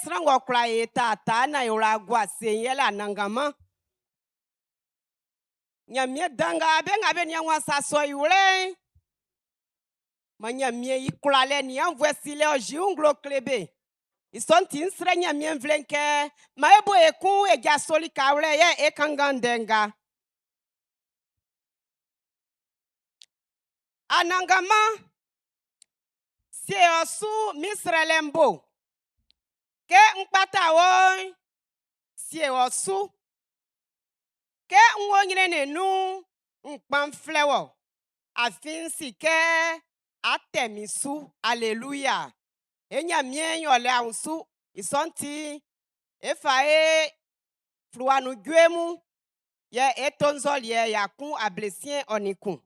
Sran ng'ɔ kwla yi e taataa naan e wla gua ase'n yɛle Anannganman. Ɲanmiɛn dan nga be nga be nian wun sa sɔ'n i wlɛ'n, maan Ɲanmiɛn i kwlalɛ nin aunnvuɛ silɛ'n ɔ yi i wun nglo kle be. I sɔ'n ti'n, n srɛ Ɲanmiɛn nvle'n kɛ maan e bo e kun e jaso likawlɛ yɛ e kanngan ndɛ nga. Anannganman, sie ɔ su min srɛlɛ'n bo. Kɛ n kpata wɔ'n, sie ɔ su. Kɛ n wo ɲrɛnnɛn nun'n, n kpan n flɛ wɔ, afin n si kɛ a tɛ min su. Aleluya! E Ɲanmiɛn'n ɔ le awusu. I sɔ'n ti'n, e fa e fluwa nun jue mun, yɛ e to nzɔliɛ 161.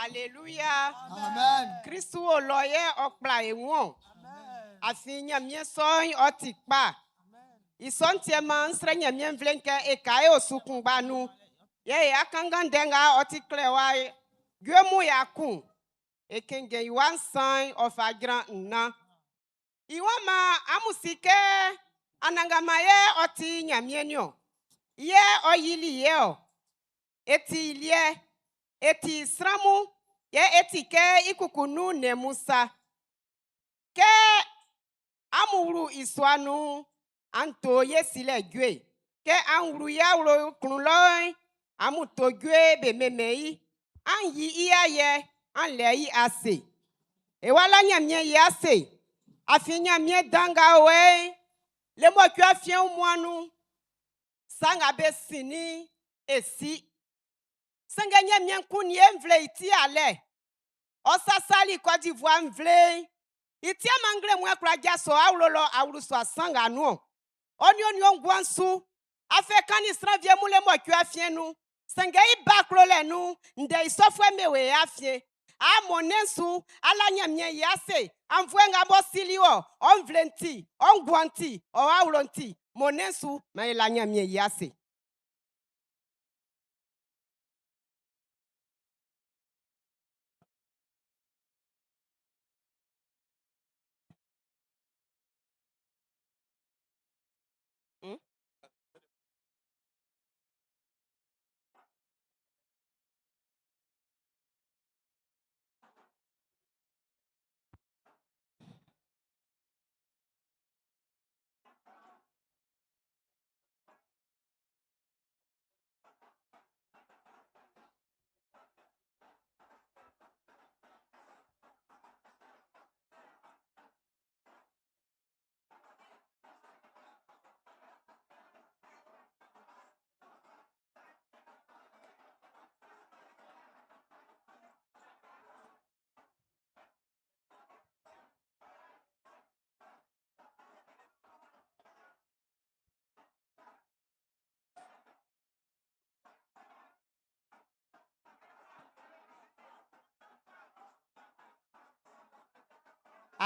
Aleluya. Amen. Klist wo lɔ yɛ ɔ kpla e wun. Afin Ɲanmiɛn sɔ'n ɔ ti kpa. I sɔ'n ti maan n srɛ Ɲanmiɛn nvle'n kɛ e ka e osu kunngba nun. Yɛ e akanngan ndɛ nga ɔ ti klɛwa jue mun 1. E kɛnngɛn i wa nsan'n ɔ fa jran nnan. I waan maan amun si kɛ Anannganman yɛ ɔ ti Ɲanmiɛn'n niɔn. Yɛ ɔ yili ye ɔ. E ti i liɛ, e ti i sran mun, yɛ e ti kɛ i kuku nun nnɛn mun sa. Kɛ amun wlu i sua nun'n, an to ye silɛ jue. Kɛ an wlu i awlo klun lɔ'n, amun to jue be mɛnmɛn i. An yi i ayɛ, an lɛ i ase. E wá lá Ɲanmiɛn i ase. Afin Ɲanmiɛn dan nga o ɛ'n, le mɔcuɛ afiɛn wunmuan'n nun'n, sa nga be sinnin'n, e si. Sanngɛ Ɲanmiɛn kunnin e nvle'n i ti alɛ. Ɔ sasali Côte d'Ivoire nvle'n. I ti maan nglɛmun'n kwla jaso awlo lɔ awlu sua san nga nun. Ɔ nin ɔ nin ɔ nguan'n su. Afin kannin sran wie mun le mɔcuɛ afiɛn nun. Sanngɛ i ba klolɛ nun'n, ndɛ i sɔfuɛ'm be wo e afiɛn. A mɔnnɛn su, ala Ɲanmiɛn i ase. Aunnvuɛ nga b'ɔ sili wɔ, ɔ nvle'n ti, ɔ nguan'n ti, ɔ awlo'n ti, mɔnnɛn su, maan e la Ɲanmiɛn i ase.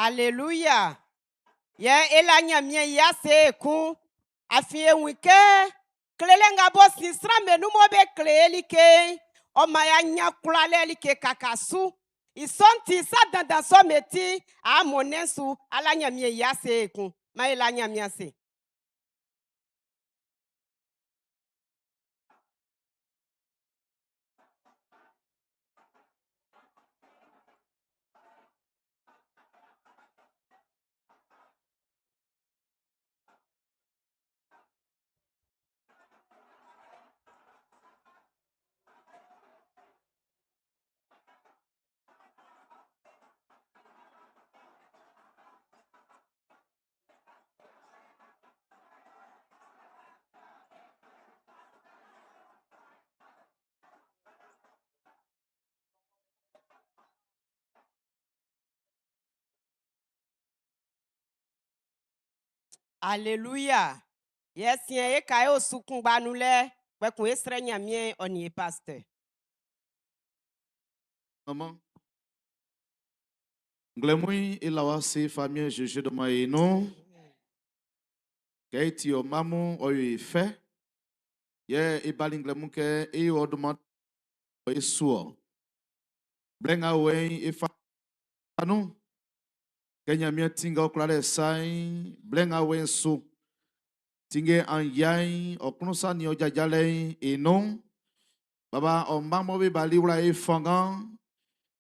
Aleluya. Yɛ e la Ɲanmiɛn i ase ekun. Afin e wun kɛ klelɛ nga b'ɔ sin sran'm be nun mɔ be kle e like'n, ɔ man y'a ɲan kwlalɛ like kaka su. I sɔ'n ti, sa dandan sɔ'm be ti, amun nɛn'n su ala Ɲanmiɛn i ase ekun. Maan e la Ɲanmiɛn ase. Aleluya. Yɛ siɛn'n e ka e osu kunngba nun lɛ, kpɛkun e srɛ Ɲanmiɛn ɔ nin e pasteur. Maman. Nglɛmun'n e la wɔ ase Famiɛn Zezi dunman e nun. Kɛ e ti ɔ mma mun ɔ yo e fɛ. Yɛ e bali nglɛmun kɛ e yo ɔ dunman e su ɔ. Blɛ nga o e'n e fa nun. Kɛ Ɲanmiɛn tinngɛ ɔ kwlalɛ sa'n, blɛ nga o e'n su. Tinngɛ an yia'n, ɔ klun sa nin ɔ jajalɛ'n i nun. Baba, ɔ mma mɔ be bali wla e fanngan,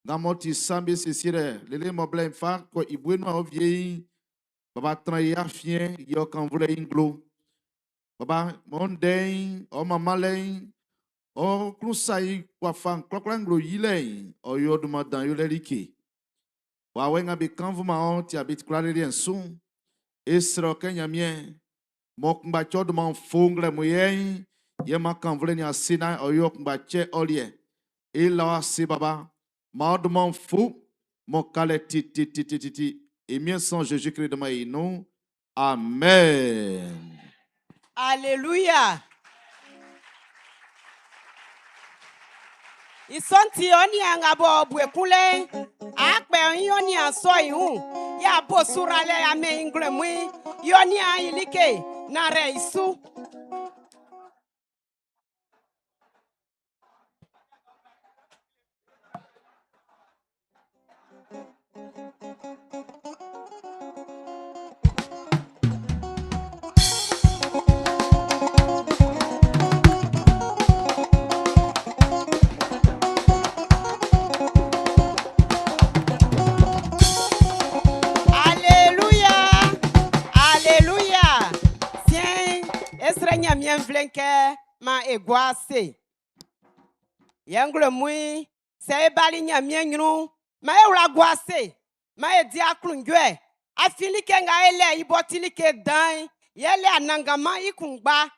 nga m'ɔ ti sa'm be siesielɛ lele mɔ blɛ'n fa kɔ i bue nuan ɔ wie'n, Baba tran e afiɛn, yi ɔ kannvulɛ i nglo. Baba, mɔ ndɛ'n, ɔ manmanlɛ'n, ɔ klun sa i wafa'n kwlakwla nglo yilɛ'n, ɔ yo ɔ dunman dan yolɛ like. Wawɛ nga be kannvuman ɔ ti a be ti kwlalɛ liɛ'n su'n, e srɛ ɔ kɛ Ɲanmiɛn, mɔ kunngba cɛ ɔ dunman fo nglɛmun yɛ'n, yɛ man kannvulɛ nin ase naan ɔ yo ɔ kunngba cɛ ɔ liɛ. E la ɔ ase baba, man ɔ dunman fu mɔ kalɛ tititititi. E Miɛn San Jésus Christ dunman e nun. Amen. Aleluya. I sɔ'n ti ɔ niaan nga bɔ bue kunlɛ'n, a kpɛ i ɔ niaan sɔ i wun, yɛ a bo suralɛ a mɛn i nglɛmun'n, yɛ ɔ niaan i like naan rɛ i su. Aleluya! Aleluya! Siɛn'n, e srɛ Ɲanmiɛn nvle'n kɛ maan e gua ase. Yɛ nglɛmun'n, sɛ e bali Ɲanmiɛn ɲrun'n, maan e wla gua ase, maan e di aklunjuɛ. Afin like nga e lɛ i b'ɔ ti like dan'n, yɛle Anannganman i kunngba.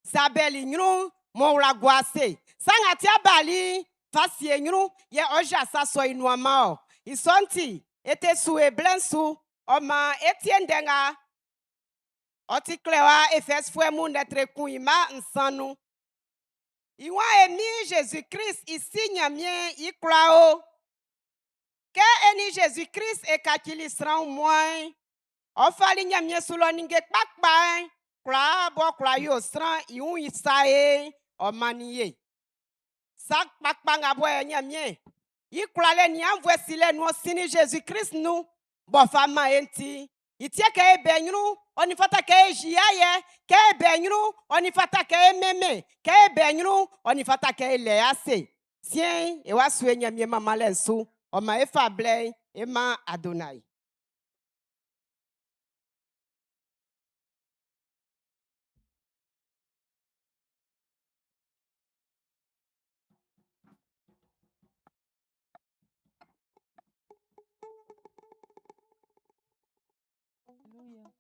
Sɛ a bɛli ɲrun'n, mɔ wla gua ase. Sa nga ti a bali'n, fa sie ɲrun, yɛ ɔ ja sa sɔ i nuan man ɔ. I sɔ'n ti, e te su e blɛ'n su. Ɔ maan e tie ndɛ nga ɔ ti klɛwa Efɛsfuɛ mun lɛtre kun i mma nsan nun. I waan e Min Jésus Christ i si Ɲanmiɛn i kwla o. Kɛ e nin Jésus Christ e kacili sran wunmuan'n, ɔ fali Ɲanmiɛn su lɔ ninnge kpakpa'n kwlaa b'ɔ kwla yo sran i wun i sa ye'n, ɔ mannin ye. Sa kpakpa nga bɔ yɛ Ɲanmiɛn i kwlalɛ nin aunnvuɛ silɛ nun ɔ sinnin Jésus Christ nun b'ɔ fa man e'n ti, i tie kɛ e bɛ ɲrun, ɔ nin fata kɛ e yia yɛ, kɛ e bɛ ɲrun, ɔ nin fata kɛ e mɛnmɛn, kɛ e bɛ ɲrun, ɔ nin fata kɛ e lɛ ase. Siɛn'n, e wa su e Ɲanmiɛn manmanlɛ'n su, ɔ man e fa blɛ'n e man Adonai. Alléluia.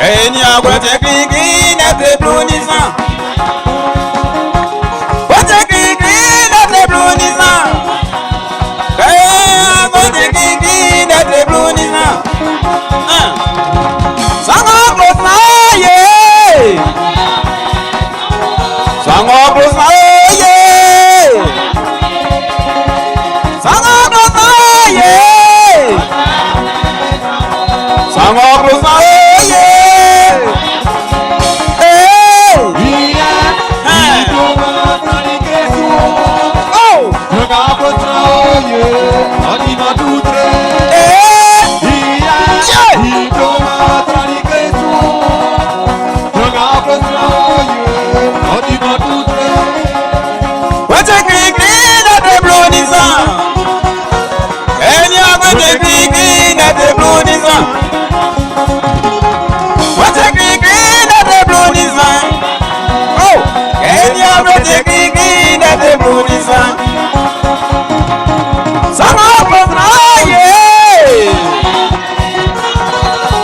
Ènìyàn kò tẹ kìkì nẹ́tẹ̀ blue nisan. Kò tẹ kìkì nẹ́tẹ̀ blue nisan. Ènìyàn kò tẹ kìkì nẹ́tẹ̀ blue nisan. Sango close na ye. Sango close na ye. Sango close na ye. Sango close na ye. Hey. Hey. Oh. Hey. Yeah. Wete kìkì nẹ́tẹ̀ blue nisan. Ènìyàn wete kìkì nẹ́tẹ̀ blue nisan. Wete kìkì nẹ́tẹ̀ blue nisan. Oh. Ènìyàn wete kìkì nẹ́tẹ̀ blue nisan. Sango close na ye.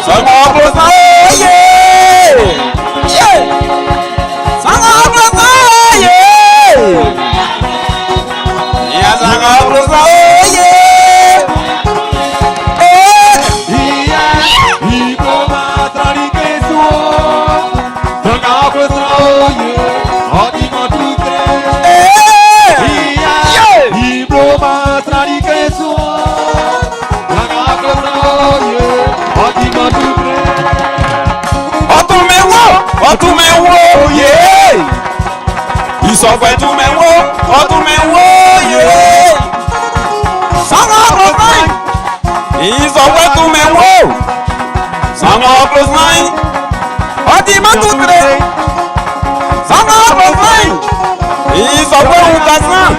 Sango close na ye. Yeah. Sango close na ye. Ya sango close na ye. Eh. Eh. Yeah. Ọtúnmẹ̀wò, ọtúnmẹ̀wò, yé. Ìsọ̀fẹ̀túnmẹ̀wò, ọtúnmẹ̀wò, yé. Sango close nine. Ìsọ̀fẹ̀túnmẹ̀wò. Sango close nine. Ọtí mọ́tò tẹ̀lé. Sango close nine. Ìsọ̀fẹ̀wùkàsán.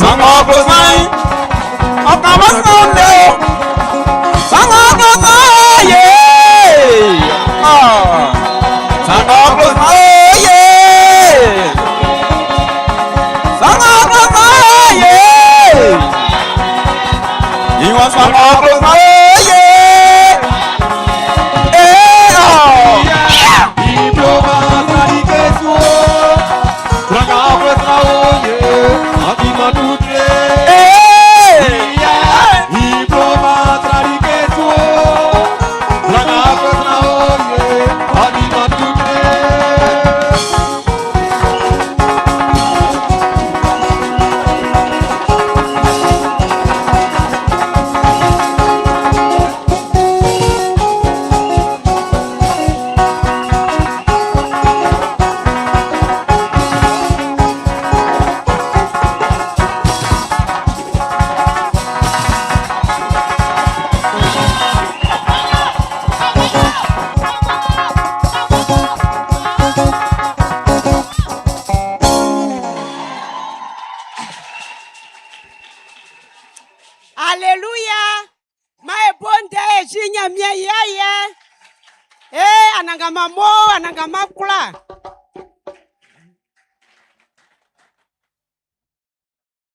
Sango close nine. Ọkàn mọ́sán lé o. Sango close nine, yé. Ah. Sango close nine, yé. Sango close nine, yé. Ìwọ̀n sango close nine, yé. Eh, oh. Eh. Alléluia. Ma e bonde e jinya mie ye ye. Eh anangama mo anangama kula.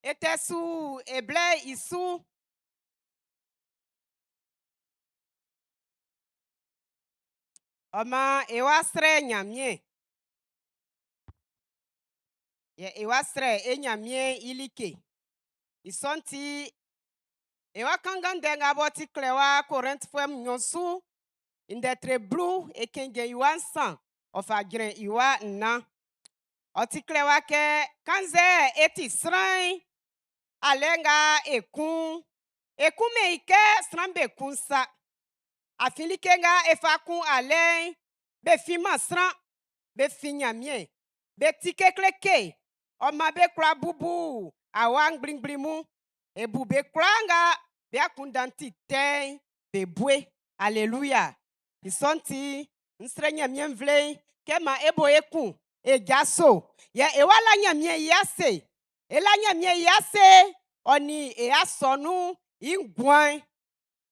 Ete su eble isu. Ɔma e wa srɛ Ɲanmiɛn. Yɛ e wa srɛ e Ɲanmiɛn i like. I sɔ'n ti e wa kanngan ndɛ nga b'ɔ ti klɛwa Korɛntifuɛ'm nɲɔn su ndɛ tre 10 e kɛnngɛn i wa 3 ɔ fa jrɛn i wa 4. Ɔ ti klɛwa kɛ kannzɛ e ti sran'n alɛ nga e kun e kunmɛn i kɛ sran'm be kun sa. Afin like nga e fa kun alɛ'n be finman sran be fin Ɲanmiɛn. Be ti kekleke ɔ maan be kwla bubu awa ngblingbli mun. E bu be kwlaa nga be akunndan ti tɛ'n be bue. Alléluia. I sɔ'n ti n srɛ Ɲanmiɛn nvle'n kɛ maan e bo e kun e jaso yɛ e wa la Ɲanmiɛn i ase. E la Ɲanmiɛn i ase ɔ nin e asɔnun i nguan'n.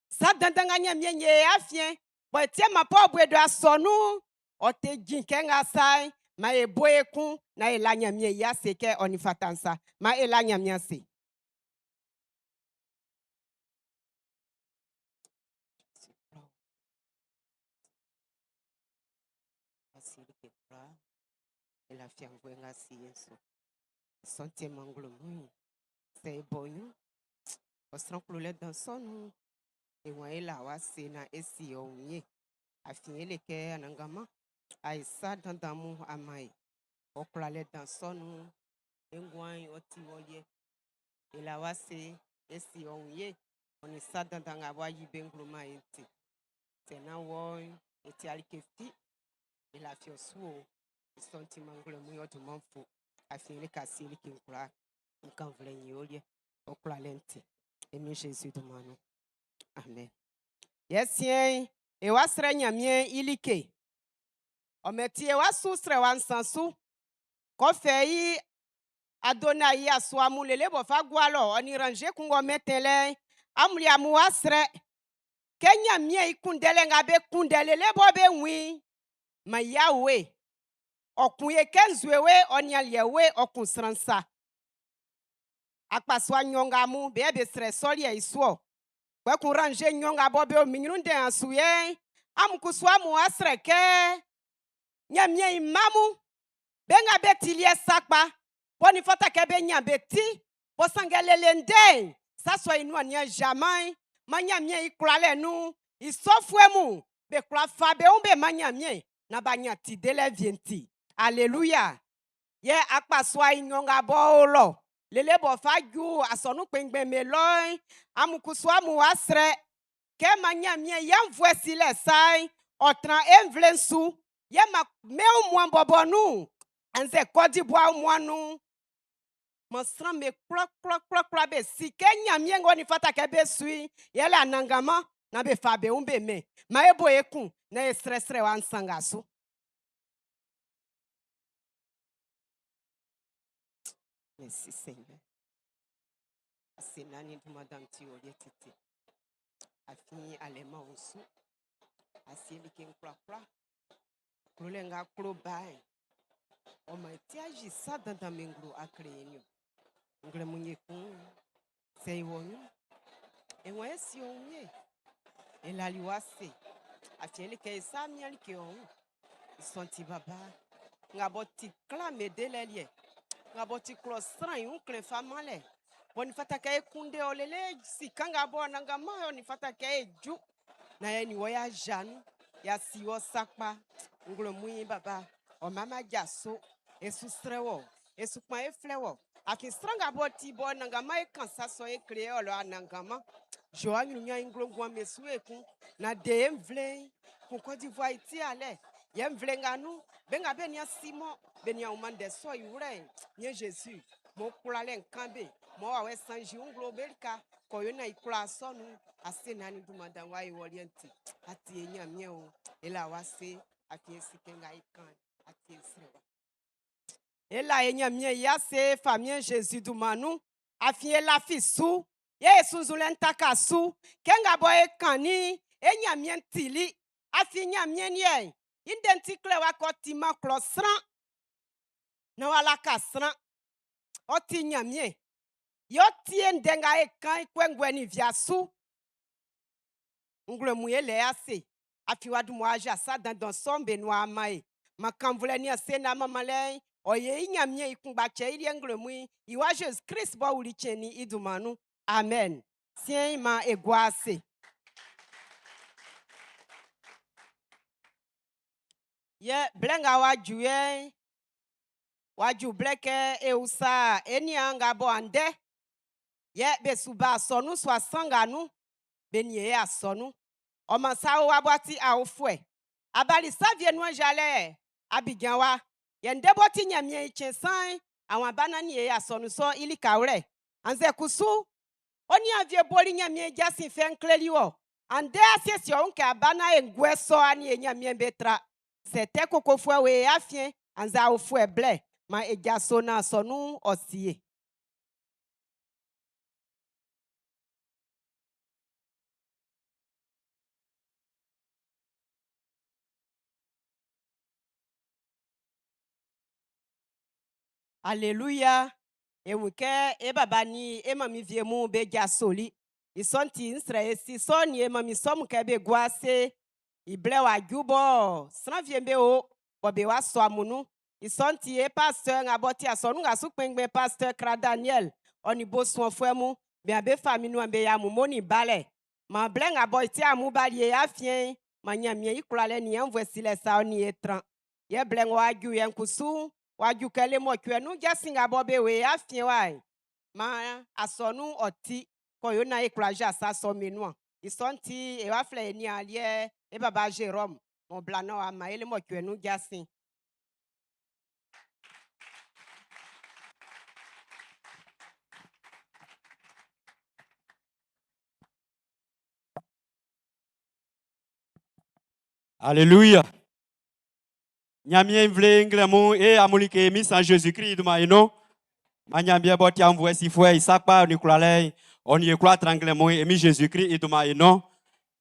Sa dandan nga Ɲanmiɛn ye e afiɛn bɔn e tie ma Paul bu e do asɔnun ɔ te jin kɛ nga sa'n maan e bo e kun na e la Ɲanmiɛn i ase kɛ ɔ nin fata'n sa. Maan e la Ɲanmiɛn ase. si like kwlaa. E lafi aunnvuɛ nga a si e'n su. I sɔ'n ti man nglɛmun'n, sɛ e bɔ ɲrun, ɔ sran klolɛ dan sɔ'n nun'n, e waan e la wɔ ase naan e si ɔ wun ye. Afin e le kɛ Anannganman a yi sa dandan mun a man e. Ɔ kwlalɛ dan sɔ'n nun'n, e nguan'n ɔ ti wɔ liɛ. E la wɔ ase, e si ɔ wun ye, ɔ nin sa dandan nga w'a yi be nglo man e'n ti. Sɛ nán wɔ'n, e ti'a like fi. E lafi ɔ su o. I sɔ'n ti man nglɛmun'n ɔ dunman'n fu. Afin e le kɛ a sie like'n kwlaa. N kan nvle'n i liɛ, ɔ kwlalɛ'n ti. E Min Zezi dunman nun. Amen. Yɛ siɛn'n, e wa srɛ Ɲanmiɛn i like. Ɔ mɛn ti e wa su srɛwa nsan su. K'ɔ fɛ i Adonai i asua mun lele b'ɔ fa gua lɔ, ɔ nin ranze kun ng'ɔ mɛntɛn lɛ'n, amun li amun wa srɛ. Kɛ Ɲanmiɛn i kunndɛlɛ nga be kunndɛ lele bɔ be wun i'n, man Yahweh, ɔ kun ye kɛ nzue we ɔ nin aliɛ we ɔ kun sran sa. Akpasua nɲɔn nga mun, be yɛ be srɛ sɔ liɛ i su-ɔ. Kpɛkun ranze nɲɔn nga bɔ be o min nyrun ndɛ'n su yɛ'n, amun kusu amun wa srɛ kɛ, Nyanmiɛn i mma mun, be nga be ti liɛ sakpa, b'ɔ nin fata kɛ be nyan be ti, bɔ sanngɛ lele ndɛ'n, sa sɔ'n i nuan nian jaman'n, man Nyanmiɛn i kwlalɛ nun'n, i sɔfuɛ mun be kwla fa be wun be man Nyanmiɛn nan b'a nyan ti delɛ wie'n ti. Aleluya! Yɛ akpasua i nɲɔn nga b'ɔ o lɔ lele b'ɔ fa ju asɔnun kpɛnngbɛn'm be lɔ'n, amun kusu amun wa srɛ kɛ man Nyanmiɛn i aunnvuɛ silɛ sa'n ɔ tran e nvle'n su, yɛ man mɛn wunmuan bɔbɔ nun annzɛ Côte d'Ivoire wunmuan'n nun'n, man sran'm be kwlakwlakwlakwla be si kɛ Nyanmiɛn ng'ɔ nin fata kɛ be su i'n yɛle Anannganman, naan be fa be wun be mɛn. Man e bo ekun naan e srɛ srɛwa nsan nga su. Merci Seigneur. Ase naan i dunman dan'n ti ɔ liɛ titi. Afin alɛ man ɔ su. A sie like'n kwlakwla. Klolɛ nga a klo ba'n, ɔ man e ti a yi sa dandan be nglo a kle e'n niɔn. Nglɛmun ye kun, sɛ e wɔ ɲrun, e waan e si ɔ wun ye. E lali wɔ ase, afin e like e sa mian like ɔ wun. I sɔ'n ti baba, nga b'ɔ ti kla me delɛ liɛ, nga b'ɔ ti klɔ sran i wun klɛn fa manlɛ, b'ɔ nin fata kɛ e kunndɛ ɔ lele sika nga bɔ Anannganman ɔ nin fata kɛ e ju nan e nin wɔ y'a ja nun, y'a si wɔ sakpa. Nglɛmun yi baba, ɔ man m'a jaso, e su srɛ wɔ, e su kpan e flɛ wɔ, afin sran nga b'ɔ ti bɔ Anannganman e kan sa sɔ'n e kle ɔ lɔ Anannganman. Yo anyrunnyan i nglo nguan me su ekun, nan de e nvle'n kun Côte d'Ivoire i ti alɛ. Yɛ nvle nga nun, be nga be nian si-man, be nian wun-man ndɛ sɔ'n i wlɛ'n, Miɛn Jésus m'ɔ kwlalɛ'n kan be, mɔ wawɛ san'n yi nglo be lika, k'ɔ yo nan i kwlaa sɔ nun'n, ase nan i dunman dan'n w'a yi wɔ liɛ'n ti. A ti e Nyanmiɛn o, e la wɔ ase, afin e si kɛ nga e kan'n, a ti e srɛwa. E la e Ɲanmiɛn i ase Famiɛn Zezi dunman nun, afin e lafi su, yɛ e sunnzunlɛ'n taka su. Kɛ nga bɔ e kannin'n, e Ɲanmiɛn'n tili. Afin Ɲanmiɛn liɛ'n, i ndɛ'n ti klɛwa kɛ ɔ timan klɔ sran naan w'a laka sran. Ɔ ti Ɲanmiɛn, yɛ ɔ tie ndɛ nga e kan'n kɔnguɛ nin wia su. Nglɛmun e lɛ i ase, afin w'a dun mmua aja sa dandan sɔ'm be nun a man e. Man kannvunlɛ nin ase naan manmanlɛ'n, ɔ ye i Nyanmiɛn i kunngba cɛ i liɛ nglɛmun'n, i Wa Jésus Krist b'ɔ wuli cɛnnin'n i dunman nun. Amen. Siɛn'n, man e gua ase. Yɛ blɛ nga w'a ju yɛ'n, w'a ju blɛ kɛ e usa e niaan nga bɔ andɛ yɛ be su ba asɔnun sua san nga nun, be nin e asɔnun. Ɔ man sa o wa bɔ a ti aofuɛ. A bali sa vie nuan jalɛ Abidjan wa. Yɛ ndɛ b'ɔ ti Nyanmiɛn i cɛn sa'n, a wan ba nan nin e asɔnun sɔ'n i likawlɛ. Annzɛ kusu, ɔ niaan vie boli Nyanmiɛn i jasin fɛ'n kleli wɔ. Andɛ a siesie ɔ wun kɛ a ba nan e nguɛ sɔ a nin e Nyanmiɛn be tra. Sɛ tɛ kokofuɛ wo e afiɛn annzɛ aofuɛ blɛ, man e jaso nan asɔnun'n ɔ sie. Aleluya! E wun kɛ e baba nin e manmin wie mun be jasoli. I sɔ'n ti, n srɛ e si sɔ'n nin e manmin sɔ mun kɛ be gua ase. I blɛ w'a ju bɔ sran wie'm be o. bɔ be wa sɔ amun nun. I sɔ'n ti e pasteur nga b'ɔ ti asɔnun nga su kpɛnngbɛn pasteur Kra Daniel ɔ nin bo suanfuɛ mun, be be fa min nuan be ya amun mo nin balɛ. Man blɛ nga bɔ i ti amun bali e afiɛn'n, man Nyanmiɛn i kwlalɛ nin aunnvuɛ silɛ sa ɔ nin e tran. Yɛ blɛ ng'ɔ wa ju yɛ'n kusu'n, w'a ju kɛ le mɔcuɛ nun jasin nga bɔ be wo e afiɛn wa'n, man asɔnun'n ɔ ti kɔ yo naan e kwla ja sa sɔ min nuan. I sɔ'n ti e wa flɛ e niaan liɛ e baba Jérôme, mɔ bla na wa man e le mɔcuɛ nun jasin. Alléluia. Ɲanmiɛn nvle nglɛmun e amulike mi san Jésus-Christ duma eno. Ma Ɲanmiɛn bɔ ti anvue sifuɛ i sakpa ni kwlalɛ ɔ ni e kwla tran nglɛmun e mi Jésus-Christ i duma eno.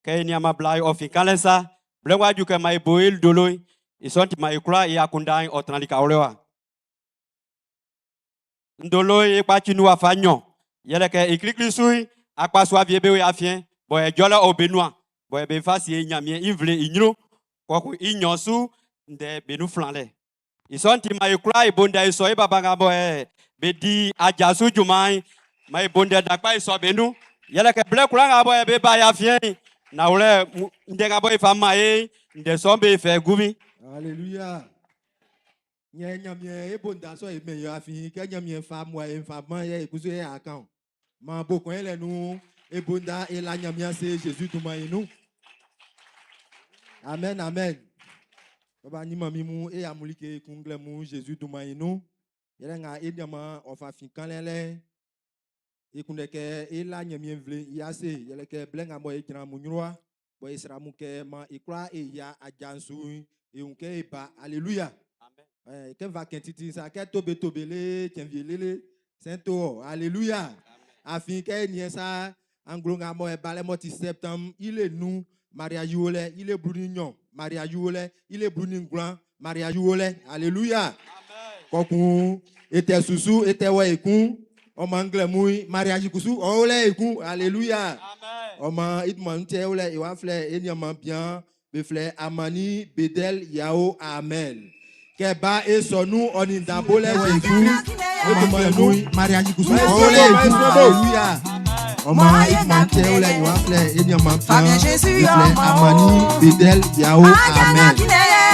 Kɛ e nian bla ɔ fin kanlɛ sa blɛ wa ju kɛ ma e bo e dolo i sɔ'n ti ma e kwla e akundan ɔ tran lika wlɛ wa. Ndolo e kpaci nu afa nyɔ yɛlɛ kɛ e klikli su akpasua vie be wo afiɛn bɔ e jɔlɛ o be nua bɔ e be fa sie Ɲanmiɛn i nvle i ɲrun kɔkun i nyɔ su ndɛ be nu flan lɛ. I sɔ'n ti ma e kwla e bo ndɛ e sɔ e baba nga bɔ ɛ be di aja su junman'n ma e bo ndɛ dan kpa e sɔ be nu yɛlɛ kɛ blɛ kwla nga bɔ ɛ be ba ya afiɛn nawlɛ ndɛ nga bɔ e fa ma e ndɛ sɔ'n be fɛ gumi. Alléluia. Nye nyamie e bonda so e me yo afi ke nyamie fa mo e fa man ye ekusu e akan. Ma bo kon ele nu e bonda e la nyamie se Jésus duma inu. Amen amen. Baba ni mami mu e amulike kungle mu Jésus duma inu. Yele nga e nyama o fa fin kan lele. E kunde ke e la nyamie vle ya se yele ke blenga mo e jran mu nyroa. Bo e sra mu ke ma e kwa e ya ajansu e unke e ba alléluia. Amen. Ke va kentiti sa ke tobe tobe le tienvie lele sento alléluia. Afin ke ni sa anglo nga mo e bale mo ti septembre il est nous mariage wole il est bruni nyon mariage wole il est bruni nglan mariage wole alléluia. Kokun ete susu ete wa ekun o ma ngle mu mariage kusu o wole ekun alléluia. Amen. O ma itma nte wole e wa fle e ni ma bien be fle amani bedel yao amen. Ke ba e sonu oni ndabole Jésus e to ma nu mariage kusu o wole ekun alléluia. O ma itma nte wole e wa fle e ni ma bien be fle amani bedel yao amen.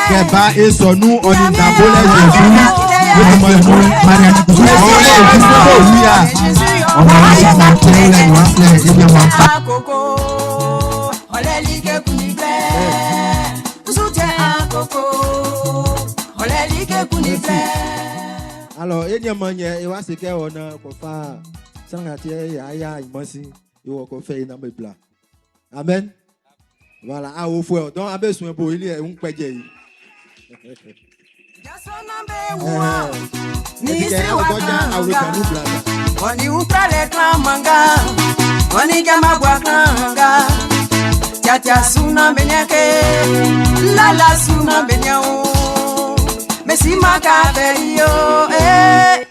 Ke ba e sonu oni ndabole Jésus e to ma nu mariage kusu o wole ekun alléluia. O ma itma nte wole e wa fle e ni ma Akoko, ọlẹ́líkẹ́ kùnìgbẹ́. Nsújẹ́ akoko, ọlẹ́líkẹ́ kùnìgbẹ́. Alors, e ni ma nye e wa se ke ona ko fa sanga tie ya ya imosi e wo ko fe ina me bla. Amen. Voilà, a wo fo donc abe sun bo ile e un peje yi. Jasona be wuwa, ni Ni se wa ko ja awo kanga. kanu bla. Oni uprale klamanga, oni jamagwa klanga. Tiatia suna benyake, lala suna benyao. Messi makaberio, eh.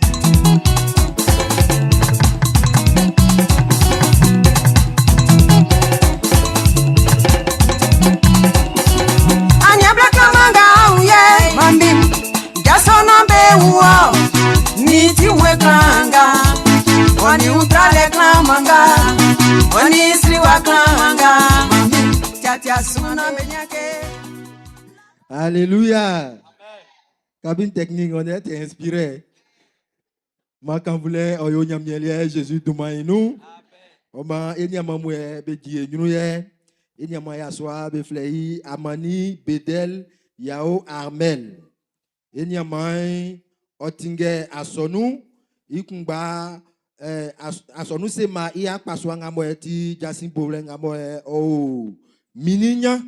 Anyabla klamanga uye, mambim. Jasona be wuwa, ni tiwe klanga. Oni utrale klamanga, oni sliwa klanga. Mambim, tiatia suna benyake. Alléluia. Cabine technique, on est inspiré. Ma quand voulait oyo nyamielie Jésus duma inu. O ma eni amamu e be die nyunu ye. Eni ama ya soa be flei Amani Bedel Yao Armel. Eni ama otinge asonu ikungba asonu se ma iya paswa ngamo e ti jasin boble ngamo e o mininya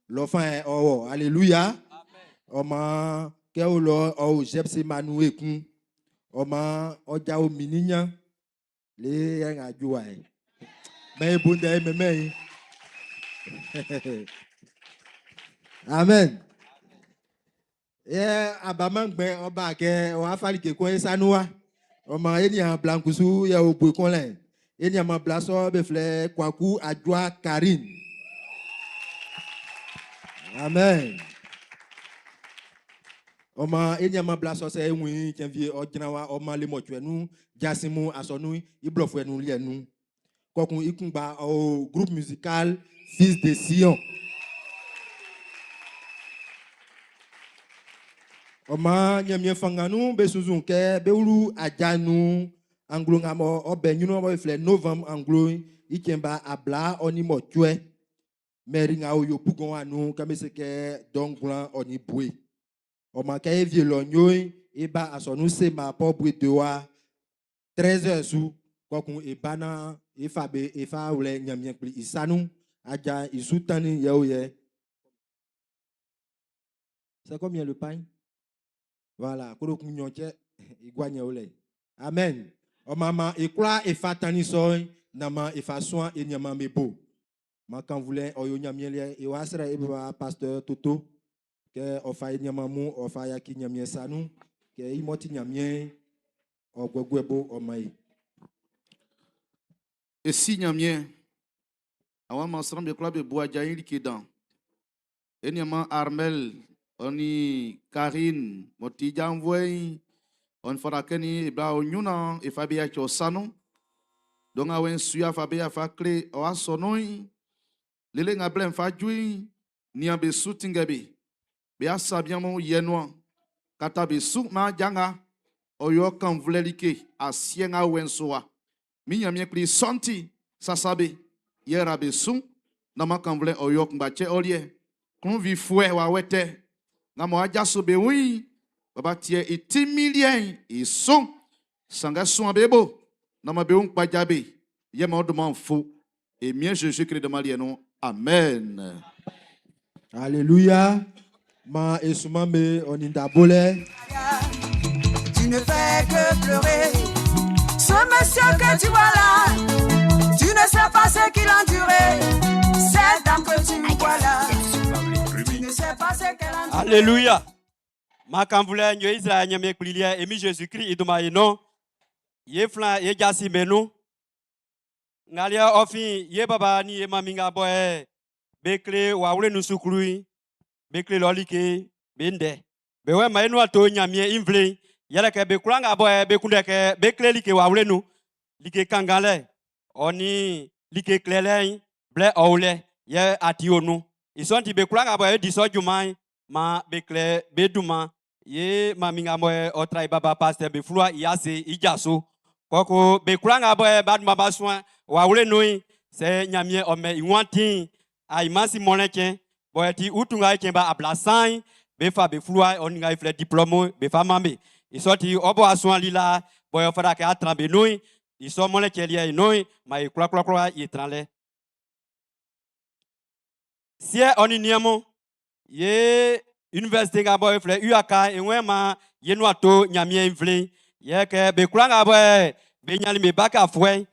l'enfant e o alléluia. O ma ke o lo o jepse manu ekun. O ma ọjà o mininya le en ajuwa e. Mais bonde me me. Amen. Ye abamangbe oba ke o afali ke ko esanuwa. O ma eni an blankusu ye o bu kon le. Eni ama blaso be fle kwaku adwa Karine. Amen. Ɔ maan e niaanman bla sɔ'n sɛ e wun i'n, cɛn wie ɔ jran wa ɔ man lemɔcuɛ nun jasin mun asɔnun'n i blɔfuɛ nun liɛ'n nun. Kpɔkun i kunngba ɔ o groupe musical Fils de Sion. Ɔ maan Ɲanmiɛn fanngan nun be sunnzun kɛ bé wlú aja'n nun anglo nga mɔ ɔ bɛ ɲrun mɔ be flɛ Novembre anglo'n i cɛn ba 28. Mɛri nga o Yopougon wa nun kɛ be se kɛ dɔ ngwlan ɔ nin bue. Ɔ maan kɛ e vie lɔ nyo'n, e ba asɔnun Sema Port Boué 2 wa 13h su, kpɔkun e ba naan e fa be e fa wlɛ Ɲanmiɛn Kpli i sa nun. Aja'n i su tannin yɛ o yɛ. C'est combien le pain? Voilà, koro kun nɲɔn cɛ i gua ɲɛ o lɛ. Amen. Ɔ maan maan e kwlaa e fa tannin sɔ'n naan maan e fa suan e niaan'm be bo. Maan kannvulɛ'n ɔ yo Ɲanmiɛn liɛ. E wa srɛ e baba pasteur Toto kɛ ɔ fa e niaanman mun ɔ fa yaki Ɲanmiɛn sa nun kɛ i m'ɔ ti Ɲanmiɛn'n ɔ guɛguɛ bo ɔ man e. E Si Ɲanmiɛn, a wa man sran'm be kwlaa be bu aja'n i like dan. E nianman Armel ɔ nin Karine m'ɔ ti janvuɛ'n, ɔ nin fata kɛ ni e bla ɔ ɲrun naan e fa be yaci ɔ sa nun. Dɔ nga wɛn su ya fa be ya fa kle ɔ asɔnun'n, lele nga blɛ'n fa ju'n, nian be su tinngɛ be. Be asabian mɔ yɛ nuan kata be su maan aja nga ɔ yo ɔ kannvulɛ like asiɛ nga wɛn su wa. Min Ɲanmiɛn Kpli sɔ'n ti, sasa be, yɛ ra be su, nán man kannvulɛ'n ɔ yo ɔ kunngba cɛ ɔ liɛ. Klunwifuɛ wawɛ tɛ nga mɔ a jaso be wun'n, baba tiɛ i tinmin liɛ'n i su. Sanngɛ suan be bo, nán man be wun kpaja be, yɛ man ɔ dunman'n fu. E Miɛn Zezi Klist dunman liɛ nun. Amen. Alléluia. Maan e sunman be ɔ nin da bolɛ. Tu ne fais que pleurer. Ce monsieur que tu vois là, tu ne sais pas ce qu'il a enduré. Cette dame que tu vois là, tu ne sais pas ce qu'elle a enduré. Alléluia. Maan kannvulɛ nyo Israël Ɲanmiɛn Kpli liɛ e Min Jésus Christ i dunman ye nun. Ye flan ye jasi be nun. Ngaliɛ ɔ fin ye baba ni ye mami nga bɔ ɛ be kle wawle nun suklu'n, be kle lɔ like be ndɛ. Be wɛ ma e nuan to Ɲanmiɛn i nvle'n, yɛlɛ kɛ be kwlaa nga bɔ ɛ be kunndɛ kɛ be kle like wawle nun, like kannganlɛ ɔ nin like klɛlɛ'n, blɛ ɔ o lɛ, yɛ ati o nun. I sɔ'n ti be kwlaa nga bɔ ɛ be di sɔ junman'n, maan be klɛ be dunman Ye mami nga mɔ ɔ tra i baba pasteur be fluwa i ase i ja su. Kɔko be kwlaa nga bɔ ba dunman ba suan wawle nun'n, sɛ Ɲanmiɛn ɔ mɛn i wan ti'n, ainman si mɔlɛ cɛn bɔ ɛ ti utu nga i cɛn ba ablasan'n, be fa be fluwa ɔ nin nga i flɛ diplôme be fa man be. I sɔ ti ɔ bɔ a suan lila bɔ ɔ fata kɛ a tran be nun'n, i sɔ mɔlɛ cɛn liɛ i nun'n, man e kwlakwlakwla ye tranlɛ. Siɛ ɔ nin niɛn mun, Ye université nga bɔ e flɛ UAK e wɛn ma ye nuan to Ɲanmiɛn i nvle'n. Yɛ kɛ be kwlaa nga bɔ be ɲannin be bac afuɛ'n,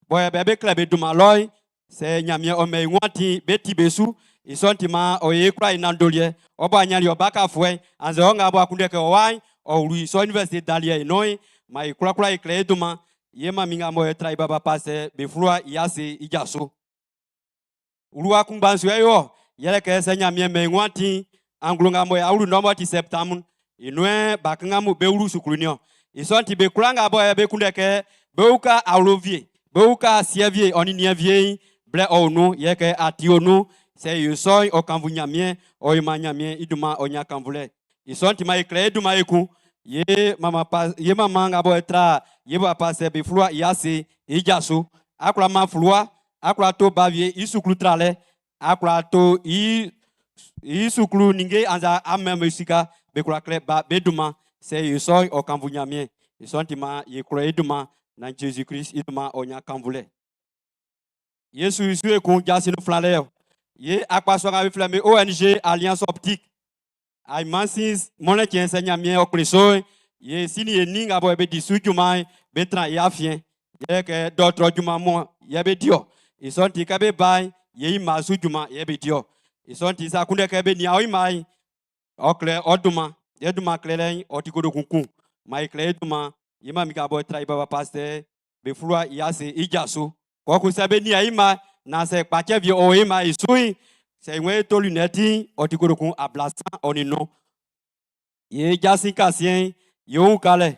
bɔ bɛ be klɛ be dunman lɔ'n, sɛ Ɲanmiɛn ɔ mɛn i nguan ti'n, be ti be su. I sɔ'n ti maan ɔ ye kwlaa i nanndoliɛ. Ɔ bɔ a ɲannin ɔ bac afuɛ'n, annzɛ ɔ nga bɔ a kunndɛ kɛ ɔ wa'n ɔ wlu i sɔ université dan liɛ'n i nun'n, maan e kwlakwla e klɛ e dunman. Ye manmin nga mɔ e tra i baba pasɛ be fluwa i ase i ja su. Wluwa kunngba'n su yɛ yo yɛlɛ kɛ sɛ Ɲanmiɛn mɛn i nguan ti'n, anglo nga mɔ e awlu nɔ m'ɔ ti Sɛptanblu'n, i nun'n ba kanngan mun be wlu suklu niɔn. I sɔ'n ti be kwlaa nga bɔ be kunndɛ kɛ bé úka awlo wie, bé úka siɛ wie ɔ nin niɛn wie'n, blɛ ɔ o nun, yɛ kɛ a ti o nun. Sɛ e yo sɔ'n, ɔ kannvu Ɲanmiɛn, ɔ yo maan Ɲanmiɛn i dunman'n ɔ ɲan kannvulɛ. I sɔ'n ti maan e klɛ e dunman ekun. Ye mama pa ye mama nga bɔ e tra ye bɔ a pa sɛ be fluwa i ase i ja su. A kwla man fluwa, a kwla to ba wie i suklu tralɛ, a kwla to i i suklu ninnge annzɛ a mɛn be sika, be kwla klɛ ba be dunman. Sɛ e yo sɔ'n, ɔ kannvu Ɲanmiɛn. I sɔ'n ti maan ye klɔ e dunman naan Jésus Christ i dunman ɔ ɲan kannvulɛ. Yesu i su ekun jasin flanlɛ ɔ. Ye akpasua nga be flɛ be ONG Alliance Optique Ainman sin mɔlɛ cɛn sɛ Ɲanmiɛn ɔ kplin su'n, ye si nin ye nin nga bɔ be di su junman'n be tran i afiɛn. Yɛ kɛ dɔɔtrɔ junman mɔ yɛ be di-ɔ. I sɔ'n ti kɛ be ba'n, ye i mma su junman yɛ be di-ɔ. I sɔ'n ti sa kunndɛ kɛ be nian ɔ i mma'n, ɔ klɛ ɔ dunman. Yɛ dunman klɛlɛ'n ɔ ti kotokun kun. Man e klɛ e dunman. Ye man mi ka bɔ e tra i baba pasteur be fluwa i ase i ja su. Kɔkun sɛ be nian i mma naan sɛ kpacɛ wie o i mma i su'n, sɛ i wɛn to lunɛti'n, ɔ ti kotokun ablasan ɔ nin nnun. Ye jasin kasiɛn'n, ye ukalɛ.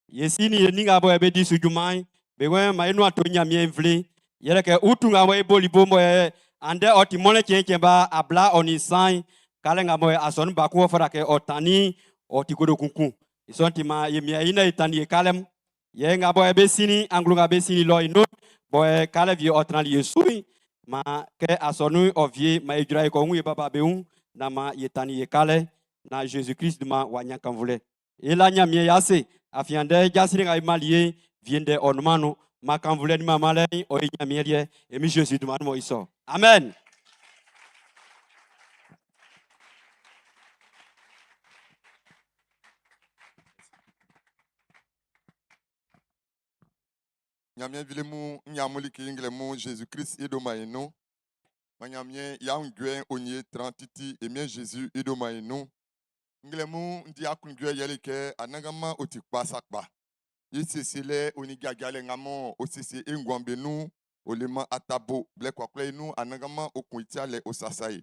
Ye si nin ye nin nga bɔ yɛ be di su junman'n, be wɛn ma e nuan to Ɲanmiɛn nvle'n. Yɛlɛ kɛ utu nga bɔ e boli bo bɔ yɛ andɛ ɔ ti mɔlɛ cɛn cɛn ba 23, kalɛ nga bɔ yɛ asɔnun ba kun ɔ fata kɛ ɔ tannin ɔ ti kodo kunkun. I sɔ'n ti maan ye mian i na e tannin ye kalɛ mun. Yɛ nga bɔ yɛ be sinnin anglo nga be sinnin lɔ i nun bɔ yɛ kalɛ wie ɔ tranli ye su'n, maan kɛ asɔnun'n ɔ vie maan e jra e kɔ wun ye baba be wun na maan ye tannin ye kalɛ na Jésus Christ dunman w'a ɲan kanvulɛ. E la Ɲanmiɛn i ase afin andɛ jasin nga e mali ye'n vie ndɛ ɔ nunman nun. Ma kanvulɛ ni manmanlɛ'n ɔ ye Ɲanmiɛn liɛ e Min Jésus dunman nun mɔ i sɔ. Amen. Ɲanmiɛn nvle mun, n ɲan like nglɛmun Jésus Christ i dunman'n i nun. Man Ɲanmiɛn i aunjuɛ'n ɔ nin e tran titi e Miɛn Jésus i dunman'n i nun. Nglɛmun n di aklunjuɛ yɛle kɛ Anannganman ɔ ti kpa sakpa. I siesielɛ ɔ nin jajalɛ nga mɔ ɔ siesie e nguan'n be nun'n, ɔ leman atabo. Blɛ kwlakwla i nun Anannganman ɔ kun i ti alɛ ɔ sasa e.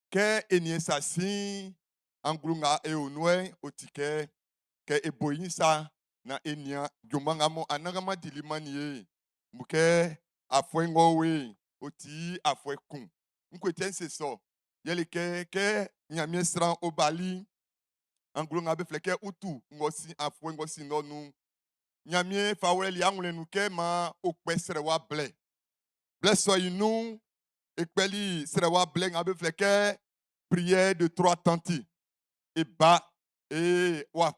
Kɛ e nin e sa sin anglo nga e o nun'n, ɔ ti kɛ kɛ e bo i ɲin sa na e nian junman nga mɔ Anannganman dili mannin e'n, mun kɛ afuɛ ng'ɔ o e'n, ɔ ti afuɛ kun. Ngue ti yɛ n se sɔ? Yɛle kɛ, kɛ Ɲanmiɛn sran ɔ bali'n, anglo nga be flɛ kɛ Utu ng'ɔ sin afuɛ ng'ɔ sin lɔ nun'n, Ɲanmiɛn fa wlɛli awlɛn nun kɛ maan ɔ kpɛ srɛwa blɛ. Blɛ sɔ'n i nun'n, e kpɛli srɛwa blɛ nga be flɛ kɛ prière de trois tanti. E ba e wa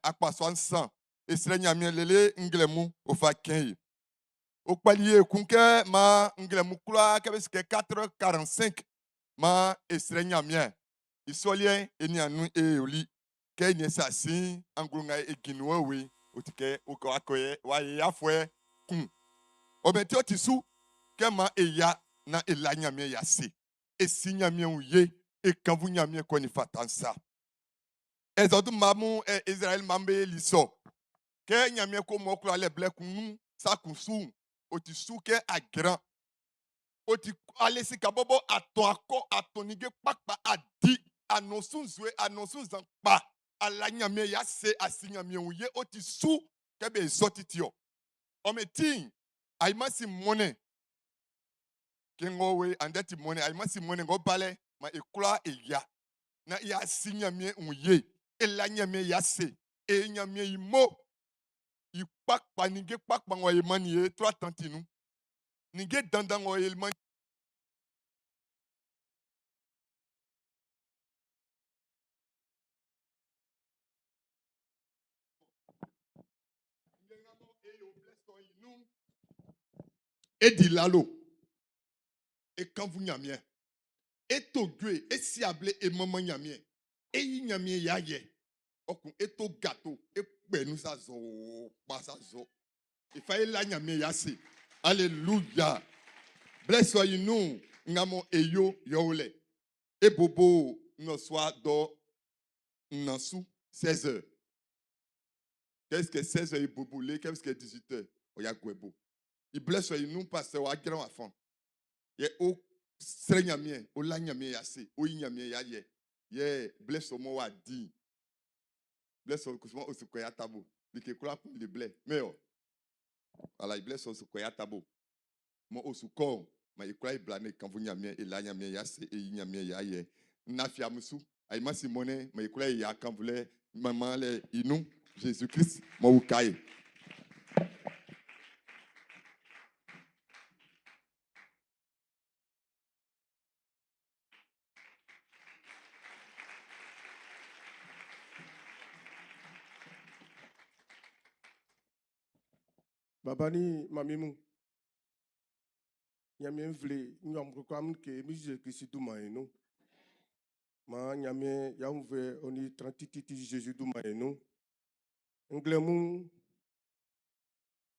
akpasua nsan e srɛ Ɲanmiɛn lele nglɛmun ɔ fa kɛn i. O kpɛli ekun kɛ maan nglɛmun kwlaa kɛ be se kɛ 4h45 maan e srɛ Ɲanmiɛn. I sɔ liɛ'n e nian nun e yoli. Kɛ e nian sa sin anglo nga e jin nun we'n, ɔ ti kɛ ɔ kɔ wa ye afuɛ kun. Ɔ bɛn ti ɔ ti su kɛ maan e ya naan e la Ɲanmiɛn i ase. E si Ɲanmiɛn wun ye, e kanvu Ɲanmiɛn kɔ nin fata'n sa. Ɛzɔdu mma mun, Izraɛli mma'm be li sɔ. Kɛ Ɲanmiɛn ko mɔ kwlalɛ blɛ kun nun sa kun su'n, ɔ ti su kɛ a jran. Ɔ ti ale sika bɔbɔ a tɔn akɔ, a tɔn ninnge kpakpa, a di, a nɔn su nzue, a nɔn su nzan kpa, a la Ɲanmiɛn i ase, a si Ɲanmiɛn wun ye, ɔ ti su kɛ be sɔ titi ɔ. Ɔ mɛn ti'n, ainman si mɔnnɛn. Kɛ ng'ɔ we andɛ ti mɔnnɛn, ainman si mɔnnɛn ng'ɔ balɛ, ma e kwlaa e ya. Na y'a si Ɲanmiɛn wun ye, e la Ɲanmiɛn i ase, e Ɲanmiɛn i mo, i kpakpa ninnge kpakpa ng'ɔ ye mannin e trois tanti nun. Ninnge dandan ng'ɔ ye man E di lalo, e kanvu Ɲanmiɛn, e to djue, e si able e manman Ɲanmiɛn, e yi Ɲanmiɛn i ayɛ, ɔ kun e to gâteau, e kpɛ nun sa zɔɔ kpa sa zɔɔ. E fa e la Ɲanmiɛn i ase. Alléluia. Blɛ sɔ i nun nga mɔ e yo yɔwlɛ. E bobo nnɔsua dɔ nnan su 16 heures. Qu'est-ce que 16 heures i bobo le, qu'est-ce que 18 heures ɔ ya guɛ bo. I blɛ sɔ i nun pasteur wa jran wa fan. Yɛ o srɛ Ɲanmiɛn, o la Ɲanmiɛn i ase, o yi Ɲanmiɛn i ayɛ. Yɛ blɛ sɔ mɔ wa di. Blɛ sɔ kusuman o su kɔ ya tabo. Like kwlaa kun le blɛ. Mɛ ɔ. Wala i blɛ sɔ su kɔ ya tabo. Mɔ o su kɔ ma i kwla i bla ne kanfu Ɲanmiɛn, e la Ɲanmiɛn i ase, e yi Ɲanmiɛn i ayɛ. Na fiamusu, ayi ma si mɔnɛ, ma i kwla i ya kanfu lɛ, manman lɛ i nun. Jésus Christ mɔ wu kaye. Baba ni mami mu. Ɲanmiɛn nvle nyɔm kokoam ke mi Jésus Christ dunman i nun. Ma Ɲanmiɛn i aunvuɛ ɔ ni tran tititi Jésus dunman i nun. Nglɛmun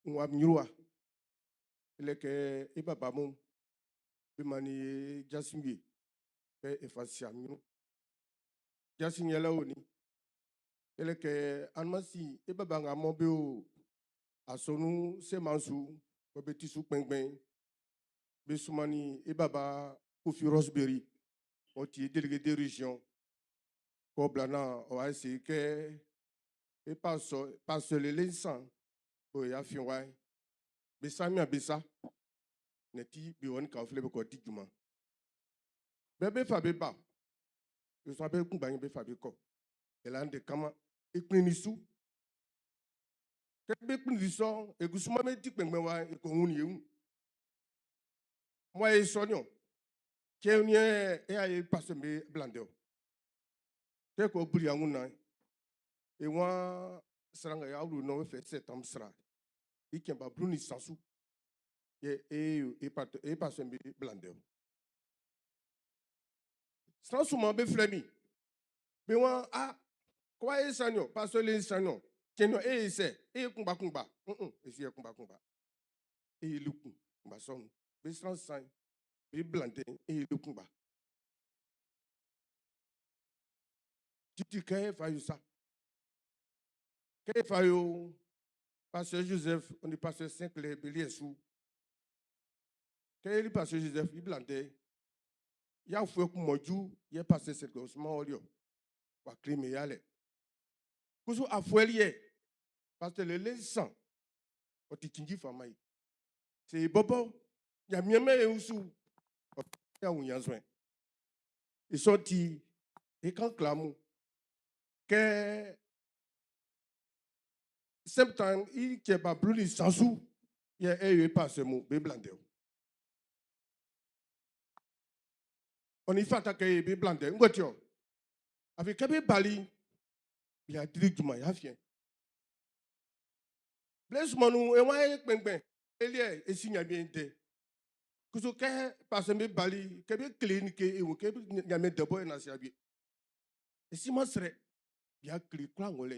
n wa nyruwa. Ele kɛ e baba mu be mani ye jasin wie kɛ e fa si am ɲrun. Jasin yɛlɛ o ni. Ele kɛ anumasi e baba nga mɔ be o asɔnu seman su bɔ be ti su kpɛngbɛn be sumani e baba Kofi Roseberry ɔ ti délégué de région. Kɔ bla na ɔ wa se kɛ e pasteur pasteur lele nsan o ya fi wa be sa mi be sa ne ti bi woni ka ofle be ko di juma be be fa be ba be so be kun gba be fa be ko e la nde kama e pin ni su ke be pin ni so e gusuma me ti pengben wa e ko hun ni ewu mo e so ni o ke ni e e aye pasteur me blande o ke ko buri anwu na e wan sranga ya wulu no fe septembre sra i kɛnba bulu ni sansu ye e e pat e pasteur me blande o sansu ma be filɛ mi be wan a ko e sanyo pasteur le sanyo tiɲɛ e ye sɛ e ye kunba kunba un e si ye kunba kunba e ye lu kun kunba sɔnu be siran san be blande e ye lu kunba titi kɛ e fa yo sa kɛ e fa yo pasteur Joseph on est pasteur Sinclair Beliesou kɛ e pasteur Joseph i blande ya fue kun mɔju yɛ pasteur Sinclair Ousmane Olio wa kiri ya lɛ kusu afuɛli yɛ pasteur lele san o ti tsinji fama yi se bɔbɔ yamiɛmɛ ye wusu o ya wù yanzɔɛ isɔ ti ekan klamu kɛ septembre i cɛba bulu ni sansu yɛ e ye pasteur mu be blande o oni fata kɛ ye be blande ŋgɔti o afi kɛ be bali ya diri juma ya fiɛ blaise mɔnu ewa ye kpɛngbɛn elie esi nyamie de kuso kɛ pasteur be bali kɛ be kile ni ke ewu kɛ be nyamie debɔ ena si abi esi ma srɛ ya kile kura ŋɔlɛ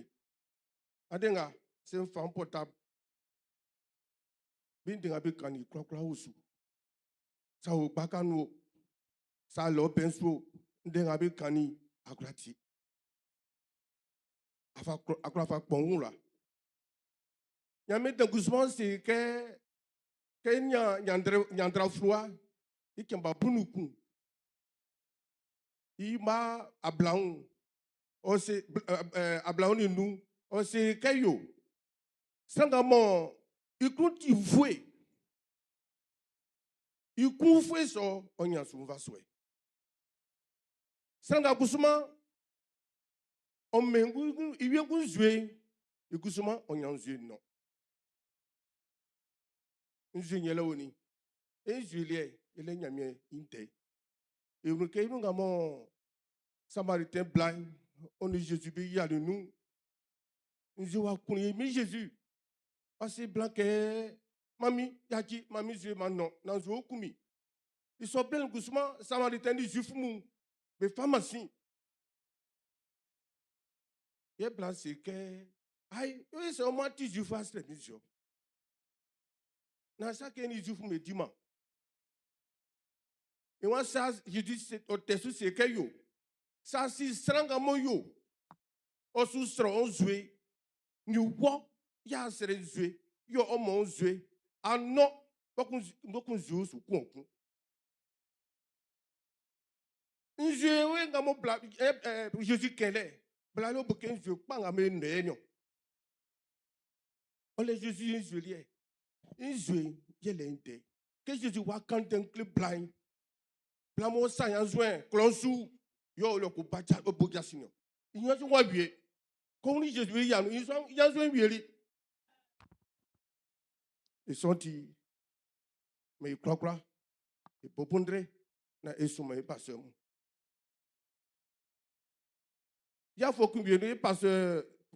adenga se nfa portable bi denga bi kan ni kura kura wusu sa o gbakanu o sa lɔ bɛnsu o ndenga bi kan ni akura ti afa akura fa kpɔnwó la nyame dengusumɔ si kɛ kɛ nya nyandra nyandra fua ikɛnba bunukun i ma ablahun ɔse ɛɛ ablahun ni nu ɔse kɛ yo sangamɔ ikun ti fue ikun fue sɔ ɔnyasun va sɔɛ sanga kusuma ɔmɛ iwie zue ikusuma ɔnya zue nɔ nzue nyɛlɛ wo ni ezue liɛ ele nyamie inte ewuro ke inu ngamɔ samaritain blind oni Jésus bi yali nu nzue wa kun ye mi Jésus ɔsi blanc kɛ mami yaki mami zue ma nɔ na nzue wo kun mi isɔ blen kusuma samaritain ni juif mu be pharmacie ye blanc se kɛ ayi oye sɛ ɔmo ati juif asrɛ mi zɔ na sa ke ni juif me di ma ìwọ́n sa Jésus ɔtɛsu se kɛ yo sa si sranga mo yo ɔsu srɔ ɔzue ni wɔ ya srɛ zue yɔ ɔmɔ zue anɔ bɔkun zue su kun ɔkun nzue wo nga mo bla ɛ ɛ Jésus kɛlɛ bla ló bɔ kɛ nzue kpanga me nɔ nyɔ ɔlɛ Jésus nzue liɛ nzue yɛlɛ ŋtɛ ke Jésus wa kan tɛ nkele bla yi bla mo sa yan zue klɔnsu yɔ olè ko badza o bo jasi nyɔ ìyẹn wa wie kò ní Jésus yanu ìyẹn zue wie li isɔnti mɛ ikurakura ibobondre na esuma ipasɛ mu yafɔ kun wie ni pasɛ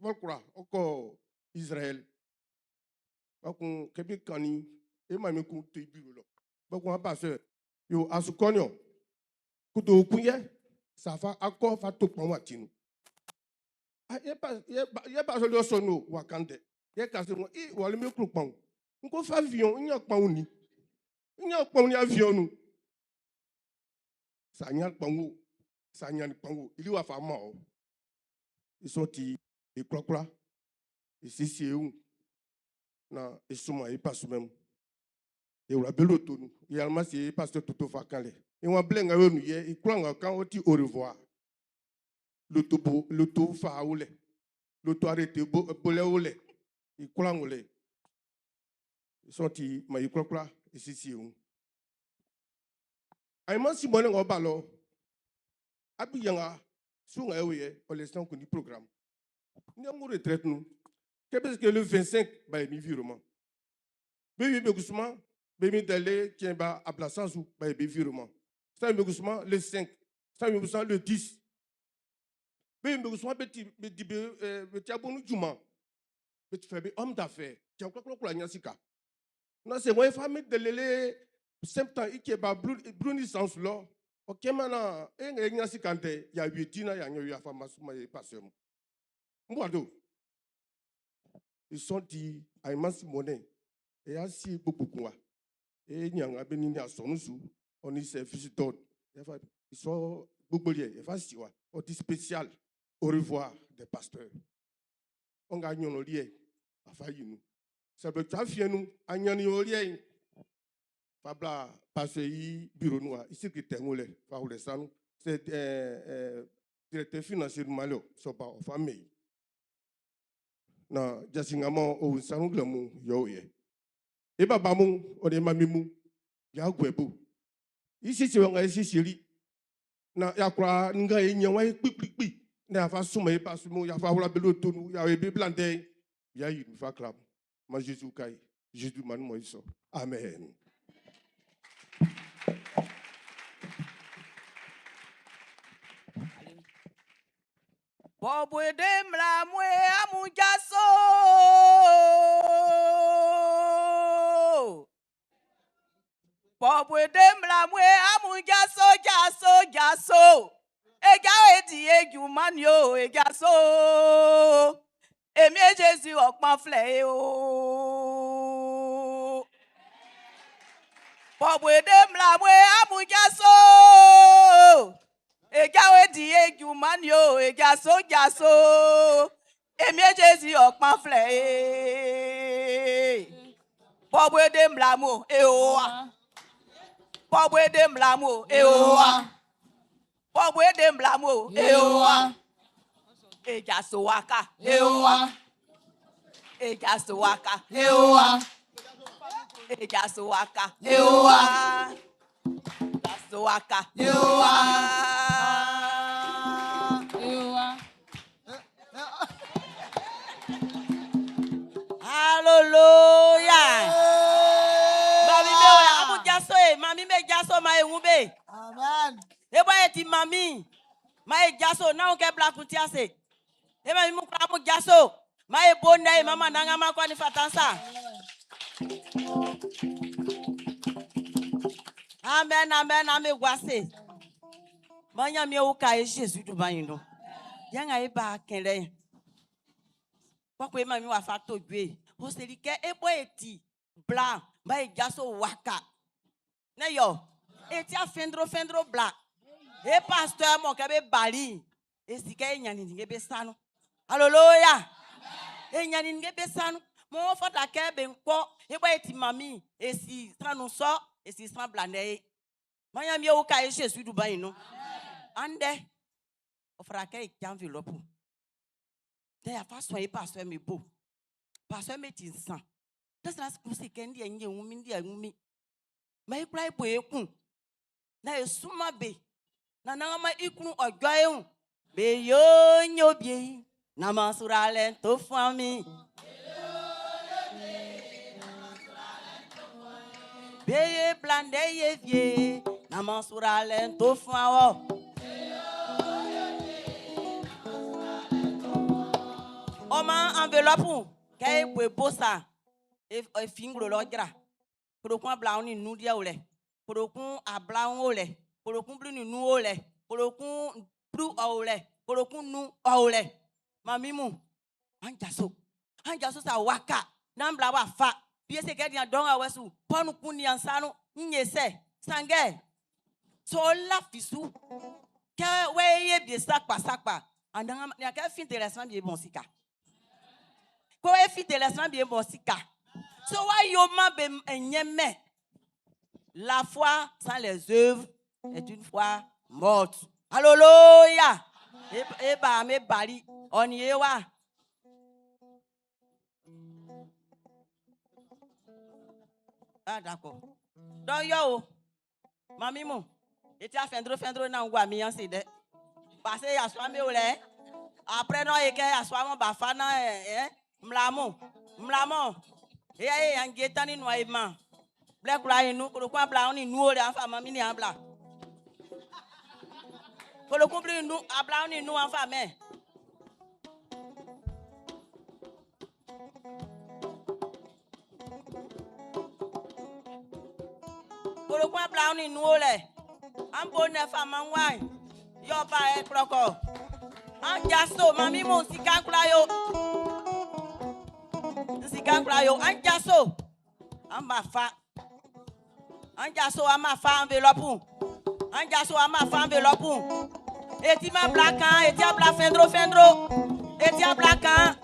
Paul kura ɔkɔ Israël bakun kɛbi kani e ma mi kun to ibi lɔ bakun apasɛ yo asukɔniɔ kuto kunyɛ safa akɔ fa to kpɔn wa tinu ah ye pa ye ye pasɛ lɔ sɔnu wa kan tɛ ye kasi ŋɔ i wali mi kuru kpɔn nko fa avion n yà kpɔn ni n yà kpɔn ni avion nu sa nya kpɔn wo sa nya kpɔn wo ili wa fa ma o isɔ ti ikurakura isisi ewu na esuma ipasumɛ mu ewura belo tonu yalima si pasteur toto fa kan lɛ ìwọ̀n bilẹ̀ ŋa yóò nu yɛ ikura ŋa kan o ti au revoir. Loto bo loto fa o lɛ loto arrêté bo bolɛ o lɛ i kwla o lɛ sɔn ti ma i kwlakwla i sisi o. Ayi si mɔne ŋɔ ba lɔ abi yanga su ŋa ewe yɛ ɔlɛ san kun di programme ni an ko retraite nu kɛ bɛ se le 25 ba ye mi virement bɛ mi bɛ kusuma bɛ mi dale tiɲɛ ba a bila san su ba ye bɛ virement san mi bɛ kusuma le 5 san mi bɛ kusuma le 10 bɛ mi bɛ kusuma bɛ ti bɛ di bɛ ɛɛ bɛ tia bonu juma bɛ ti fɛ bɛ homme d'affaires tiɲɛ kura kura ɲɛsi kan na se wɔn fa mi delele septembre ike ba blu blu ni san su lɔ ɔkɛ na e ŋa ɲɛsi kan tɛ ya wie di na ya ɲɛ ya fa ma suma ye pasteur mu n bɔ do ils sont dit ayi mɔnɛ e y'a si gbogbo kun wa e nyanga bɛ ni asɔnu su ɔni service d'ordre yafa ils sont gbogbo yɛ yafa si wa ɔdi spécial au revoir des pasteurs ɔn ka ɲɔnɔ liɛ afa yi nu sɛbɛ tsa fiɛ nu anyani o liɛ yi fabla pasteur yi bureau nu wa isi ki tɛŋo lɛ fa wulɛ sanu c'est directeur financier nu ma lɛ o sɔba ɔfa mɛ yi na jasingama o sanu gilɛ mu yɔ o yɛ e baba mu o de ma mi mu ya gbɛ bo isisi wa ŋa isisi ri na yakura nga ye nya wa ye kpikpikpi na yafa suma ye pasu mu yafa wula belo tonu ya ye bibla ndɛ ya yi fa klam ma Jésus kai Jésus manu mo iso amen. Bɔbɔde mlamue amujaso. Bɔbɔde mlamue amujaso jaso jaso. Eja edi ejumani o ejaso. Èmi Jésù ọ̀pọ̀n filẹ̀ o. Bɔbɔde mlamue amujaso. Eja edi ejumani o ejaso jaso. Èmi Jésù ọ̀pọ̀n filẹ̀ Bɔbɔde mlamu eoa. Bɔbɔde mlamu eoa. Bɔbɔde mlamu eoa. Ejaso waka eoa. Ejaso waka eoa. Ejaso waka eoa. Ejaso waka eoa. Eoa. Hallelujah. Mami me o amu jaso e mami me jaso ma ewu be. Amen. E bo e ti mami. Ma e jaso na o ke bla kuti ase. E mami mu kra mu jaso. Ma e bo na e mama na nga ma kwa ni fatansa. Amen amen amen gwase. Manya mi o ka e Jésus du ba yin no. Ya nga e ba kenle. Kwa kwe mami wa fa to gbe. O se li ke e bo e ti bla ma e jaso waka. Ne yo. E ti a fendro fendro bla. E pasteur mo ke be bali. E si ke nyani ni be sanu. Hallelujah. E nyani ni be sanu. Mo fota ke be nko e bo e ti mami e si sanu so e si san bla ne e. Manya mi o ka e Jésus du ba yin no. Ande. O fra ke e enveloppe. Te ya fa so e pasteur mi bo. Pasteur mi ti san. Tẹsán kùsì kẹ́ ndí ẹ̀yìn ẹ̀hún mi ndí ẹ̀hún mi. Ma ikura ibo ekun. Na esuma be. Na nangama ikun ọjọ́ ehun. Be yóò nyo bie. Na ma sura lẹ tó fún mi. Be ye blande ye vie. Na ma sura lẹ tó fún awọ. Ọmọ enveloppe kẹ́ ebo ebo sa. Efinglo lɔ dzra. Kpolokun abla ni nu díẹ̀ wò lɛ. Kpolokun abla wo lɛ. Kpolokun blu ni nu wo lɛ. Kpolokun blu ɔwò lɛ. Kpolokun nu ɔwò lɛ. Mami mu. Anjaso. Anjaso sa waka. Nambla wa fa. Piese kɛ diyan dɔn awɛ su. Pɔnu kun niyan sanu. Nye sɛ. Sangɛ. So la fisu. Kɛ wɛ ye bie sakpa sakpa. Andanga ya kɛ fin tɛlɛ san bie bɔn sika. Ko wɛ fin tɛlɛ san bie bɔn sika. So wa yo ma be enyeme. La foi sans les œuvres est une foi morte. Alléluia. E ba me bali oni e wa. Ah d'accord. Donc yo mami mu eti a fendro fendro na ngwa mi yan se de. Parce ya so me ole. Après non e ke ya so mo ba fa na eh mlamo. Mlamo. E ya e yan geta ni no e ma. Ble kula inu kolo kwa bla oni nu ole afa mami ni abla. Kolo kumpli nu abla oni nu afa me. Kolo kwa bla oni nu ole. Ambo ne fa manwa. Yo ba e kroko. Anja so mami mo sika kula yo. Sika kula yo anja so. Amba fa. Anja so ama fa enveloppe. Anja so ama fa enveloppe. Eti ma bla kan, eti abla fendro fendro. Eti abla kan.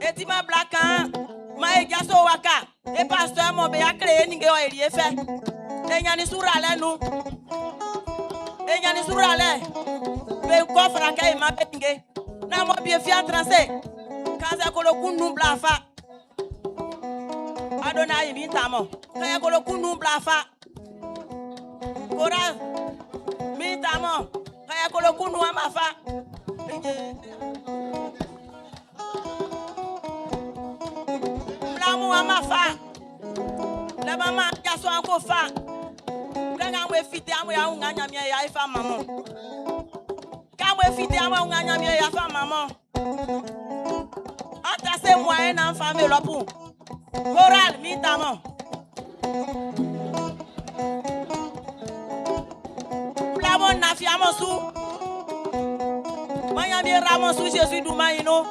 Eti ma bla kan. Ma e jaso waka. E pasteur mo be akle ni nge o eri efe. E nyani sura lenu. E nyani sura le. Be ko fra ke ma be nge. Na mo bi fi atranse. Kanze kolo kunu bla fa. Adonai mi tamo. Kaya kolo kunu bla fa. Kora mi tamo. Kaya kolo kunu ama fa. Blamu ama fa. La mama ya so anko fa. Kanga mwe fite amwe ya unga nyamia ya ifa mamo. Ka mwe fite amwe unga nyamia ya fa mamo. Ata se moyen na fa enveloppe. Choral mi tamo. Blamu na fi amonsu. Manya mi ramonsu Jésus duma ino.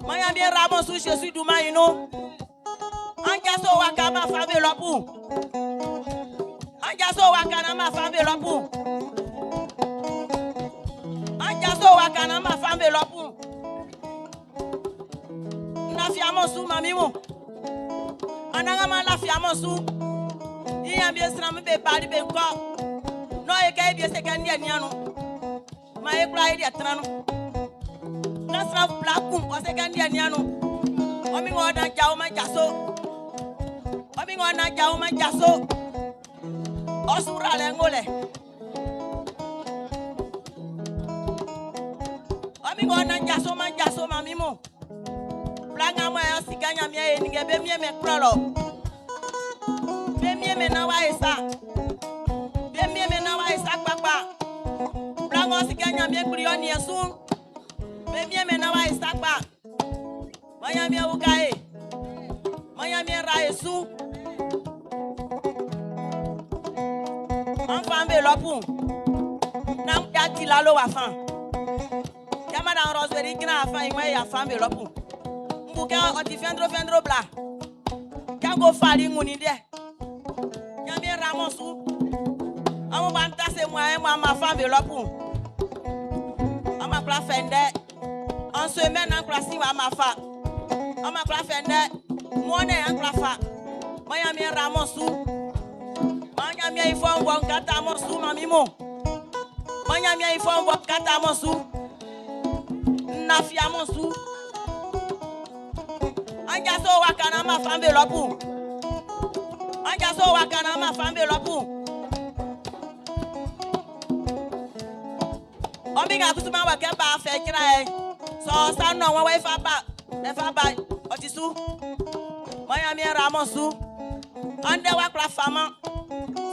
Manya mi ramonsu Jésus duma ino. Anja so waka ma fa enveloppe. Anja so waka na ma fa enveloppe. Anja so waka na ma fa enveloppe. Na fi amonsu mami mo. Ananga ma la fi amonsu. Iya bi esra mi be bali be nko. No e ka bi se ka ndi ani anu. Ma e kura e di atra no. Na sra bla kum o se ka ndi ani anu. O mi ngo dan jawo ma jaso. O mi ngo na jawo ma jaso. O sura le ngole. O mi ngo na jaso ma jaso ma mi mo. Bla nga mo e sika nya mi e ni be mi me kura lo. Be mi me na wa esa. Be mi me na wa esa papa. Bla ngo sika nya mi kuri oni esun. Be mi me na wa esa pa. Manya mi o ka e. Manya mi ra esu. Man fa enveloppe. Na ya ti la lo wa fan. Ya ma dan Rosemary kina afan inwe ya fa enveloppe. Mbuke o ti fendro fendro bla. Ka go fali nguni de. Ya mi ra monsu. Amu ba ntase mo e mo ma fa enveloppe. Ama kla fende. En semaine an kla si wa ma fa. Ama kla fende. Mo ne an kla fa. Ma ya mi ra monsu. Ma ya mi ifo ngbo nkata monsu mami mo. Ma ya mi ifo ngbo nkata monsu. Na fia monsu. Anja so waka na ma fa enveloppe. Anja so waka na ma fa enveloppe. Omi ga kusuma wa ke ba fe kira e. So sa no won wa fa ba. E fa ba otisu. Ma ya mi ra monsu. Ande wa kla fama.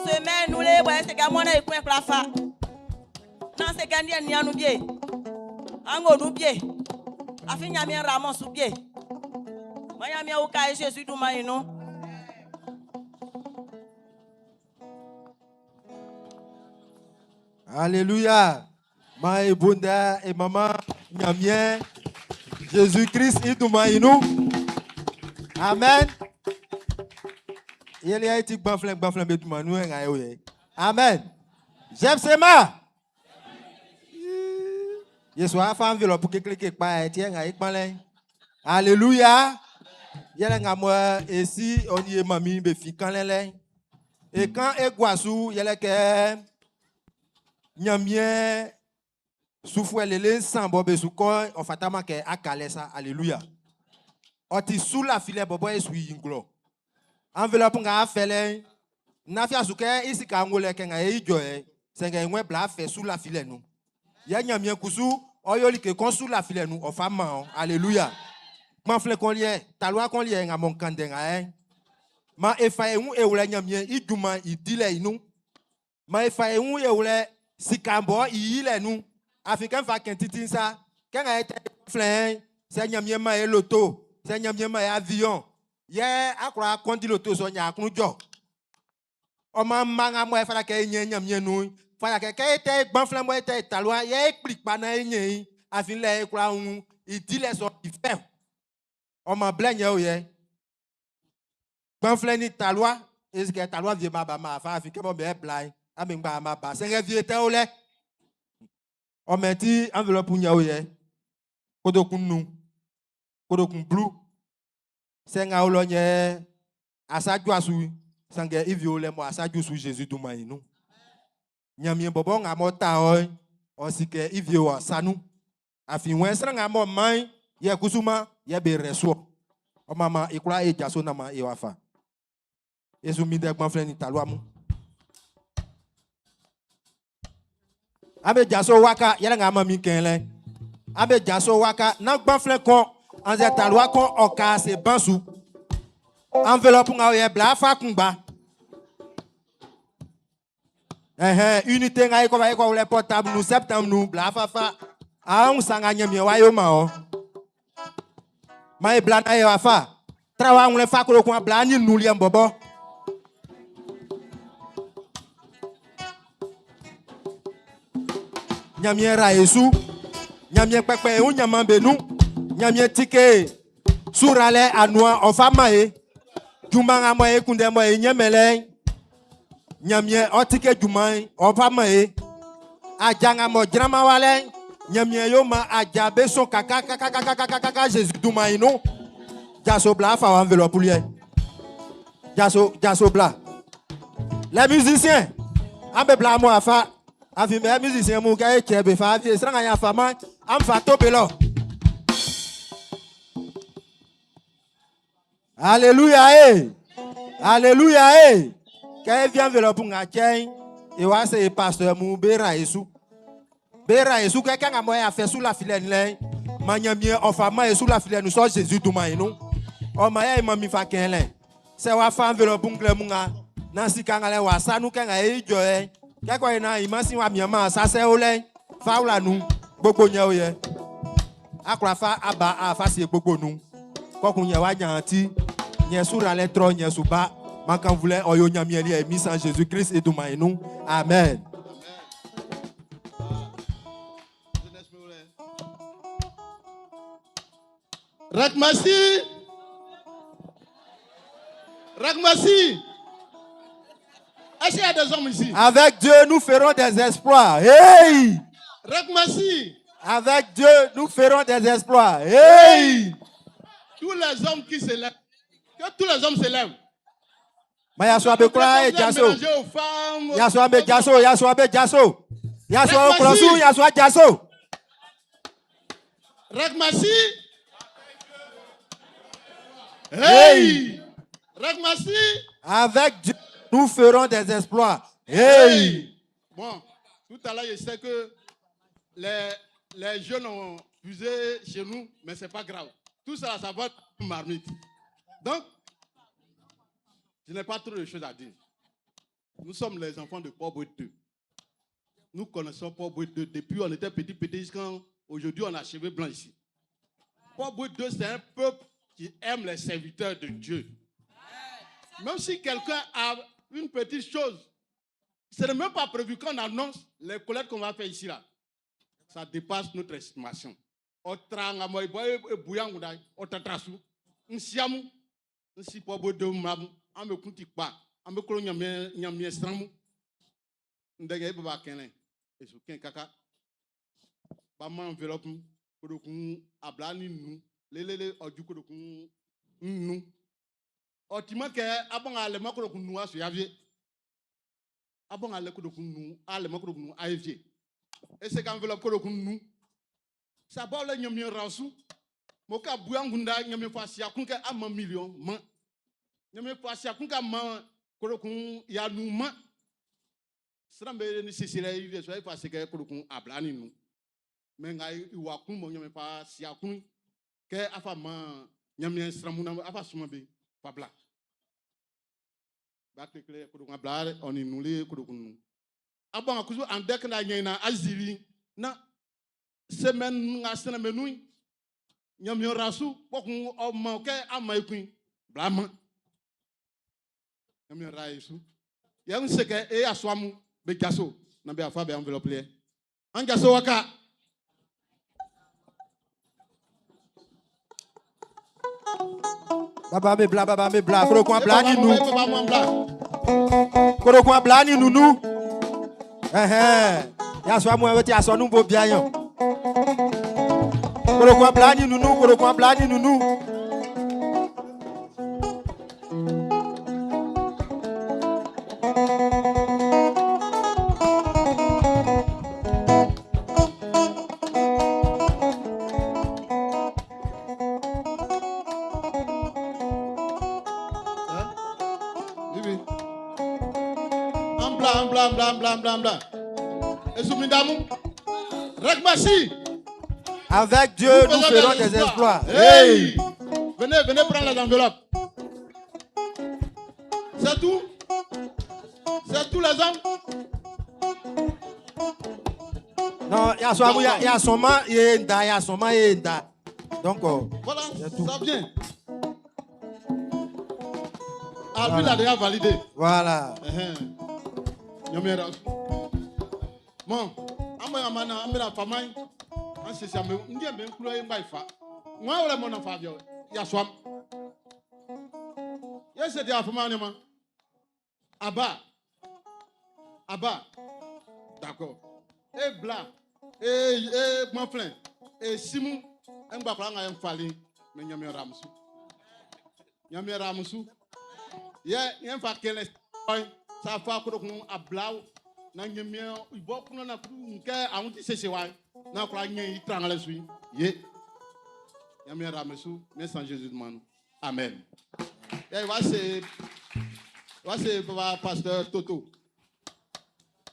Semaine nous le boy se ka mo na ikun kla fa. Na se ka ndi ni anu bie. Ango nu bie. Afi nya mi ra monsu bie. Ma ya mi o ka Jésus du ma inu. Alléluia. Ma ebonda et maman Nyamien Jésus-Christ iduma inu. Amen. Il y a été gbaflin gbaflin be duma nu nga yo ye. Amen. Jepsema. Yesu a fa enveloppe ke cliquer pa e tie nga ikpanle. Alléluia. Yele nga mo esi oni e mami be fi kan lele. Et quand e gwasu yele ke Ɲanmiɛn sufuɛ lele nsan bɔ be su kɔ ɔ fataman kɛ aka lɛ sa. Alléluia. Ɔ ti su lafilɛ bɔbɔ e su yi nglɔ. Enveloppe nga afɛ lɛ nafia su kɛ i sika ŋo lɛ kɛ nga e ijɔ yɛ sɛngɛ ŋwɛ bla afɛ su lafilɛ nu. Yɛ Ɲanmiɛn kusu ɔ yo like kɔn su lafilɛ nu ɔ fa ma ɔ. Alléluia. Gbanflɛn kɔn liɛ talua kɔn liɛ nga mɔ kande nga yɛ. Ma e fa e ŋu e wlɛ Ɲanmiɛn i junman i dilɛ i nu. Ma e fa e ŋu e wlɛ sika bɔ i yilɛ nu. Afi kɛ n fa kɛn titi sa kɛ nga e tɛ flɛn sɛ Ɲanmiɛn ma e loto sɛ Ɲanmiɛn ma e avion yɛ akora kɔndi loto sɔ nya akunu jɔ. Ɔma mma nga mɔ e fara kɛ e nyɛ Ɲanmiɛn nu fara kɛ kɛ e tɛ gbanflɛn mɔ e tɛ talua yɛ e kpli kpa na e nyɛ yi afi lɛ e kura ŋu i dilɛ sɔ i fɛ. Ɔma blɛ nyɛ o yɛ. Gbanflɛn ni talua esike talua vie ma ba ma fa afi kɛ mɔ bɛ bla yi ame ŋgba ma ba sɛngɛ vie tɛ o lɛ. Ɔmɛ ti enveloppe nyɛ o yɛ. Kodokun nu kodokun blu sɛŋa o lɔ nyɛ asaju asu sangɛ ivi o lɛ mɔ asaju su Jésus dunman yi nu. Ɲanmiɛn bɔbɔ ŋa mɔ ta ɔ ɔsi kɛ ivi o sanu. Afi wɛn sran ŋa mɔ man yɛ kusuma yɛ be rɛ soɔ. Ɔmama ikura e jaso na ma e wa fa. Esu mi dɛ gbanflɛn ni talua mu. Abe jaso waka yɛlɛ ŋa ma mi kɛn lɛ. Abe jaso waka na gbanflɛn kɔn anzɛ talua kɔn ɔka se ban su. Enveloppe ŋa yɛ bla fa kungba. Ɛhɛn unité ŋa ekɔ va ekɔ wlɛ portable nu septembre nu bla fa fa. Ahun sanga nyɛmiɛ wa yo ma ɔ. Ma e bla na ye wa fa. Tra wa ŋlɛ fa kolokun bla ni nu liɛ bɔbɔ. Ɲanmiɛn ra Yesu. Ɲanmiɛn kpɛkpɛ ehu ɲaman be nu. Ɲanmiɛn tike sura lɛ anua ɔfa ma ye. Juma ŋa mɔ ye kundɛ mɔ ye nyɛmɛ lɛ. Ɲanmiɛn ɔtike juma ye ɔfa ma ye. Adza ŋa mɔ dzrama wa lɛ. Ɲanmiɛn yo ma adza be sɔn kaka kaka kaka kaka kaka Jésus duma yi nu. Jaso bla afa wa enveloppe liɛ. Jaso jaso bla. Les musiciens, an bɛ bla mo afa. Afi mɛ musicien mu kɛ cɛ be fa afi sran ya fa ma an fa to be lɔ. Alléluia eh. Alléluia eh. Kɛ vient enveloppe ŋa cɛ e wa se pasteur mu be ra Yesu. Be ra Yesu kɛ kɛ ŋa mɔ ya fɛ su la filɛ lɛ. Ma ɲanmiɛn ɔfa ma Yesu la filɛ nu sɔ Jésus duma yi nu. Ɔma ya ma mi fa kɛn lɛ. Sɛ wa fa enveloppe ŋlɛ mu ŋa. Na sika ŋa lɛ wa sanu kɛ ŋa ye jɔ yɛ. Kɛkɔ yi na imasi wa miama sasɛ wo lɛ. Fa wla nu gbogbo nyɛ wo yɛ. Akora fa aba afa sie gbogbo nu. Kɔkun nyɛ wa nya ti. Nyɛ sura lɛ trɔ nyɛ suba. Makan vulɛ ɔyɔ ɲamiɛ liɛ mi san Jésus Christ eduma yi nu. Amen. Rakmasi. Rakmasi. Est-ce qu'il y a des hommes ici? Avec Dieu, nous ferons des exploits. Hey! Rakmasi. Avec Dieu, nous ferons des exploits. Hey! Tous les hommes qui se lèvent. Que tous les hommes se lèvent. Ma yasua be kura e jaso. Mélangé aux femmes. Yasua be jaso, yasua be jaso. Yasua okrosu, yasua jaso. Rakmasi. Hey! Rakmasi. Avec Dieu, nous ferons des exploits. Hey! Bon, tout à l'heure, je sais que les jeunes ont fusé chez nous, mais ce n'est pas grave. Tout ça, ça va être une marmite. Donc, je n'ai pas trop de choses à dire. Nous sommes les enfants de Port Bouët 2. Nous connaissons Port Bouët 2 depuis on était petit, petit jusqu'à aujourd'hui, on a cheveux blancs ici. Port Bouët 2, c'est un peuple qui aime les serviteurs de Dieu. Même si quelqu'un a une petite chose, ce n'est même pas prévu quand on annonce les collectes qu'on va faire ici là. Ça dépasse notre estimation. Otra nga moy boy e bouyan ngunda, otatrasu. Nsiamu, nsi Port Bouët 2 mamu, ambe kunti kwa, ambe kolo nyame nyame stramu. Ndenge baba kene. Esu ken kaka. Ba ma enveloppe kodokun abla ni nu, lelele oju kodokun nu. Otima ke abon ale ma kodokun nu aso yavie. Abon ale kodokun nu, ale ma kodokun nu AFG. E se ka enveloppe kodokun nu. Sa ba le nyamien rasu. Mo ka buya ngunda nyamien fa sia kun ke ama million ma. Nyamien fa sia kun ka ma kodokun ya nu ma. Sran be ni sisire yi de so e fa se ke kodokun abla ni nu. Mais nga i wa kun mo nyamien fa sia kun ke afa ma nyamien sran mu na afa suma be fa bla. Ba kekle kodokun abla oni nu le kodokun nu. Abon akusu andek na nyina aziri na semaine nga sene menu nyamien rasu pokun ọmọ ke ama ikun bla ma. Nyamien ra yesu. Ye nse ke e aswamu be jaso na be afa be enveloppe le. An jaso waka. Baba me bla, baba me bla. Kodokun abla ni nu. Baba mo bla. Kodokun abla ni nunu. Eh Ya so amu e ti aso nu bo bia yan. Kodokun abla ni nunu, kodokun abla ni nunu. Hein? Bibi. Ambla, ambla, ambla, ambla, ambla, ambla. Esumindamu. Rekmasi. Avec Dieu, nous faisons ferons des exploits. Hey! Venez, venez prendre les enveloppes. C'est tout? C'est tout les hommes? Non, il y a son il y a son man, il y a nda, il y a son man, il y a nda. Donc, oh, Voilà, c'est tout. ça vient. Ah, lui, il a déjà validé. Voilà. Nyamira. Bon, amwe amana amira famai. An sisi ame ndiye me nkulo ye mba ifa. Nwa wala mo na fa bio. Ya swam. Yes, c'est dia fama nyama. Aba. Aba. D'accord. E bla. E e manflin. E simu. Ngba kula nga mfali me nyamira musu. Nyamira musu. Ye nye fa kele sa fa kodokun ablaw na nyemie ibo kuno na kudu nke awon ti sese wa na kura nye itrangale sui ye nyamie ramesu me san Jésus man amen. Eh va c'est papa pasteur Toto.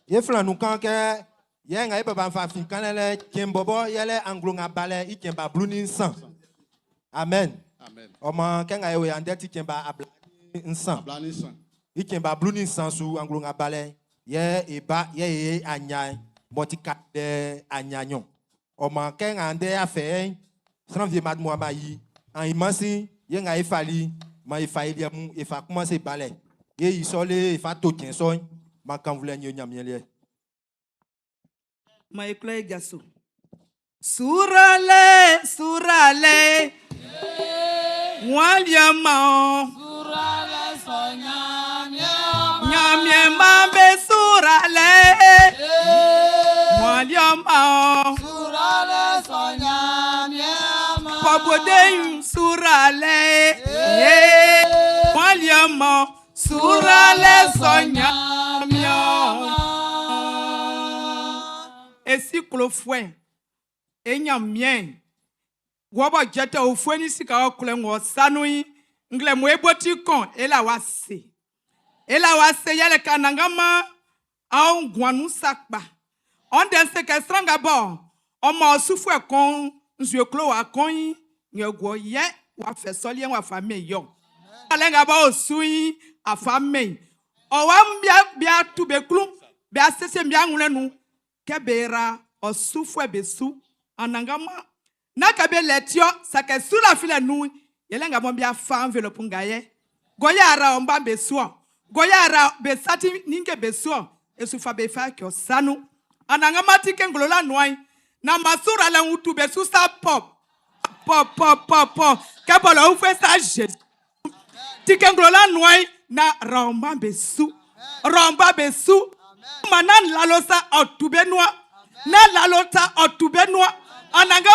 Ye flan nu kan ke ye nga ye papa fa fin kan le tien bobo ye le anglo nga bale i tien ba blu ni nsan. Amen. Amen. O ma ke nga ye we ande ti tien ba abla ni nsan. Abla ni nsan. I tien ba blu ni nsan su anglo nga bale ye e ba ye ye anya mo ti ka de anya nyon. O ma ke nga ande afe sran vie mad mo ma yi an imansi ye nga e fali ma e fa ile mu e fa commencer bale. Ye yi sole e fa to tien so ma kan vule nyo nyam ye. Ma e klo e gaso. Surale, surale. Walia ma. Surale so nyam ye. Nyam ye ma be surale. Walia ma. Surale so nyam ye ma. Pabode surale. Walia ma. Surale so nyam ye. Esi klofwe. Enya mien. Wobo jete ofwe ni sika okule ngo sanui. Ngle mwe boti kon. Ela wase. Ela wase yele kanangama. Aon guanu sakpa. Onde se ke stranga bo. Omo osufwe kon. Nzwe klo wa kon yi. Nye gwo ye. Wa fe soli wa fa me yo. Alenga ba osui. Afa me. Owa mbia bia tube klu. Bia sese mbia ngule nu. Kebera osufwe besu. Anangama. Na kabe letio sake sula file nu yelenga mo bia fa envelope ngaye. Goya ara omba besuo. Goya ara besati ninge besuo. Esufa be fa kyo sanu. Anangama tike ngolola nwai. Na masura le utu besu sa pop. Pop pop pop pop. Kebolo ufe sa je. Tike ngolola nwai na romba besu. Romba besu. Mana lalosa otube noa. Na lalota otube noa. Ananga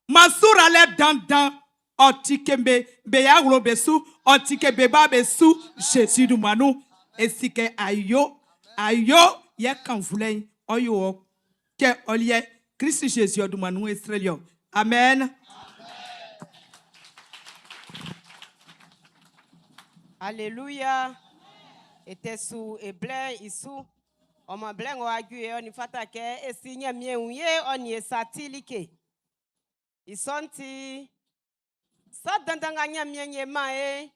masura le dandan otikembe be ya wlo besu otike beba besu Jésus du manu esike ayo a yo yɛ kanvulɛ'n ɔ yo ɔ kɛ ɔliɛ Krist Jésus ɔ dunman nun e srɛli ɔ. Amen. Alléluia. E su e blɛ i su. Ɔ man blɛ ng'ɔ aju ye ɔ ni fata kɛ e si Ɲanmiɛn wun ye ɔ ni e sa ti like. I sɔ'n ti sa dandan nga Ɲanmiɛn ye man e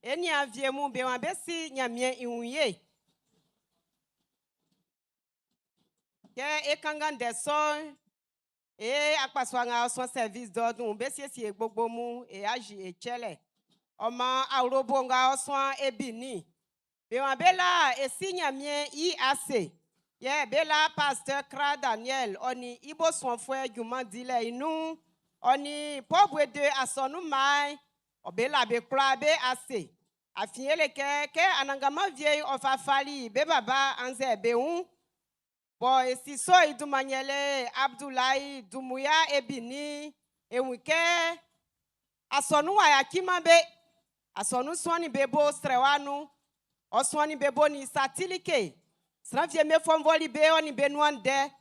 e ni avie mun be wan be si Ɲanmiɛn i wun ye. Kɛ e kanngan ndɛ sɔ'n e akpasua nga ɔ suan service d'ordre be siesie gbogbo mu e azi e tsɛlɛ. Ɔ man awlobo nga ɔ suan ebini be wan be la e si Ɲanmiɛn i ase. Yɛ be la pasteur Kra Daniel ɔ ni i bo suanfuɛ junman dilɛ i nun ɔ ni Paul Bouede asɔnun maa ɔ be la be kwlaa be ase. Afin ele kɛ kɛ ananganman vie ɔ fa fali be baba annzɛ be wun. Bɔn e si so i dunman yɛlɛ Abdoulaye Dumuya Ebini e wun kɛ asɔnun wa yaciman be asɔnun suanni be bo srɛwa nun ɔ suanni be bo ni satilike sran fie me fɔnvɔli be ɔ ni be nuan dɛ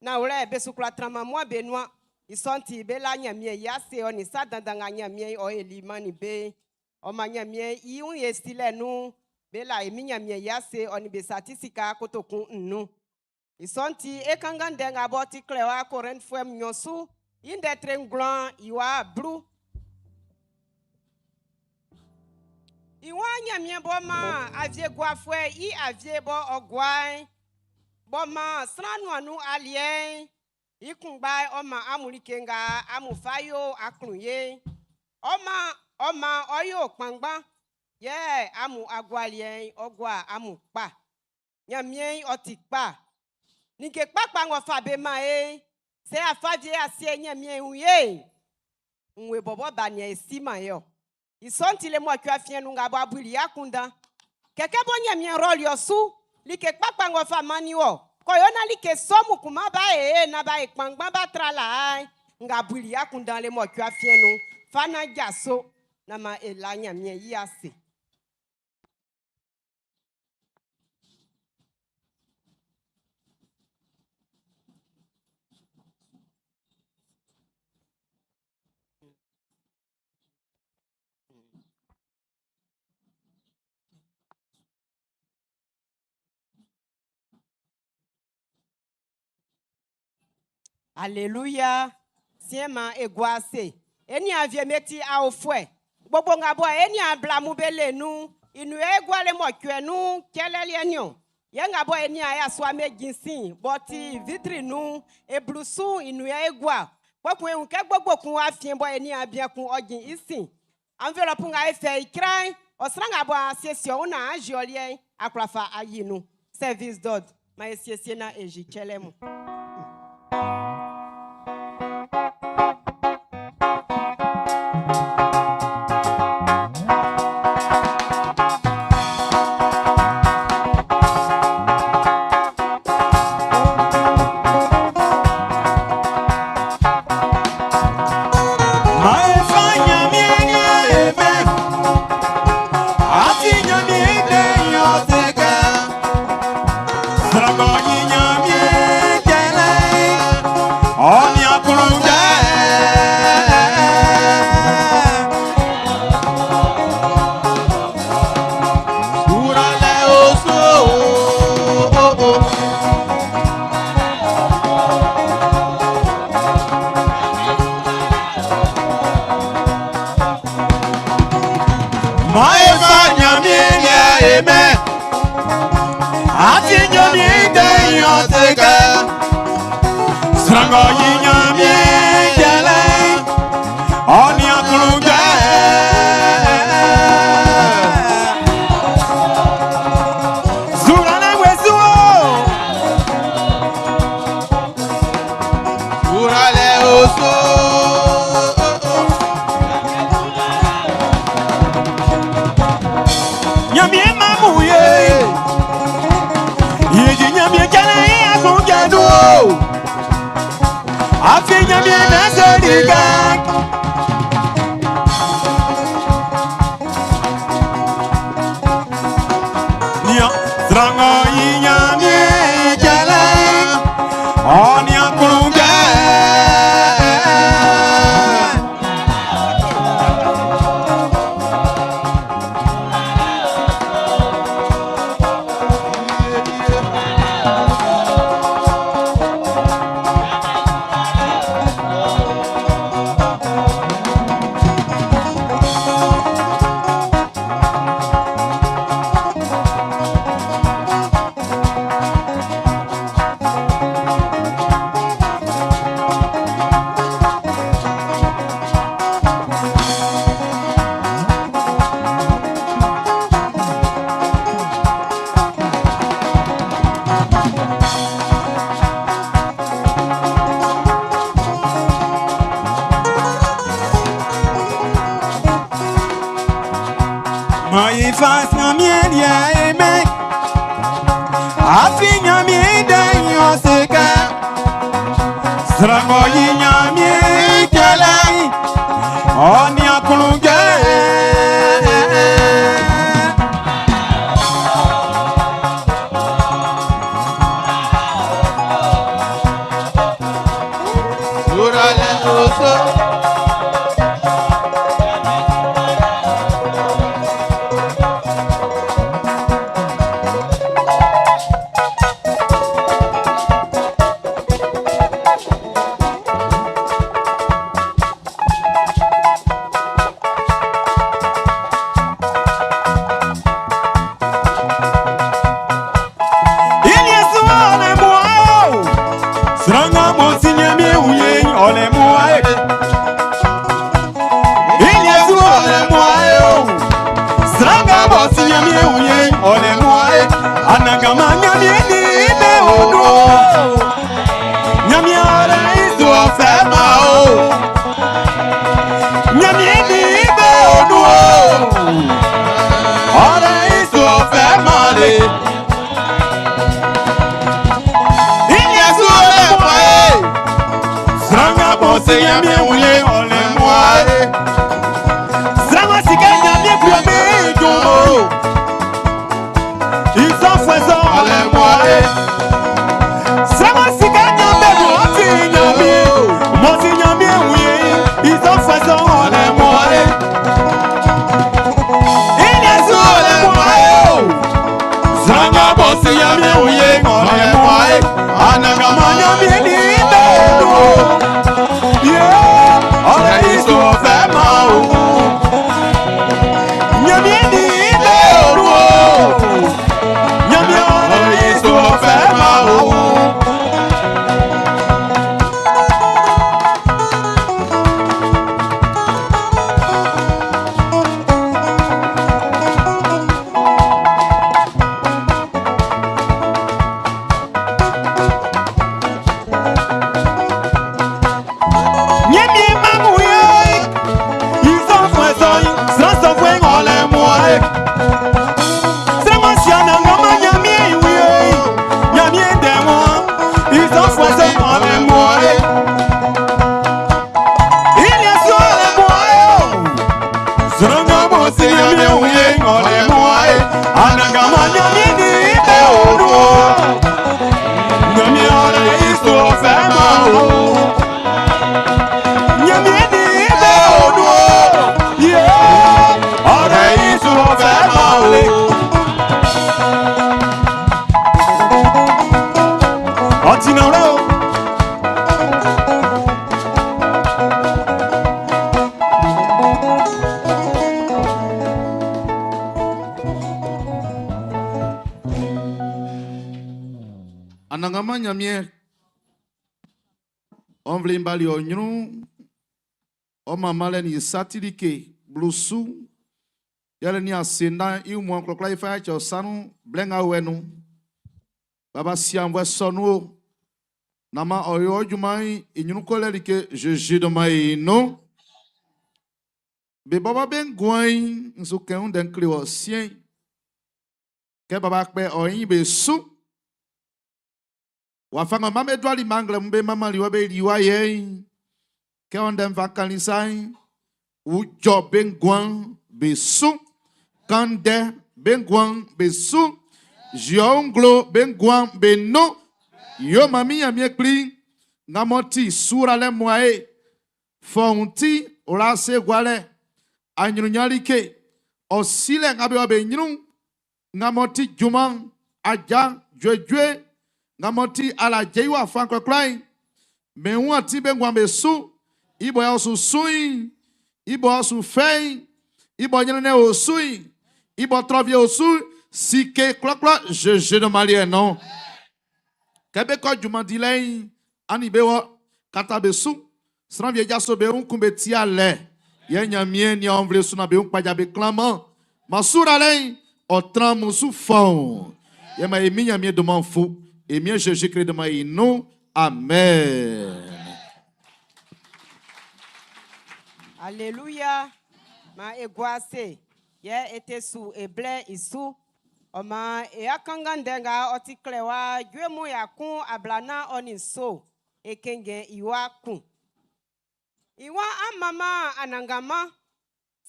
na wlɛ be su kwla traman mua be nuan i sɔ'n ti be la Ɲanmiɛn i ase ɔ ni sa dandan nga Ɲanmiɛn ɔ eli man ni be ɔ ma Ɲanmiɛn i wun ye silɛ nun be la emi Ɲanmiɛn i ase ɔ ni be sa ti sika kotokun nnun i sɔ'n ti e kanngan ndɛ nga bɔ ti klɛ wa Korɛntfuɛ'm nnyɔn su i ndɛ tre ngwlan i wa blu. I waan Ɲanmiɛn bɔ man avie guafuɛ i avie bɔ ɔ gua'n bɔ man sran nuan nun aliɛ'n i kunngba ɔ man amun like nga amun fa yo aklun ye ɔ man ɔ man ɔ yo kpanngban yɛ amun agualiɛ'n ɔ gua amun kpa. Ɲanmiɛn ɔ ti kpa. Ninnge kpakpa ng'ɔ fa be man e sɛ afa vie asie Ɲanmiɛn wun ye nwe bɔbɔ ba nia e si man ye ɔ. I sɔ'n ti le mɔcuɛ afiɛn nun nga bɔ abuli akundan. Kɛkɛ bɔ Ɲanmiɛn rɔli ɔ su like kpakpa ng'ɔ fa mannin wɔ kɔ yo na like sɔ mun kuma ba e na ba e kpanngban ba tra la nga abuli akundan le mɔcuɛ afiɛn nun fa na jaso na ma e la Ɲanmiɛn i ase. Alléluia. Siema e guase. Eni avie meti aofue. Gbogbo nga bo eni ablamu be le nu. Inu e guale mo kwe nu kelele enyo. Ye nga bo eni aya so ame ginsin boti vitri nu e blusu inu e gua. Gbogbo ehun ke gbogbo kun afien bo eni abia kun ogin isin. Enveloppe nga e fe ikran. Osran nga bo asiesie una ajiolie aklafa ayinu. Service d'ordre. Ma esiesie na eji chelemu. Nian, sran ng'ɔ yi Sran ng'ɔ yi Ɲanmiɛn i cɛlɛ'n, ɔ nian aklunjɔɛ. Suralɛ oso. Ilias ɔlɛ mua o, sran nga m'ɔ si Ɲanmiɛn wun ye'n ɔlɛ mua e. Ilias ɔlɛ mua o, sran nga m'ɔ si Ɲanmiɛn wun ye'n ɔlɛ mua e. Anannganman Ɲanmiɛn nin be o nun o, Ɲanmiɛn ɔlɛ i su ɔ fɛ ma o. Ɲanmiɛn nin be o nun o, ɔlɛ i su ɔ fɛ ma le. Ilias ɔlɛ mua e, sran nga m'ɔ si Ɲanmiɛn wun ye'n ɔlɛ mua e. Sran ng'ɔ si kɛ Ɲanmiɛn klo be junman o, i sɔfuɛ sɔ'n ɔlɛ mua e. Sran ng'ɔ si kɛ Ɲanmiɛn m'ɔ ti Ɲanmiɛn, m'ɔ si Ɲanmiɛn wun ye'n, i sɔfuɛ sɔ'n ɔlɛ mua e. Ilias ɔlɛ mua e o, sran nga m'ɔ si Ɲanmiɛn wun ye'n ɔlɛ mua e. Anannganman Ɲanmiɛn nin be nun o, yeah, ɔlɛ i su ɔ fɛ ma o. Ɲanmiɛn nin be nun o, Ɲanmiɛn ɔlɛ i su ɔ fɛ ma o. Ɲanmiɛn mamu ye, i sɔfuɛ sɔ'n, sran sɔfuɛ ɔlɛ mua e. Sran ng'ɔ si Anannganman Ɲanmiɛn i wun ye, Ɲanmiɛn dɛ wɔn, i sɔfuɛ sɔ'n ɔlɛ mua e. Ilias ɔlɛ mua e o, sran nga m'ɔ si Ɲanmiɛn wun ye'n ɔlɛ mua e. Anannganman Ɲanmiɛn nin be o nun o, Ɲanmiɛn ɔlɛ i su ɔ fɛ ma o. Ɲanmiɛn nin be o nun o, yeah, ɔlɛ i su ɔ fɛ ma o. Ɔ ti nanwlɛ o. Anannganman Ɲanmiɛn, ɔ nvle'n bali ɔ ɲrun, ɔ manmanlɛ nin sa ti like blusu, yɛlɛ ni asenda i wunmuan klɔklɔ i fa yaci ɔ sa nun blɛ nga wɛ nun. Baba sianvuɛ sɔ nun o, nama ɔ yo ɔ junman'n i ɲrun kɔlɛ like Jésus dunman i nun. Be bɔbɔ be nguan'n nso kɛn ndɛ kle wɔ siɛn. Kɛ baba kpɛ ɔ ɲin be su. Wafa nga mame duali manglɛ mun be mamali wɔ be liwa yɛn. Kɛ ɔ ndɛ nfa kannin sa'n, wujɔ be nguan be su. Kan ndɛ be nguan be su. Ziɔ nglo be nguan be nun. Yo mami Ɲanmiɛn kpli nga m'ɔ ti suralɛ mua e. Fɔun ti wla ase gualɛ. Anyurunya like. Ɔ silɛ nga be wɔ be ɲrun. Nga m'ɔ ti junman aja juejue. Nga m'ɔ ti alaje i wafa klɔklɔ'n. Mɛ wun ati be nguan be su. I bɔ yɛ ɔ su su'n. I bɔ ɔ su fɛ'n. I bɔ ɲrɛnnɛn o su'n. I bɔ trɔvie o su. Sike klɔklɔ Jésus no maliɛ non. Kɛ be kɔ junman dilɛ'n, ani be wɔ kata be su. Sran wie jaso be wun kun be tia lɛ. Yɛ Ɲanmiɛn ni ɔ nvle su na be wun kpaja be klanman. Ma suralɛ'n, ɔ tran mun su fɔun. Yɛ ma e mi Ɲanmiɛn dunman fu. E mi Jésus Christ dunman i nun. Amen. Alléluia. Ma e gua ase. Yɛ e te su e blɛ i su. Ɔ maan e akanngan ndɛ nga ɔ ti klɛwa jue mun 147. E kɛnngɛn i wa kun. I waan an manman Anannganman.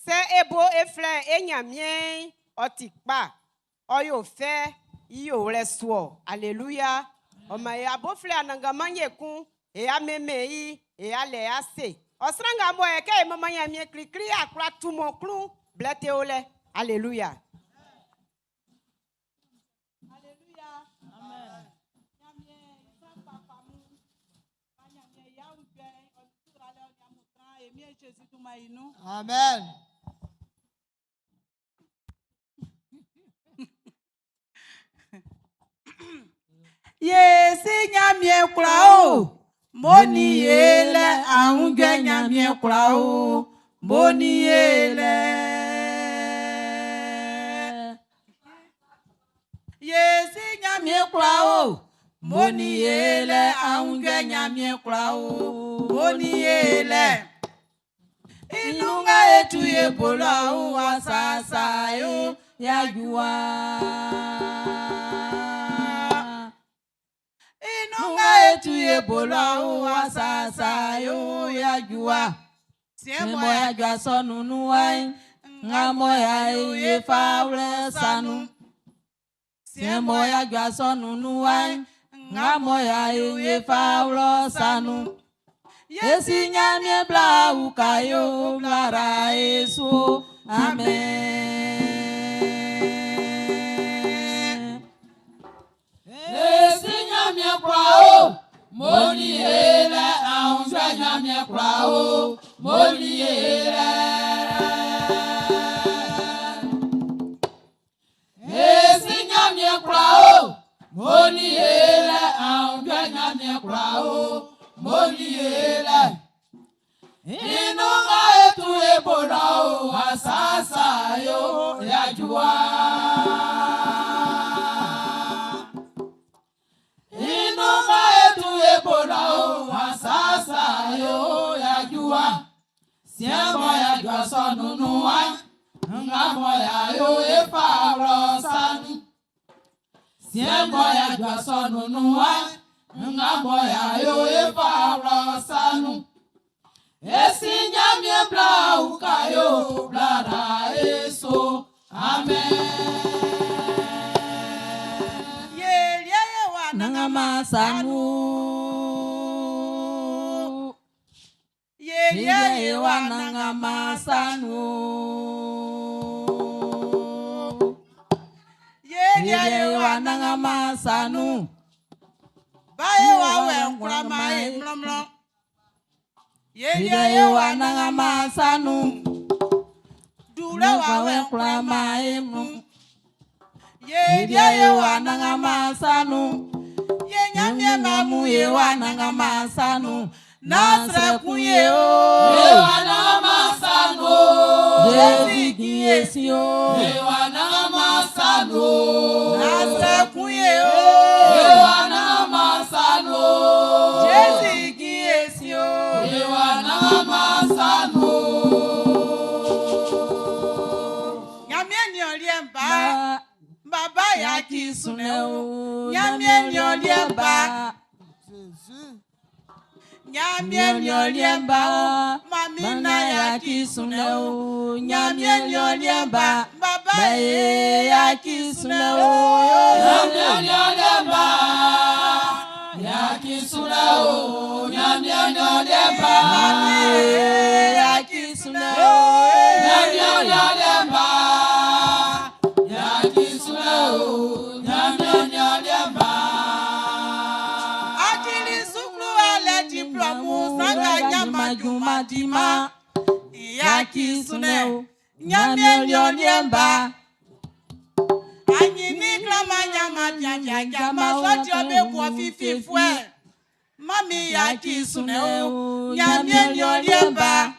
Sɛ e bo e flɛ e Ɲanmiɛn'n, ɔ ti kpa. Ɔ yo fɛ i yowlɛ su ɔ. Aleluya. Ɔ maan e abo flɛ Anannganman ekun, e amɛnmɛn i, e alɛ ase. Ɔ sran nga mɔ e kɛ e manman Ɲanmiɛn klikli a kwla tu mɔ klun blɛ te o lɛ. Aleluya. Amen. Ye si Ɲanmiɛn kwla o, mo ni ye lɛ aunjɛ Ɲanmiɛn kwla o, mo ni ye lɛ. Ye si Ɲanmiɛn kwla o, mo ni ye lɛ aunjɛ Ɲanmiɛn kwla o, mo ni ye lɛ. Inunga etu ye bolo wa sa sa yo ya juwa. Inunga etu ye bolo wa sa sa yo ya juwa. Siemo ya jwa sonu nuwai, ngamo ya ye fa sanu. Siemo ya jwa sonu nuwai, ngamo ya ye fa sanu. Yesi nyamie bla ukayo bla ra esu. Amen. Esi Ɲanmiɛn kwla o, mo ni ele aunjɛ Ɲanmiɛn kwla o, mo ni ele. Esi Ɲanmiɛn kwla o, mo ni ele aunjɛ Ɲanmiɛn kwla o, mo ni ele. Inú nga etu ebola o, asasa yo yajua. Inú nga etu ebola o, asasa yo yajua. Siemo yajua sọnù nuwa, nga mọ ya yo efa rọ sanu. Siemo yajua sọnù nuwa, nga mọ ya yo efa rọ sanu. Esi Ɲanmiɛn bla ukayo bla ra eso. Amen. Ye lie ye wa Nangama sanu. Ye lie ye wa nangama sanu. Ye lie ye wa nangama sanu. Ba ye wa we nkura ma ye mlɔmlɔ. Ye lie ye wa nangama sanu. Dule wa we nkura ma ye mu. Ye lie ye wa nangama sanu. Ye Ɲanmiɛn ma mu ye wa nangama sanu. Nasrɛ kun ye o. Ye wa nangama sanu. Jésus ki ye si o. Ye wa nangama sanu. Nasrɛ kun ye o. Ye wa nangama sanu. Jésus ki ye si o. Ye wa nangama sanu. Ɲanmiɛn ni ɔliɛ ba. Baba ya ki sunɛ o. Ɲanmiɛn ni ɔliɛ ba. Ɲanmiɛn ni ɔliɛ ba o. Mami na ya ki sunɛ o. Ɲanmiɛn ni ɔliɛ ba. Baba ye ya ki sunɛ o. Ɲanmiɛn ni ɔliɛ ba. Ya ki sunɛ o. Ɲanmiɛn ni ɔliɛ ba. Mami ya ki sunɛ o. Ɲanmiɛn ni ɔliɛ ba. Ya ki sunɛ o. Ɲanmiɛn ni ɔliɛ ba. Ajili sukulu alɛ diplɔmu sanga ɲama juma dima. Ya ki sunɛ o. Ɲanmiɛn ni ɔliɛ ba. Anyini klama ɲama jaja jama sɔti ɔbɛ bɔ fifi fuɛ. Mami ya ki sunɛ o. Ɲanmiɛn ni ɔliɛ ba.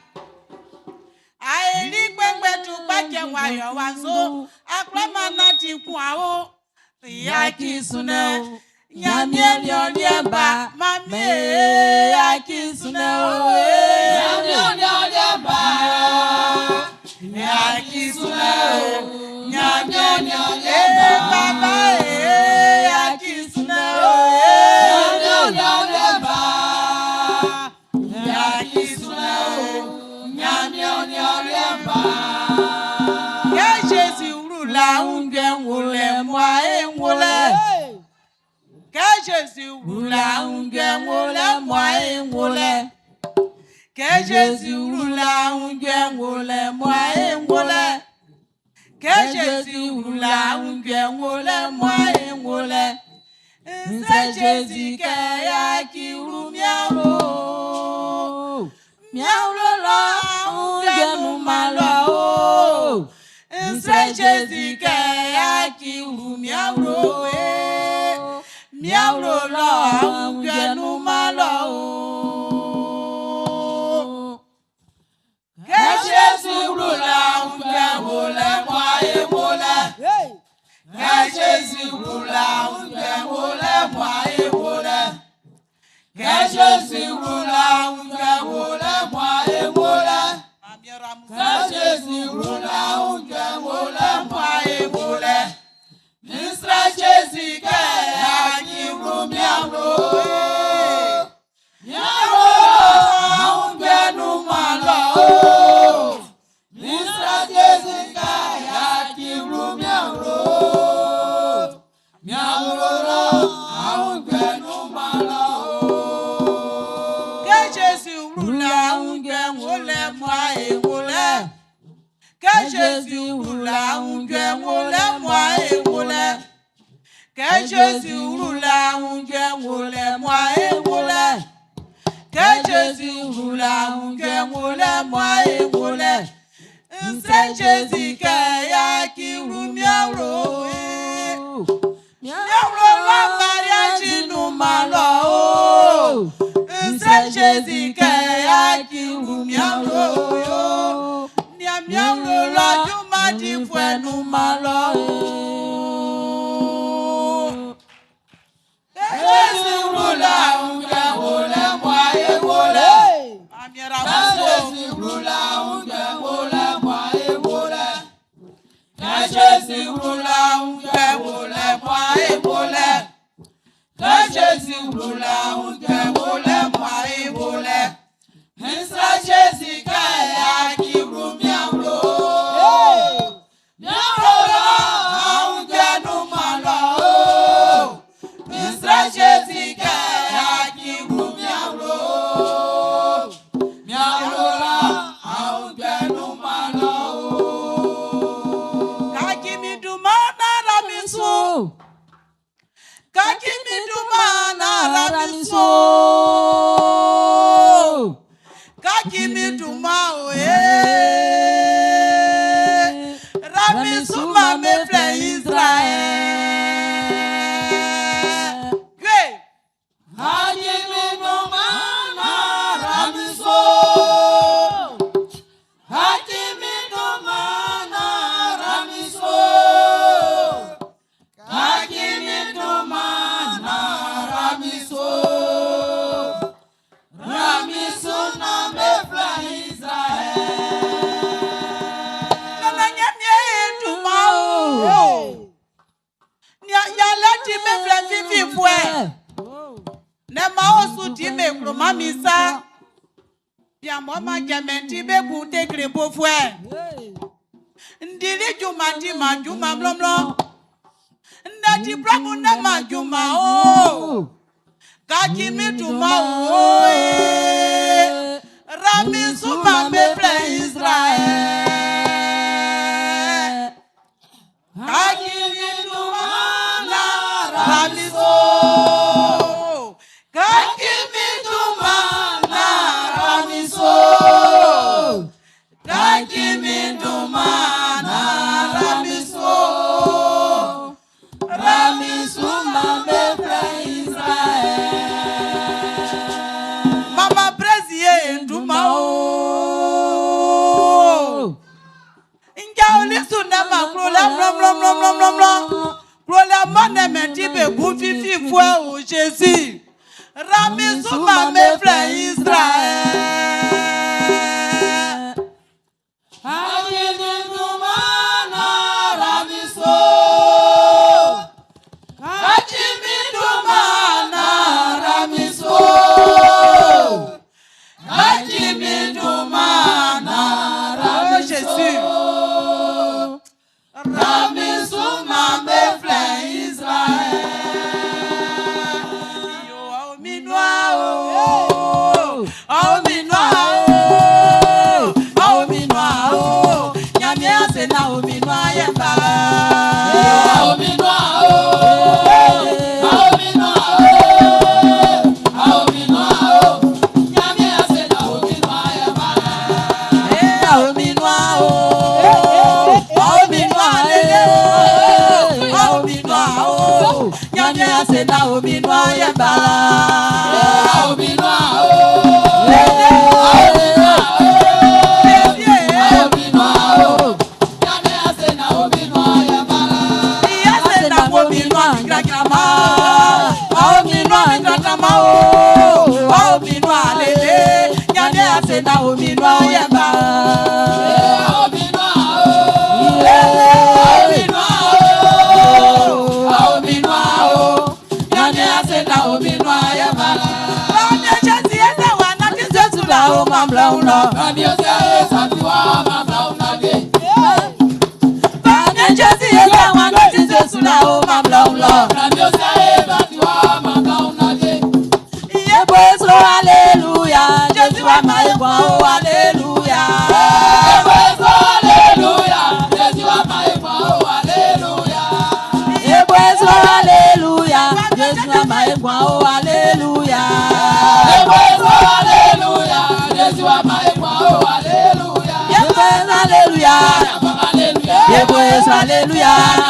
Aeli gbɛngbɛ tu gbajɛ wayɔ wazo. Aklama na ti kun awo. Ya ki sunɛ o. Ɲanmiɛn ni ɔliɛ ba. Mami ya ki sunɛ o. Ɲanmiɛn ni ɔliɛ ba. Ya ki sunɛ o. Ɲanmiɛn ni ɔliɛ ba. Baba ye ya ki sunɛ o. Ɲanmiɛn ni ɔliɛ ba. Jésus wlula unjue ngole mwa ngole. Que Jésus wlula unjue ngole mwa ngole. Que Jésus wlula unjue ngole mwa ngole. C'est Jésus qui a qui wlu miawo. Miawo lo unjue nu malo. C'est Jésus qui a qui wlu miawo. Miawo lo unjue nu malo. Que Jésus wlula unjue ngole mwa ngole. Que Jésus wlula unjue ngole mwa ngole. Que Jésus wlula unjue ngole mwa ngole. Que Jésus wlula unjue ngole mwa ngole. Misra Jésus ke aki wlu miawo. Miawo unjue nu malo. Misra Jésus ke aki wlu miawo. Miawo lo unjue nu malo. Que Jésus wlula unjue ngole mwa ngole. Que Jésus wlula unjue ngole mwa ngole. Que Jésus wlula unjue ngole mwa ngole. Que Jésus wlula unjue ngole mwa ngole. C'est Jésus qui a qui wlu miawo. Miawo la mariage nu malo. C'est Jésus qui a qui wlu miawo. Miawo la juma di fue nu malo. Jésus wlula unjue ngole mwa ngole. Que Jésus wlula unjue ngole mwa ngole. Que Jésus wlula unjue ngole mwa ngole. Que Jésus wlula unjue ngole mwa ngole. Misra Jésus ke aki wlu miawo. Miawo la unjue nu malo. Misra Jésus ke aki wlu miawo. Miawo la unjue nu malo. Kakimi duma na ramisu. Kakimi duma na ramisu. Kakimi duma oye. Ramisu ma me fle Israël. Gwe. Hakimi duma na ramisu. Hakimi duma na ramisu. Hakimi duma na ramisu. Ramisu na me fle Israël. Nana nyamie duma o. Yalɛ ti me flɛ fifi fue. Ne ma o su ti me klo ma mi sa. Biamɔ ma jɛmɛ ti be kun te kle bo fue. Ndili juma ti ma juma mlɔmlɔ. Ndati bramu ne ma juma o. Kaki mi duma o. Rami suma me flɛ Israël. Kaki mi duma na ramiso. Kaki mi duma na ramiso. Kaki mi duma na ramiso. Ramiso ma me flɛ Israël. Mama Brésilien nduma o. Nja olisu na ma klo la mlɔ mlɔ mlɔ mlɔ mlɔ mlɔ. Klo la mɔ ne mɛ ti be gun fifi fue o Jésus. Ramisu ma me flɛ Israël. Hakimi duma na ramiso. Hakimi duma na ramiso. Hakimi duma na ramiso. Jésus. Ramisu ma me flɛ Israël. nuan yɛ ba. Alléluia, Jésus wa ma oh, alléluia. Alléluia, Jésus wa ma oh, alléluia. Alléluia, Alléluia.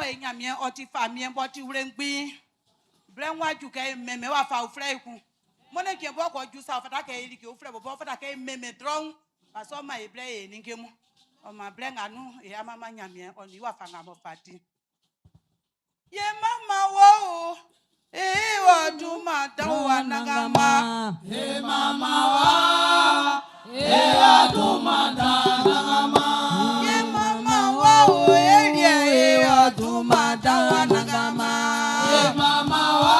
e Ɲanmiɛn ɔ ti famiɛn b'ɔ ti wlengbi'n, blɛ ng'ɔ ju kɛ e mɛnmɛn w'a fa uflɛ ekun. Mɔnnɛn cɛn bɔ kɔ ju sa ɔ fata kɛ e like uflɛ bɔbɔ ɔ fata kɛ e mɛnmɛn drɔn parce que ɔ man e blɛ e ninnge mun. Ɔ man blɛ nga nun e manman Ɲanmiɛn ɔ nin wafa nga m'ɔ fa ti. Ye mama wo e wɔ dunman dan o Anannganman. E mama wa e wɔ dunman dan Anannganman. Ye mama wo e liɛ e wɔ dunman dan o Anannganman. E mama wa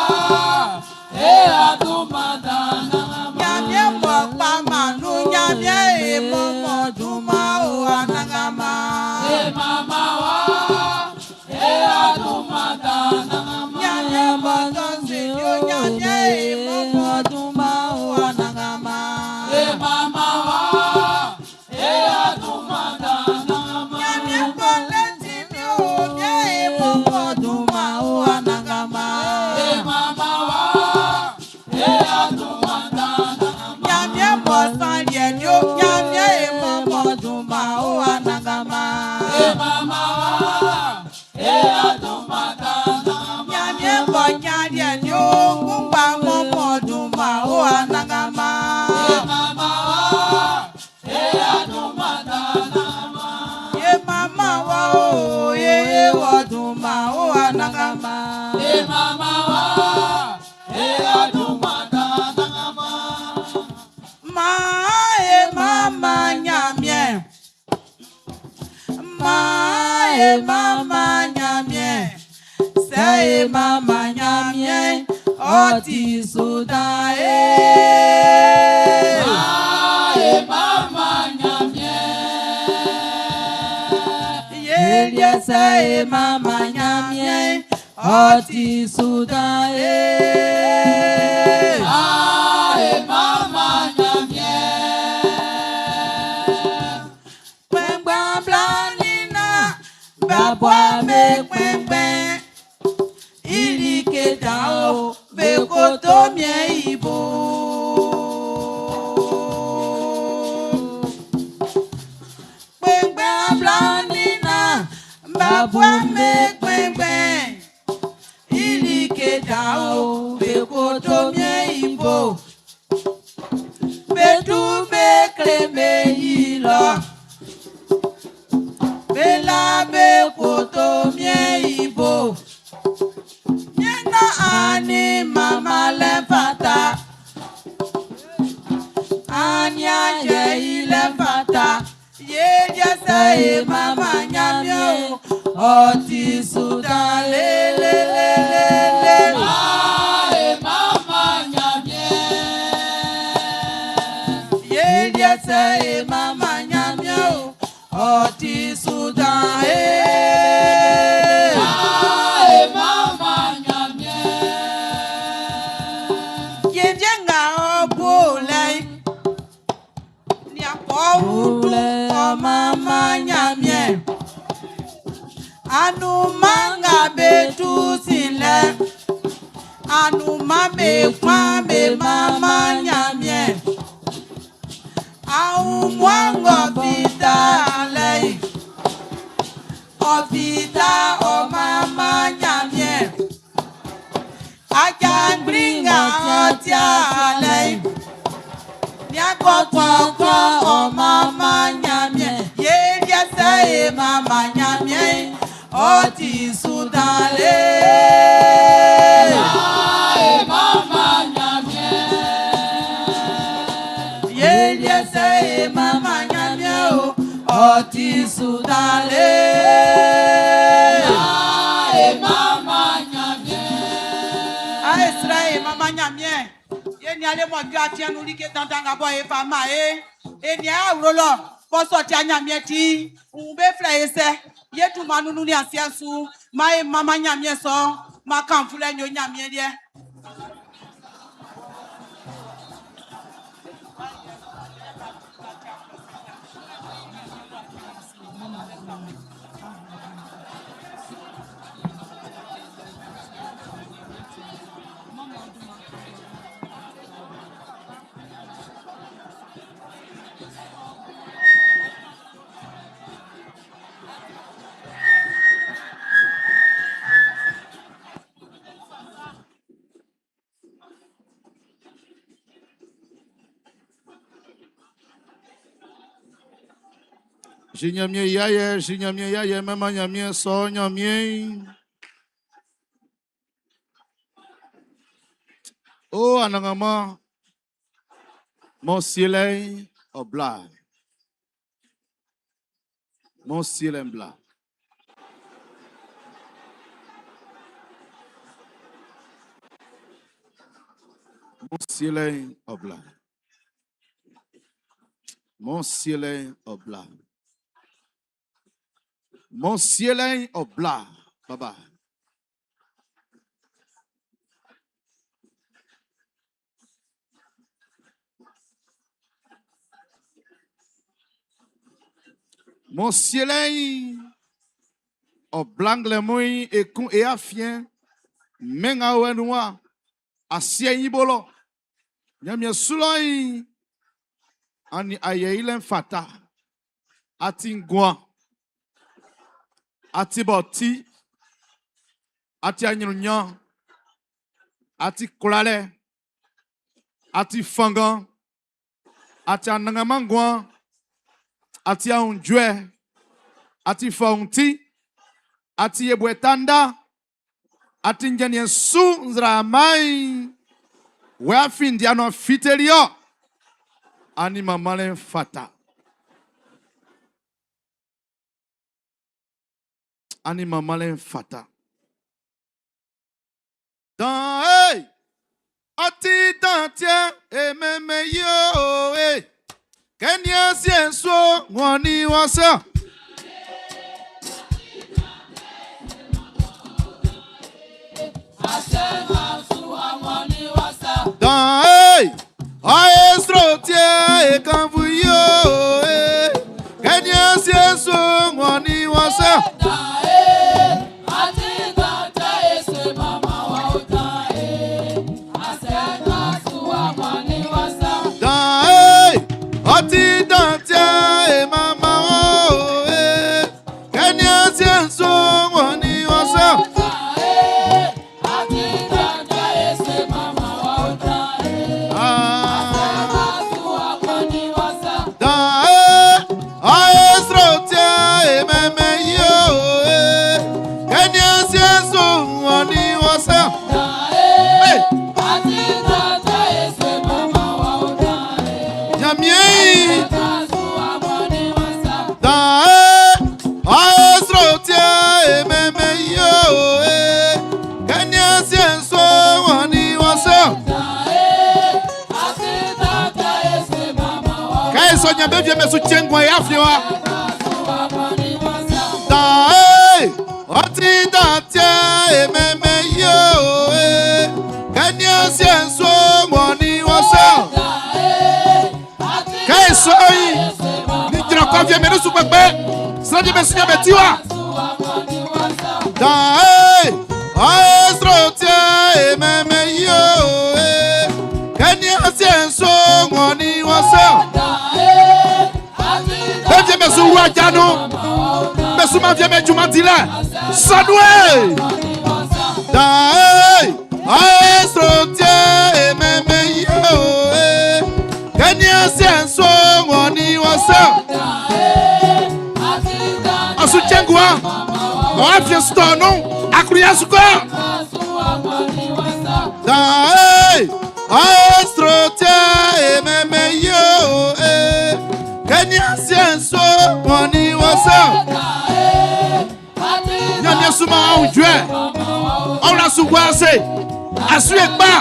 e wɔ dunman dan Anannganman. Ɲanmiɛn m'ɔ kpaman nun'n, Ɲanmiɛn e mɔ mɔ dunman o Anannganman. E mama wa e wɔ dunman dan Anannganman. Ɲanmiɛn m'ɔ tɔ se yo, Ɲanmiɛn e mɔ mɔ dunman o Anannganman. E mama wa e wɔ dunman dan Anannganman. Ɲanmiɛn m'ɔ le tinmin o, Ɲanmiɛn e mɔ mɔ dunman o Anannganman. E mama wa e wɔ dunman dan Anannganman. Ɲanmiɛn m'ɔ san liɛ yo, Ɲanmiɛn e mɔ mɔ dunman o Anannganman. E mama wa e wɔ dunman dan Anannganman. Ɲanmiɛn m'ɔ ɲan liɛ yo, kunngba mɔ mɔ dunman o Anannganman. E mama wa e wɔ dunman dan Anannganman. Ye mama wa o, ye ye wɔ dunman o Anannganman. E mama wa e wɔ dunman dan Anannganman. Ma e mama Ɲanmiɛn. Ma e mama Ɲanmiɛn. Sɛ e mama Ɲanmiɛn, ɔ ti su dan e. Ma e mama Ɲanmiɛn. Ye liɛ sɛ e mama Ɲanmiɛn, ɔ ti su dan e. Ma e mama Ɲanmiɛn. Kpɛngbɛn blanina, babua be kpɛngbɛn. I like dan o, be koto miɛn i bo. Kpɛngbɛn blanina, babua be kpɛngbɛn. I like dan o, be koto miɛn i bo. Be tu be kle be yi lɔ. Be la be koto miɛn i bo. Miɛn ani mama lɛ fata. Ani ayɛ ilɛ fata. Ye jɛsɛ ye mama Ɲanmiɛn o. Ɔ ti su dan le le le le le. Ma e mama Ɲanmiɛn. Ye jɛsɛ ye mama Ɲanmiɛn o. Ɔ ti su dan e. Ma e mama Ɲanmiɛn. Jenvie nga ɔ bo lɛ. Ni akɔ wutu ɔ mama Ɲanmiɛn. Anunman nga be tu sin lɛ. Anunman be kpan be mama Ɲanmiɛn. Aunmuan ng'ɔ fita lɛ yi. Ɔ fita ɔ mama Ɲanmiɛn. Ajangbli nga ɔ tia lɛ yi. Ni akɔkɔkɔ ɔ mama Ɲanmiɛn. Ye liɛ ye mama Ɲanmiɛn. Ɔ ti su dan le. Ma e mama Ɲanmiɛn. Ye liɛ ye mama Ɲanmiɛn o. Ɔ ti su dan le. Ma e mama Ɲanmiɛn. A esra e mama Ɲanmiɛn. Ye ni ale mɔ ju afiɛn nu like dandan nga bɔ e fa ma e. E ni a wuro lɔ. Bɔsɔ ti a Ɲanmiɛn ti. Ń be filɛ ye sɛ. Ye tuma nunu ni asiɛ su. Ma e mama Ɲanmiɛn sɔ. Ma kan fulɛ nyo Ɲanmiɛn liɛ. Zi Ɲanmiɛn i ayɛ, zi Ɲanmiɛn i ayɛ, mɛnman Ɲanmiɛn sɔ Ɲanmiɛn. O Anannganman, mɔ sielɛ'n ɔ bla. Mɔ sielɛ'n bla. Mɔ sielɛ'n ɔ bla. Mɔ sielɛ'n ɔ bla. Mɔ sielɛ'n ɔ bla, baba. Mɔ sielɛ'n ɔ bla nglɛmun'n ekun e afiɛn mɛn nga wɛ nun wa asiɛ'n i bo lɔ. Ɲanmiɛn su lɔ'n ani ayɛ ilɛ'n fata. Ati nguan. Ati bɔ ti. Ati aɲrunɲan. Ati kwlalɛ. Ati fanngan. Ati anannganman nguan. Ati aunjuɛ. Ati fɔunti. Ati yɛbuɛ tanda. Ati njɛnniɛn su nzraama'n. Wɛ afin ndia nɔ fiteli ɔ. Ani manmanlɛ'n fata. Ani manmanlɛ'n fata. Dan e, ɔ ti dan tiɛ e mɛnmɛn yi o e. Kɛ ni asiɛ'n su ng'ɔ ni wɔ sɛ. Dan e, ɔ e sro tiɛ e kan fu yi o e. Kɛ ni asiɛ'n su ng'ɔ ni wɔ sɛ. Dan e, ɔ ti dan tiɛ e mama o e. Kɛ ni asiɛ'n su ng'ɔ ni wɔ sɛ. Dan e, ɔ e sro tiɛ e mɛmɛ yi o e. Kɛ ni asiɛ'n su ng'ɔ ni wɔ sɛ. Hey! Ɲanmiɛn Dan e, ɔ e sro tiɛ e mɛmɛ yi o e. Kɛ ni asiɛ'n su ng'ɔ ni wɔ sɛ. Kɛ e sɔ Ɲanmiɛn fie mɛ su tiɛ nguan e afiɛn wa. Dan e, ɔ ti dan tiɛ e mɛmɛ yi o e. Kɛ ni asiɛ'n su ng'ɔ ni wɔ sɛ. Kɛ e sɔ yi, ni jra kɔ fie mɛ ne su kpɛkpɛ. Sran fie mɛ su ɲanmiɛn ti wa. Dan e, ɔ e sro tiɛ e mɛmɛ yi o e. Kɛ ni asiɛ'n su ng'ɔ ni wɔ sɛ. Bɛ fie mɛ su wu aja nu. Bɛ su ma fie mɛ juma di lɛ. Sɔnu e. Dan e, ɔ e sro tiɛ e mɛmɛ yi o e. Kɛ ni asiɛ'n su ng'ɔ ni wɔ sɛ. Ɔsu tiɛngua. Ɔ afie sutɔ nu. Akuriya sukɔ. Dan e, ɔ e sro tiɛ e mɛmɛ yi o e. Kɛ ni asiɛ'n su ng'ɔ ni wɔ sɛ. Ɲanmiɛn su ma aunjuɛ. Ɔwla su gua ase. Asu ye kpa.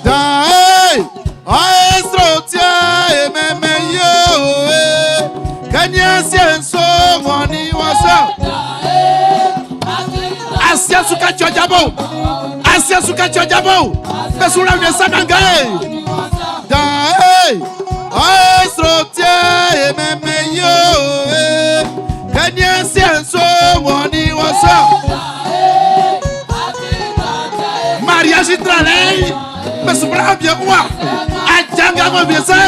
Dan e, ɔ e sro tiɛ e mɛmɛ yi o e. Kɛ ni asiɛ'n su ng'ɔ ni wɔ sɛ. Asiɛ su ka tsɔ jabo. Asiɛ su ka tsɔ jabo. Bɛsu la wie sananga e. Dan e, ɔ e sro tiɛ e mɛmɛ yi o e. Kɛ ni asiɛ'n su ng'ɔ ni wɔ sɛ. Mariage tralɛ. Bɛsu bla bie wa. Ajanga mo bie sɛ.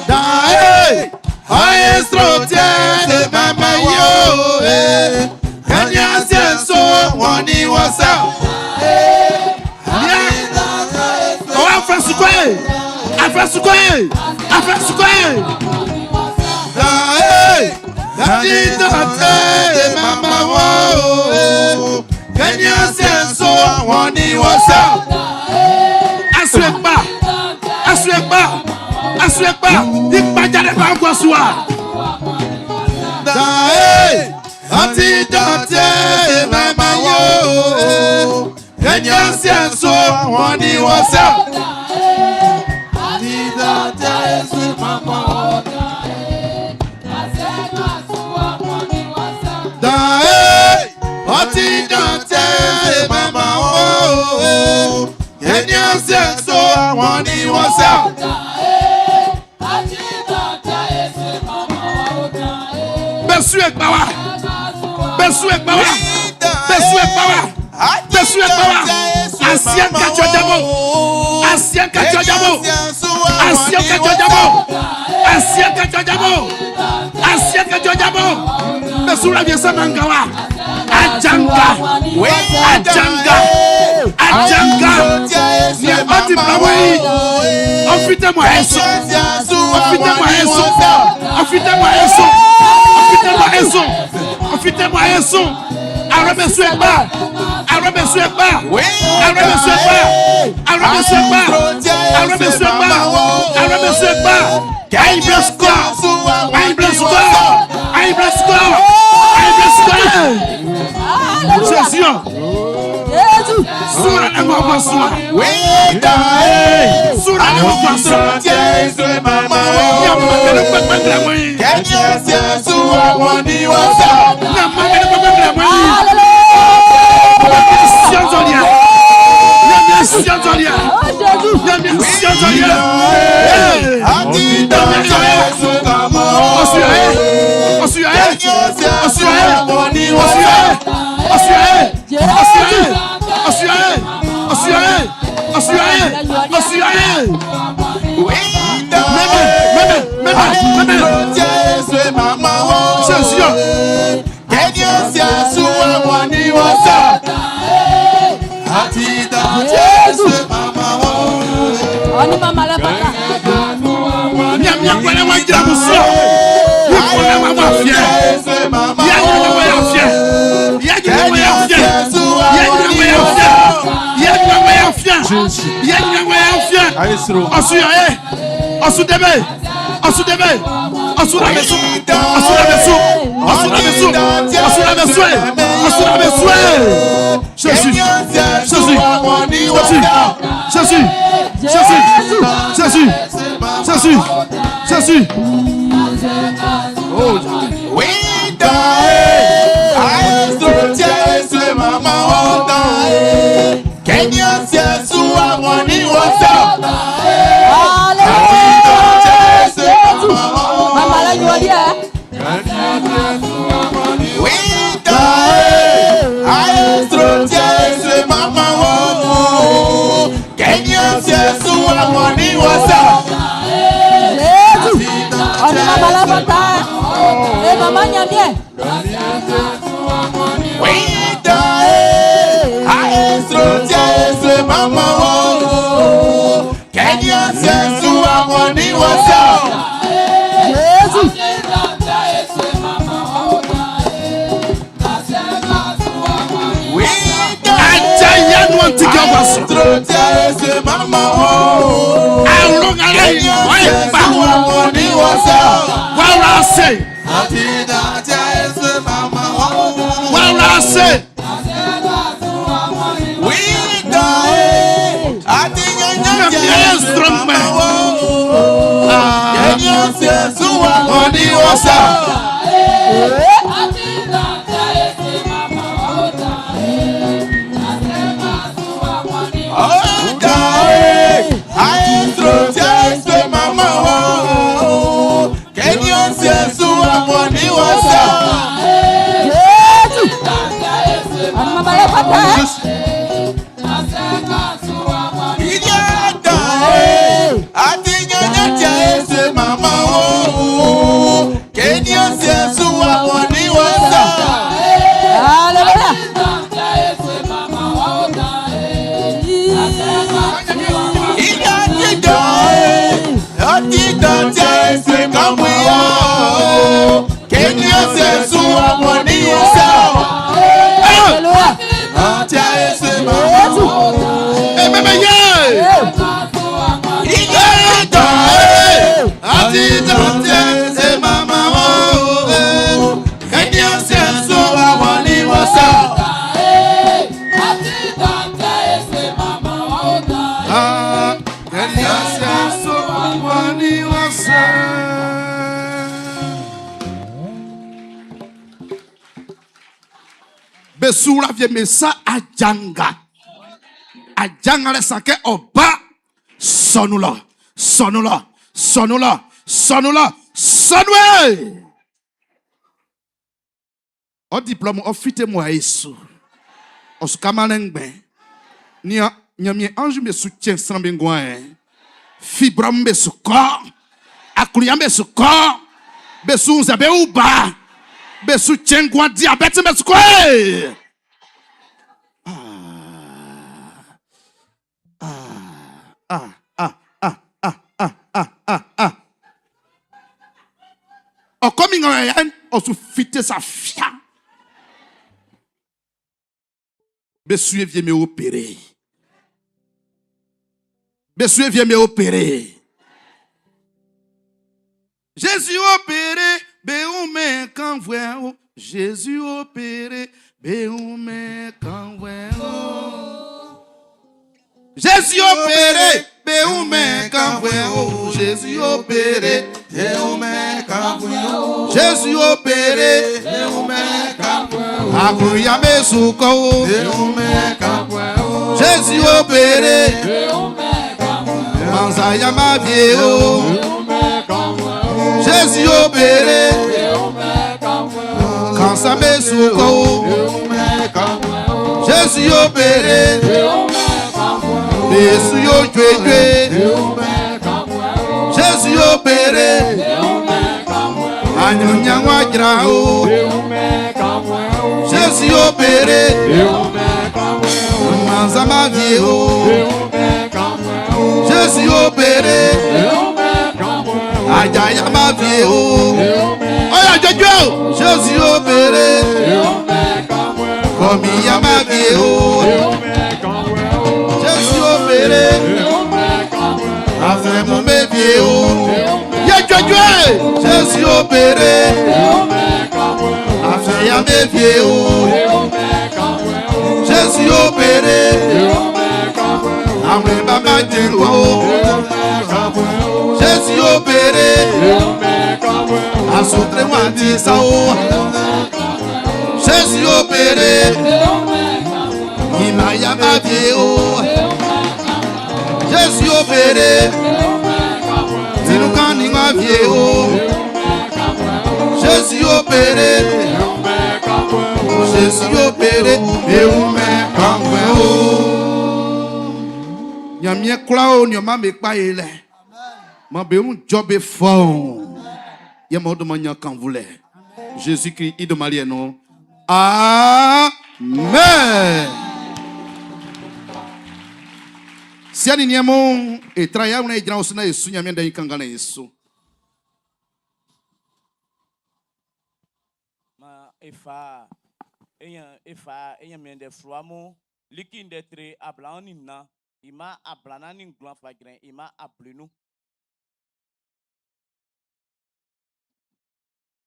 Dan e, ɔ e sro tiɛ e mɛmɛ yi o e. Kɛ ni asiɛ'n su ng'ɔ ni wɔ sɛ. Nia. Ɔwɔ afɛ sukɔ ye. Afɛ sukɔ ye. Afɛ sukɔ ye. Dan e, Àti màmá wọ́n o. Kẹ́ni ọ̀sẹ̀ ń sọ wọ́n ní wọ́n sọ. Asuekpa, asuekpa, asuekpa, ìpàjáde bá ń gbọ́ sùn wa. Dàé, àti dàtẹ́ màmá wọ́n o. Kẹ́ni ọ̀sẹ̀ ń sọ wọ́n ní wọ́n sọ. Àti dàtẹ́ màmá wọ́n. Dàé, àti dàtẹ́ màmá wọ́n o. Kẹ́ni ọ̀sẹ̀ ń sọ wọ́n ní wọ́n sọ. Bẹ́sù ẹ̀gbá wa, bẹ́sù ẹ̀gbá wa, bẹ́sù ẹ̀gbá wa, bẹ́sù ẹ̀gbá wa. Ancien kajọ jabo, ancien kajọ jabo, ancien kajọ jabo, ancien kajọ jabo, ancien kajọ jabo. Bẹ́sù rẹ̀ fi sẹ́ manga wa. Ajanga, ajanga, ajanga. Ní ọtí bàbá yìí, ọ̀fìtẹ́ mọ̀ ẹ̀sùn, ọ̀fìtẹ́ mọ̀ ẹ̀sùn, ọ̀fìtẹ́ mọ̀ ẹ̀sùn, ọ̀fìtẹ́ mọ̀ ẹ̀sùn, ọ̀fìtẹ́ mọ̀ ẹ̀sùn. Arọ́bẹ̀sù ẹ̀gbá, arọ́bẹ̀sù ẹ̀gbá, arọ́bẹ̀sù ẹ̀gbá, arọ́bẹ̀sù ẹ̀gbá, arọ́bẹ̀sù ẹ̀gbá, arọ́bẹ̀sù ẹ̀gbá. I bless God, I bless God, I bless God, I bless God. Jésus, Sura na ngwa sura. Sura na ngwa sura. Nyama mele gbẹgbẹ gbẹ mọ yi. Kẹ́ni ọ̀sẹ̀ ń sọ wọ́n ní wọ́n sọ. Nyama mele gbẹgbẹ gbẹ mọ yi. Nyamia siɔzɔlia. Nyamia siɔzɔlia. Nyamia siɔzɔlia. Àti dàtẹ́ màmá wọ́n. Ɔsuya ye. Ɔsuya ye. Kẹ́ni ọ̀sẹ̀ ń sọ Ɔsuya ye. wọ́n ní wọ́n Ɔsuya sọ. ye. Ɔsuya ye. Ɔsuya ye. Ɔsuya ye. Ɔsuya ye. Ɔsuya ye. Ɔsuya ye. Mɛmɛ mɛmɛ mɛmɛ mɛmɛ. Màmá wọ́n. Jésus. Kẹ́ni ọ̀sẹ̀ ń sọ wọ́n ní wọ́n sọ. Àti dàtẹ́ màmá wọ́n. Oni mama la pata. Nyamia kpɛlɛ wa dzra musuɔ. Ní kpɛlɛ wa ma fiɛ. Ya nyina wa ya fiɛ. Ya nyina wa ya fiɛ. Ya nyina wa ya fiɛ. Ya nyina wa ya fiɛ. Ya nyina wa ya fiɛ. Ɔsu ya ye. Ɔsu dɛbɛ. Ɔsu dɛbɛ. Ɔsu la bɛ su. Ɔsu la bɛ su. Ɔsu la bɛ su. Ɔsu la bɛ su ye. Ɔsu la bɛ su ye. Jésus. Jésus. Jésus. Jésus. Jésus. Jésus. Jésus. Jésus. Kẹ́ni ọ̀sẹ̀ ń sọ wọ́n ní wọ́n sọ. Mama la nyɔdi ɛ. Jésus. Oni mama la pata. E mama nyamie. Jésus. Adza ya nu ŋuti kɛ wɔ sɔ. Alɔ ŋa yi wɔ yi kpa. Wàhálà se. Wàhálà se. Nyamia yɛ zrɔ mɛ. Jésus. Oni mama la pata. Mama, oh, Be su wla vie me sa ajanga. Ajanga le sa ke oba. Sɔnu lɔ, sɔnu lɔ, sɔnu lɔ, sɔnu lɔ, sɔnu e. Ɔ diplôme ɔ fite mo a esu. Ɔ su kama lɛ ngbɛn. Nia Ɲanmiɛn ange be su cɛn sran be nguan ɛ. Fibrome be su kɔ. Aklunya be su kɔ. Be su wunzɛ be wu ba. Be su cɛn nguan diabète be su kɔ e. Ah. Ah. Ah. Ah. Ah. Ah. Ah. Ah. Ah. Ah. Ɔ mi ŋa yɛ ɔ su fite sa fia. Be su vie me opéré. Be su vie me opéré. Jésus opéré, be ou kan o. Jésus opéré, be ou kan o. Jésus opéré, be ou kan o. Jésus opéré, be ou kan o. Jésus opéré, be ou kan o. Akuya me suko, be ou kan o. Jésus opéré, be ou kan o. Manzaya ma vie o. Jésus opéré, quand ça me suko. Jésus opéré, Jésus yo djue Jésus opéré, Anyanya dra o. Jésus opéré, Manzama vie o. Jésus opéré, Ajaya ma vie o. Oya jojo, Jésus opéré, Komiya ma vie o. Jésus opéré, Afin mon bébé o. Ye jojo, Jésus opéré, Afin ya me vie o. Jésus opéré, Amwe baba djengo. Jésus opéré, Asoutre wa di sa o. Jésus opéré, Imaya ma vie o. Jésus opéré, Tinuka ni ma vie o. Jésus opéré, Jésus opéré, Eume kanwe o. Nyamie kura o nyɔma me kpa ye lɛ. Ma be ŋu dzɔ be fɔ. Ye ma wo nya kan vu lɛ. Jésus-Christ idomali no. Amen. Siani niemo etra ya una ejra osuna yesu nyamie ndai kangana yesu. Ma efa eyan efa eyan miende fluamu liki ndetre ablaoni na ima ablana ni nglan fagren ima ablenu.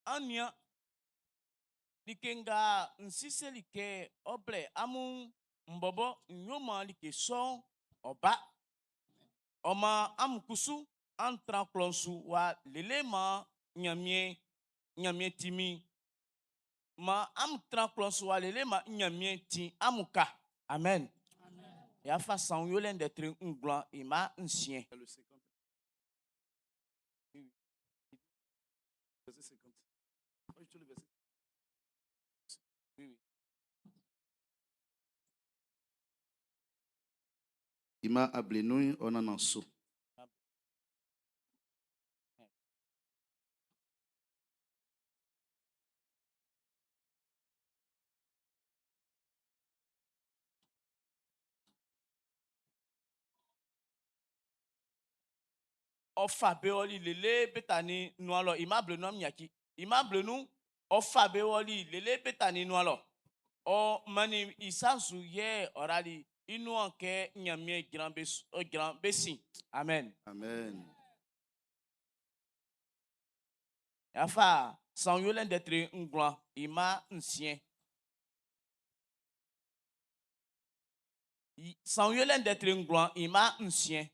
Anya like nga nsise like oble amu mbobo nyoma like son oba ọma amukusu antran klɔnsu wa lele ma nyamie nyamie timi ma amutran klɔnsu wa lele ma nyamie ti amuka amen. Ya fa san yole ndetre nglan ima nsien. Verset 50. Le verset. Oui, oui. Ima ablenu onananso. Ɔfa be wɔli lele beta ni nualɔ ima blenu amiaki ima blenu ɔfa be wɔli lele beta ni nualɔ ɔ mani isansu yɛ ɔrali inuan kɛ nyamie dzran be dzran be si amen. Amen. Yafa san yolɛ ndɛtre nglan ima nsien. San yolɛ ndɛtre nglan ima nsien.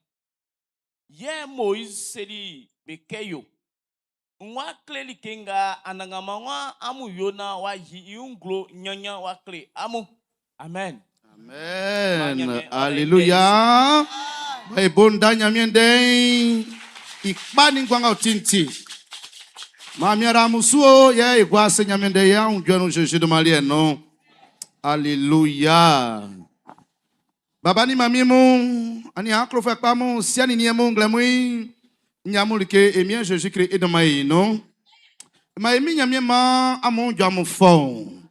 Yɛ Moïse seli be kɛ yo, N wa kle like nga Anannganman waan amun yo naan w'a yi i wun nglo ɲanɲan w'a kle amun. Amen. Amen. Alléluia. E bonda Ɲanmiɛn ndɛ'n i kpa nin nguan nga ɔ ti'n ti. Maan mian amun su o, yɛ e gua ase Ɲanmiɛn ndɛ yɛ aunjuɛ nun Zezi dunman liɛ'n nun. Alléluia. Baba ni mami mun, ani aklofuɛ kpa mun, siɛ ni niɛn mun, nglɛmun yi, n amun like e Miɛn Zezi Klist i dunman yi nun. Ma e min Ɲanmiɛn maan amun jɔ amun fɔun.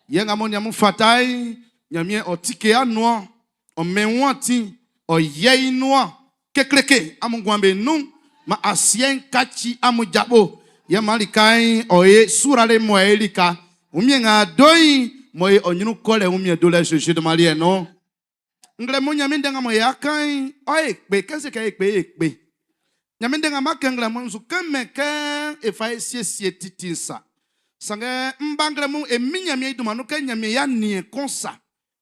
Yɛ nga mo nin amun fata'n, Ɲanmiɛn ɔ tike anuan, ɔ mɛn wun atin, ɔ yɛ i nuan kekleke amun nguan be nun. Ma asiɛ'n kaci amun jabo, yɛ maan lika'n ɔ ye suralɛ mɔ e lika. Wunmiɛn nga do'n, mɔ e ɔ ɲrun kɔlɛ wunmiɛn dolɛ Zezi dunman liɛ'n nun. Nglɛmun Ɲanmiɛn ndɛ nga mɔ y'a kan'n, ɔ e kpe, kɛ n se kɛ e kpe, e kpe. Ɲanmiɛn ndɛ nga m'a kɛn nglɛmun'n su kɛnmɛn kɛ e fa e siesie titi'n sa. Sanngɛ m ba nglɛmun e Min Ɲanmiɛn i dunman nun kɛ Ɲanmiɛn i aniɛn kun sa,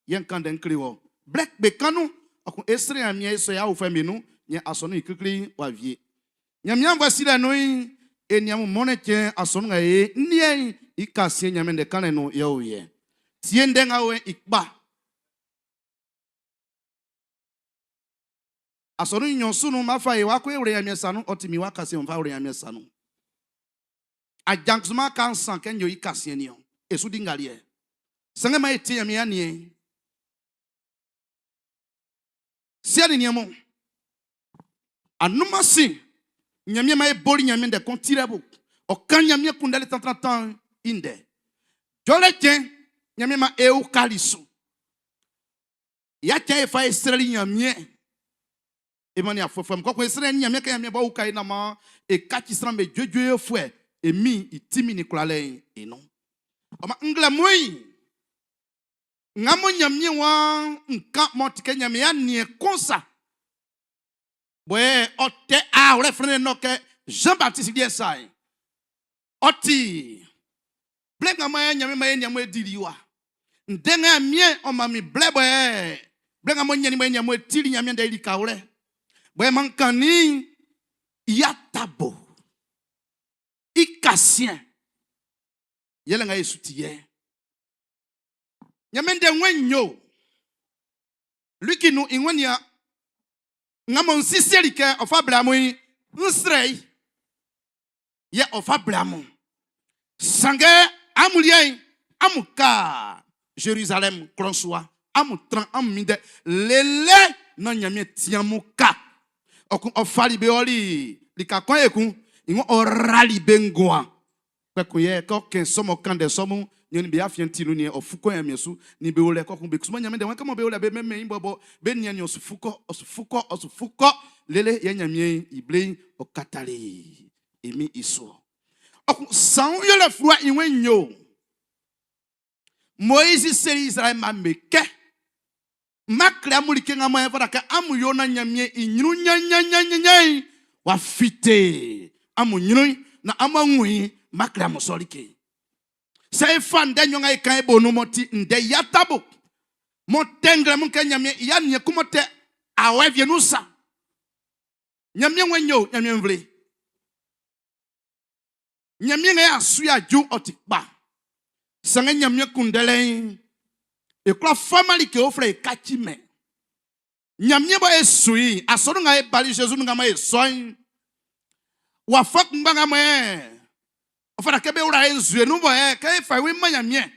yɛ n kan ndɛ n kle wɔ. Blɛ kpe kan nun, ɔ kun e srɛ Ɲanmiɛn e sɔ e aofuɛ'm be nun, yɛ asɔnun'n i klikli'n w'a wie. Ɲanmiɛn afuɛ silɛ nun'n, e nian mun mɔnnɛn cɛn asɔnun nga e niɛn i kasiɛn Ɲanmiɛn ndɛ kanlɛ nun yɛ ɔ o yɛ. Tie ndɛ nga o i kpa. Asɔnun'n i nɲɔn su nun'n, b'a fa e wa ko e wlɛ Ɲanmiɛn sa nun. Ɔ ti min wa kasiɛn, n fa wlɛ Ɲanmiɛn sa nun. Ajankzuma kan san kɛ n yo i kasiɛn niɔn. E su di ngaliɛ. Sanngɛ maan e tie Ɲanmiɛn aniɛn'n. Siɛ nin niɛn mun, anunman sin Ɲanmiɛn maan e boli Ɲanmiɛn ndɛ kun tirɛ bo. Ɔ kan Ɲanmiɛn kunndɛli tantrantan'n i ndɛ. Jɔlɛ cɛn, Ɲanmiɛn maan e ukali su. Ya cɛn e fa e srɛli Ɲanmiɛn. E mannin afuɛfuɛ mun kɔkun e srɛ Ɲanmiɛn kɛ Ɲanmiɛn bɔ uka e naan maan e kaci sran'm be juejuefuɛ e Min'n i tinmin nin kwlalɛ'n i nun. Ɔ maan nglɛmun'n, nga mɔ Ɲanmiɛn waan n kan m'ɔ ti kɛ Ɲanmiɛn i aniɛn kun sa, bɔ yɛ ɔ tɛ aawlɛ flɛnnɛn nɔ kɛ Jean Baptiste liɛ sa'n, ɔ ti blɛ nga mɔ Ɲanmiɛn man e nian mɔ e dili wa. Ndɛ nga Ɲanmiɛn ɔ man min blɛ bɔ yɛ blɛ nga mɔ ɲannin mɔ e nian mɔ e tili Ɲanmiɛn ndɛ i likawlɛ bɔ yɛ man kannin i atabo i kasiɛn yɛlɛ nga e su ti yɛ. Ɲanmiɛn ndɛ ng'ɔ nyo Liki nun i ng'ɔ nian nga mɔ n sisieli kɛ ɔ fa blɛ amun n srɛ i yɛ ɔ fa blɛ amun. Sanngɛ amun liɛ'n, amun ka Zerizalɛm klɔ'n su wa, amun tran amun minndɛ lele nan Nyanmiɛn ti amun ka. Ɔ kun ɔ fali be ɔli lika kɔn ekun, i ng'ɔ ɔ rali be nguan. Kpɛkun yɛ kɛ ɔ kɛn sɔ m'ɔ kan ndɛ sɔ mun, nin be afiɛn ti nun yɛ ɔ fu kɔ Ɲanmiɛn su, nin be o lɛ kɔkun be kusuman Ɲanmiɛn ndɛ wɛn kɛ mɔ be o lɛ be mɛnmɛn i bɔbɔ, be nian nin ɔ su fu kɔ, ɔ su fu kɔ, ɔ su fu kɔ, lele yɛ Ɲanmiɛn i ble'n ɔ katali e Min'n i su ɔ. Ɔ kun saun yolɛ fluwa i wɛn nyo. Moizi seli Izraɛl mma'm be kɛ, Má klé amun like nga mɔ ɛ fata kɛ amun yo naan Ɲanmiɛn i ɲrun ɲanɲanɲanɲanɲan'n w'a fite amun ɲrun'n, naan amun a wun i'n, má klé amun sɔ like. Sɛ e fa ndɛ nɲɔn nga e kan e bo nun m'ɔ ti ndɛ yatabo, m'ɔ tɛ nglɛmun kɛ Ɲanmiɛn i aniɛn kun m'ɔ tɛ awɛ wie nun sa. Ɲanmiɛn wɛn yo Ɲanmiɛn nvle. Ɲanmiɛn nga y'a su y'a ju ɔ ti kpa. Sanngɛ Ɲanmiɛn kunndɛlɛ'n, e kwla faman like uflɛ e kaci mɛn. Ɲanmiɛn bɔ e su i'n, asɔnun nga e bali Zezi nun nga mɔ e sɔ'n, wafa kunngba nga mɔ ɛ, ɔ fata kɛ be wla e nzue nun bɔ ɛ, kɛ e fa e wun man Ɲanmiɛn,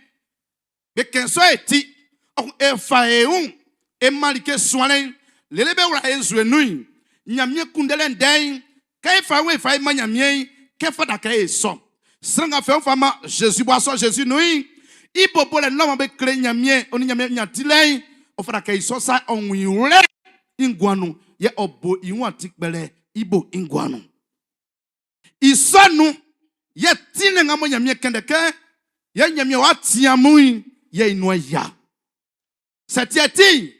be kɛn sɔ e ti, ɔ e fa e wun e man like suanlɛ'n, lele be wla e nzue nun'n, Ɲanmiɛn kunndɛlɛ ndɛ'n, kɛ e fa e wun e fa e man Ɲanmiɛn'n, kɛ fata kɛ e sɔ. Sran nga fɛ fa man Zezi bɔ a sɔ Zezi nun'n, i bo bolɛ nun mɔ be kle Ɲanmiɛn ɔ nin Ɲanmiɛn nantilɛ'n, ɔ fata kɛ i sɔ sa ɔ wun i wlɛ i nguan nun, yɛ ɔ bo i wun atin kpɛlɛ i bo i nguan nun. I sɔ nun, yɛ tinlɛ nga mɔ Ɲanmiɛn kɛn kɛ yɛ Ɲanmiɛn w'a tin amun'n, yɛ i nuan yia. Sɛ tiɛ ti'n,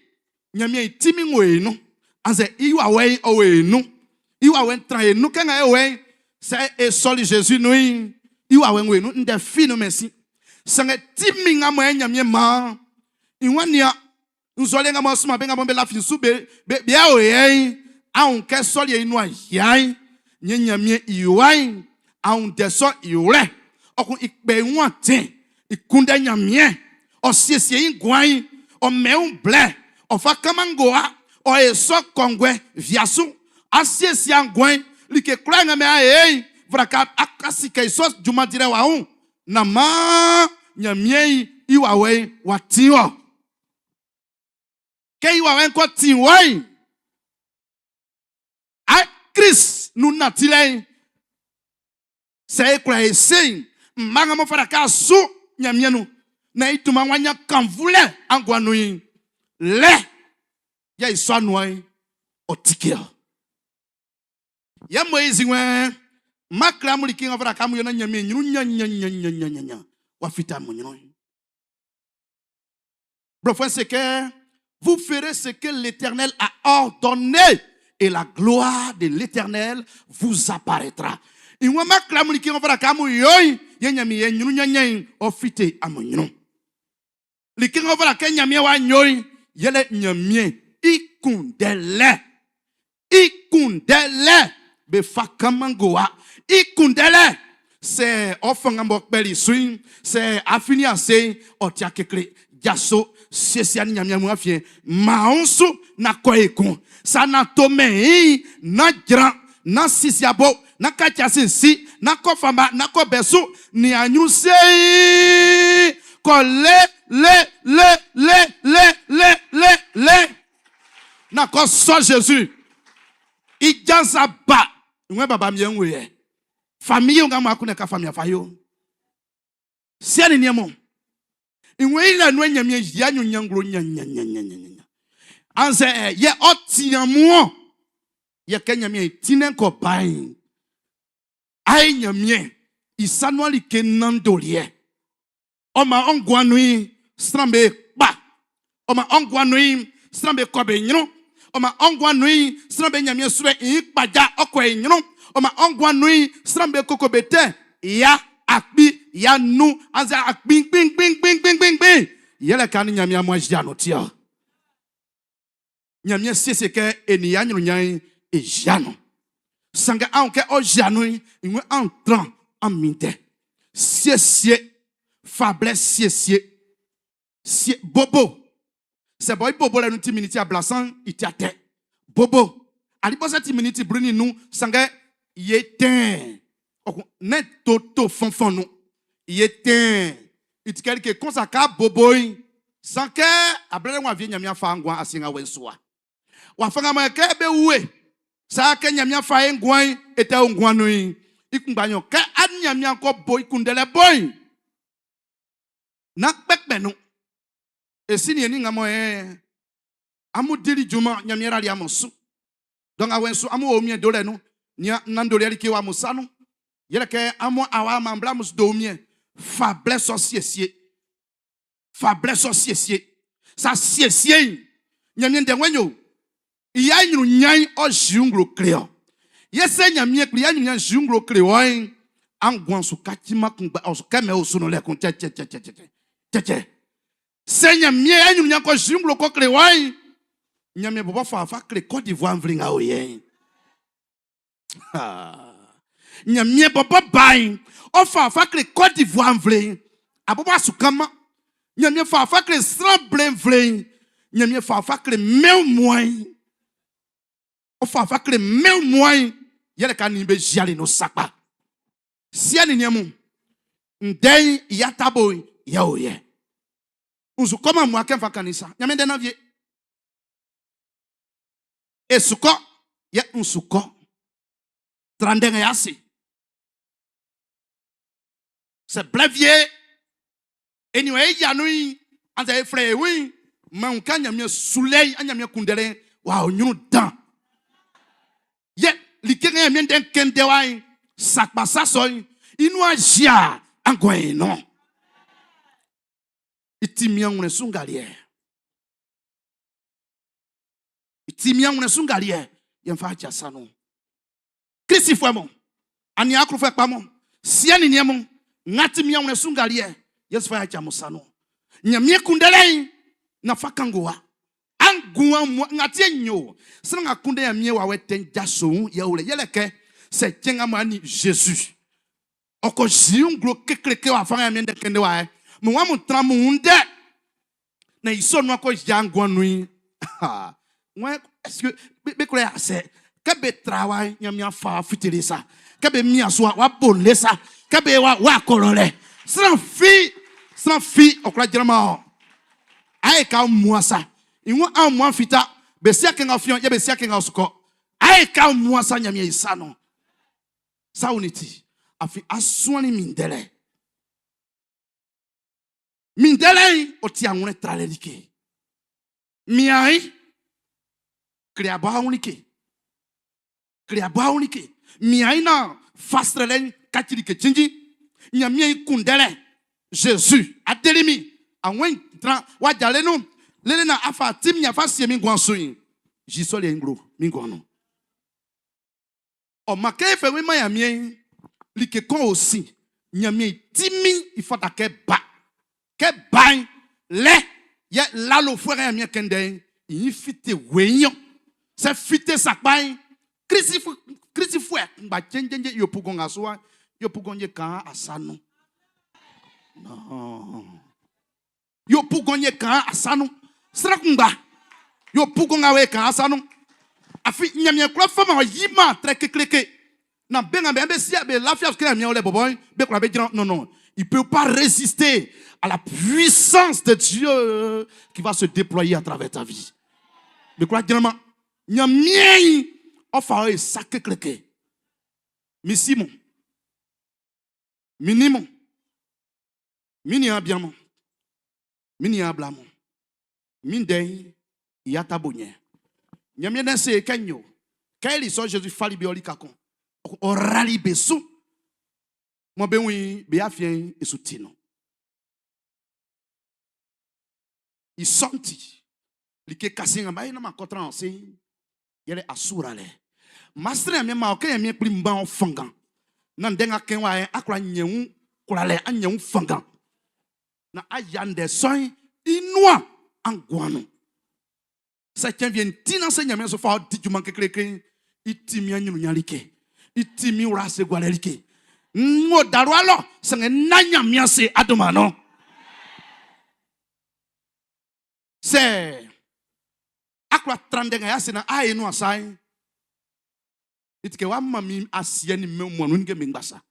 Ɲanmiɛn i tinmin'n wo e nun, annzɛ i wawɛ'n ɔ wo e nun. I wawɛ'n tran e nun kɛ nga e wɛ'n, sɛ e sɔli Zezi nun'n, i wawɛ'n wo e nun, ndɛ fi nunmɛn sin. Sanngɛ tinmin nga mɔ e Ɲanmiɛn man'n, i waan nian, nzɔliɛ nga mɔ suma be nga mɔ be lafi su be be be o yɛ'n, a wun kɛ sɔli i nuan yia'n. Nye Ɲanmiɛn i wa'n, a wun ndɛ sɔ'n i wlɛ. Ɔ kun i kpɛ i wun atin, i kunndɛ Ɲanmiɛn, ɔ siesie i nguan'n, ɔ mɛn i wun blɛ, ɔ fa kanman ngowa, ɔ e sɔ kɔnguɛ via su. A siesie anguan'n, like kwlaa nga mɛn a e'n, vraka a si kɛ i sɔ junman dilɛ w'a wun, nan maan Ɲanmiɛn i wawɛ'n w'a tin wɔ. Kɛ i wawɛ'n kɔ tin wɔ'n, a Krist nun nantilɛ'n, sɛ e kwla e se'n, mma nga m'ɔ fata kɛ a su Ɲanmiɛn nun naan i dunman'n w'a ɲan kannvunlɛ anguan nun'n, lɛ yɛ i sɔ anuan'n ɔ tike ɔ. Yɛ Moizi wɛn, Má klé amun like ng'ɔ fata kɛ amun yo naan Ɲanmiɛn ɲrun ɲanɲanɲanɲanɲanɲan w'a fite amun ɲrun'n. Blɔfuɛ'n se kɛ, Vous ferez ce que l'Éternel a ordonné et la gloire de l'Éternel vous apparaîtra. I waan má klé amun like ng'ɔ fata kɛ amun yo'n, yɛ Ɲanmiɛn ɲrun ɲanɲan'n ɔ́ fíte amun ɲrun. Like ng'ɔ fata kɛ Ɲanmiɛn wá yo'n, yɛle Ɲanmiɛn i kunndɛlɛ. I kunndɛlɛ, be fa kanman ngowa. I kunndɛlɛ, sɛ ɔ fanngan b'ɔ kpɛli su'n, sɛ a finnin ase'n, ɔ tia kekle. Jaso, siesie a nin Nyanmiɛn amun afiɛn. Man ɔ́ su nan kɔ ekun. Sa nan to mɛn i'n, nán jran, nán sisi abo, nán kaci asin si, nán kɔ fama, nán kɔ bɛ su, nian nyrun seiin, kɔ le, le, le, le, le, le, le, le. Na kɔ sɔ Jésus. I jansa ba. Nwe baba mi nwe yɛ. Famille nga mo akune ka famille fa yo. Siɛ ni niɛn mo. Nwe ile nwe nyamie yia nyu nyanglo nya nya nya nya nya nya. Anse eh, yɛ ɔ tian mu ɔ. Yɛ kɛ nyamie tinen kɔ bain. Ai nyamie isanuali ke nandoliɛ. Ɔ maan ɔ nguan nun'n, sran'm be kpa. Ɔ maan ɔ nguan nun'n, sran'm be kɔ be ɲrun. Ɔ maan ɔ nguan nun'n, sran'm be Ɲanmiɛn sulɛ'n i kpaja ɔ kɔ i ɲrun. Ɔ maan ɔ nguan nun'n, sran'm be koko be tɛ 1500 annzɛ akpinngbinngbinngbinngbinngbin. Yɛlɛ kɛ a nin Ɲanmiɛn amun a yia nun ti-ɔ. Ɲanmiɛn siesie kɛ e nin i aɲrunɲan'n e yia nun. Sanngɛ an wun kɛ ɔ yia nun'n, i wun an tran an minndɛ. Siesie, fa blɛ siesie. Sie, bobo. Sɛ bɔ i bobolɛ nun ti miniti ablasan'n, i ti atɛ. Bobo. Alibɔsɛ ti miniti 15, sanngɛ ye tɛɛn. Ɔ kun, nɛ to to fɔnfɔn nun. Ye tɛɛn. I ti kɛ like kun sa ka bobo'n, san kɛ ablɛlɛ ng'ɔ vie Ɲanmiɛn fa nguan asiɛ nga wɛ'n su wa. Wafa nga mɔ kɛ be wu e, sa kɛ Ɲanmiɛn fa e nguan'n, e tɛ o nguan nun'n, i kunngba nɲɔn. Kɛ a Ɲanmiɛn kɔ bo i kunndɛlɛ bo'n, nán kpɛkpɛ nun. E si nin e nin nga mɔ e amun dili junman Ɲanmiɛn rali amun su. Dɔ nga wɛ'n su amun o wunmiɛn dolɛ nun, nian nanndoliɛ like o amun sa nun. Yɛlɛ kɛ amun awa man bla amun su do wunmiɛn. Fa blɛ sɔ siesie. Fa blɛ sɔ siesie. Sa siesie'n, Ɲanmiɛn ndɛ wɛ'n yo. I ya ɲrun ɲan'n ɔ zi nglo kle ɔ. Yɛ sɛ Ɲanmiɛn kpli ya ɲrun ɲan'n zi nglo kle wɔ'n, anguan su kaciman kunngba, ɔ su kɛmɛn o su nun lɛ kun cɛcɛcɛcɛcɛ. Cɛcɛ. Sɛ Ɲanmiɛn ya ɲrun ɲan'n kɔ zi nglo kɔ kle wɔ'n, Ɲanmiɛn bɔbɔ fa fa kle Côte d'Ivoire nvle nga o yɛ'n. Ɲanmiɛn bɔbɔ ba'n, ɔ fa fa kle Côte d'Ivoire nvle'n. Abɔbɔ a su kanman. Ɲanmiɛn fa fa kle sran ble nvle'n. Ɲanmiɛn fa fa kle mɛn wunmuan'n. Ɔ fa fa kle mɛn wunmuan'n. Yɛle kɛ a nin be ziali nun sakpa. Siɛ nin niɛn mun, ndɛ'n i atabo'n yɛ o yɛ. N su kɔman mmua kɛ n fa kannin sa. Ɲanmiɛn ndɛ nán wie. E su kɔ, yɛ n su kɔ. Tra ndɛ nga i ase. Sɛ blɛ wie e nin e yia nun'n, annzɛ e flɛ e wun'n, man wun kɛ Ɲanmiɛn sulɛ'n, Ɲanmiɛn kunndɛlɛ'n w'a ɔ ɲrun dan. Yɛ like nga Ɲanmiɛn ndɛ'n kɛn ndɛ wa'n, sakpa sa sɔ'n, i nuan yia anguɛ'n nun. I ti mian wlɛ su ngaliɛ. I ti mian wlɛ su ngaliɛ yɛ n fa aja sa nun. Klisifuɛ mɔ, aniaan klofuɛ kpa mɔ, siɛ nin niɛn mɔ, nga ti mian wlɛ su ngaliɛ yɛ fa aja mo sa nun. Ɲanmiɛn kunndɛlɛ'n na fa kan ngowa. Anguan mu nga ti nyo. Sran nga kunndɛ Ɲanmiɛn wawɛ tɛ'n jaso'n yɛ wlɛ yɛlɛ kɛ. Sɛ cɛn nga mo ani Jésus. Ɔkɔ zi nglo kekleke wa fa ya mi ndɛ kende wa e. Mo wa mo tran mo ndɛ. Na iso no akɔ ya ngwa nui. Ha. Wọn est-ce que be kura ya sɛ kɛ be tra wa nyamia fa fitiri sa kɛ be mia so wa bo le sa kɛ be wa wa kɔrɔ lɛ sran fi sran fi ɔkura gyerɛma ɔ ayi ka mua sa ìwọ̀n àwọn mua fita be si akɛnga fiɔn yɛ be si akɛnga sukɔ ayi ka mua sa nyamia yi sa no sawo ni ti afi asuani mi dɛlɛ mi dɛlɛ yi o ti àwọn tra lɛ like mia yi kiriabɔ àwọn like kiriabɔ àwọn like mia yi na fasrɛ lɛ katsi like tsindzi nyamia yi kun dɛlɛ Jésus adeli mi àwọn tran wadzale nu lele na afa ti mi afa sie mi guan so yi jisɔ le ŋglo mi guan nu ɔma ke fɛ wi ma yamia yi like kɔn o si nyamia yi ti mi ifɔta kɛ ba kɛ ba yi lɛ yɛ lalo fue kɛ yamia kɛndɛ yi yi fite wenyɔ sɛ fite sakpa yi krisifu krisifu ŋgba tsentsentsen yopu gɔn ga so wa yopu gɔn ye kan asanu non yopu gɔn ye kan asanu sirakunba yopu gɔn ga we kan asanu afi nyamia kura fama yi ma trɛ kekleke na benga be be sia be lafia kɛ nyamia wole bɔbɔ be kura be dzra non non il peut pas résister à la puissance de Dieu qui va se déployer à travers ta vie. Be kura dzra ma nyamia yi ɔfa ye sa kekleke misimo minimo mini abiamo mini ablamo mindei yata bonye nyamia na se kenyo kɛli sɔ Jésus fali bi ɔli kakɔn ɔrali be su mɔ be ŋui be afie esu ti no isɔnti like kasi ŋa ba yi na ma kɔtran ɔse yɛlɛ asura lɛ masere mi ma ɔkɛ mi kpli mba fangan na ndɛ ŋa kɛ wa yɛ akura nyɛŋu kura lɛ anyɛŋu fangan na aya ndɛ sɔn inua anguanu sɛ kyɛn vie ntina sɛ nyame so fa ɔdi dwuma kekereke iti mi anyinu nya like iti mi wura ase gualɛ like ŋo daru alɔ sɛŋɛ na nyamia se adoma no sɛ akura trandɛ ŋa yase na ayi nu asan itike wa ma mi asiɛ ni mɛ mɔnu ni ke mi gbasa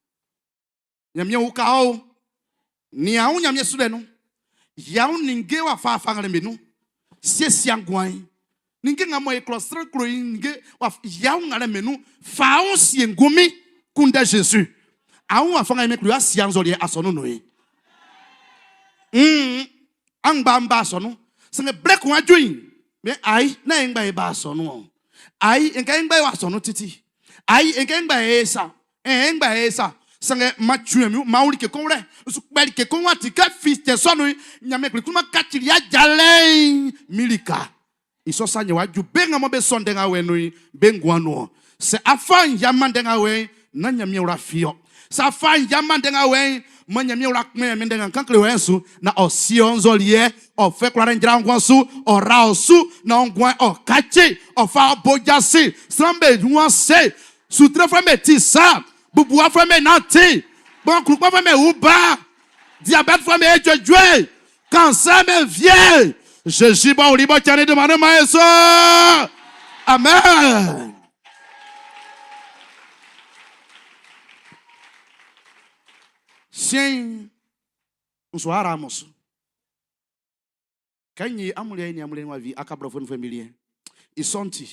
nyamia wo ka o niawo nyamia su lɛ nu yawo ninge wa fa afa ŋa le mi nu siesie anguan ninge ŋa mɔ eklɔ srɛ klo yi ninge wa yawo ŋa le mi nu fawo sie ngomi kunde Jésus awo afa ŋa mi klo asia nzɔli asɔnu no yi angba ŋba asɔnu sɛŋɛ blɛ kun adzo yi mɛ ayi na ye ŋgba ye ba asɔnu o ayi nke ŋgba ye wa asɔnu titi ayi nke ŋgba ye sa ɛn ŋgba ye sa sɛŋɛ ma tue mi ma wuli ke kɔn wlɛ nsukpɛli ke kɔn wa ti kɛ fi tɛ sɔnu nyame kple kuma katsiri adzalɛ milika isɔsa nye wa ju be ŋa mɔ be sɔn ɖe ŋa wɛ nui be ŋgua nuɔ sɛ afa yama ɖe ŋa wɛ na nyamia wla fiɔ sɛ afa yama ɖe ŋa wɛ mɔ nyamia wla kpɛ mi ɖe ŋa kankle wɛ su na ɔsiɔ nzɔliɛ ɔfɛ kura ɖe dzra ŋgua su ɔra ɔsu na ŋgua ɔkatse ɔfa ɔbɔdzasi srɔ̃be ŋua se sutre fɛn bɛ ti sa bubua fɛn bɛ na ti gbɔnkurukpɔ fɛn bɛ wu ba diabète fɛn bɛ edzɔdzɔe cancer bɛ vie Jésus bɔ wuli bɔ tsani dema ne ma ye so amen. Sien nso ara amoso kanyi amulia ni amulia wa vi akabro fon familie isonti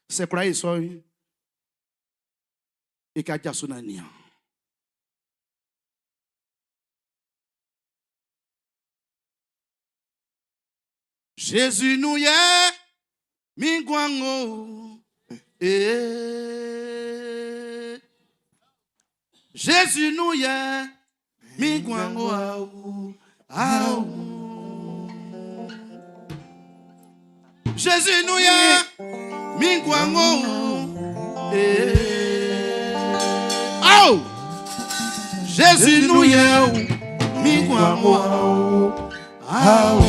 se kura iso ikaja sunania Jésus nous y est mi guango eh Jésus nous y est mi guango aou aou Jésus nous y est mi guango eh aou Jésus nous y est mi guango aou aou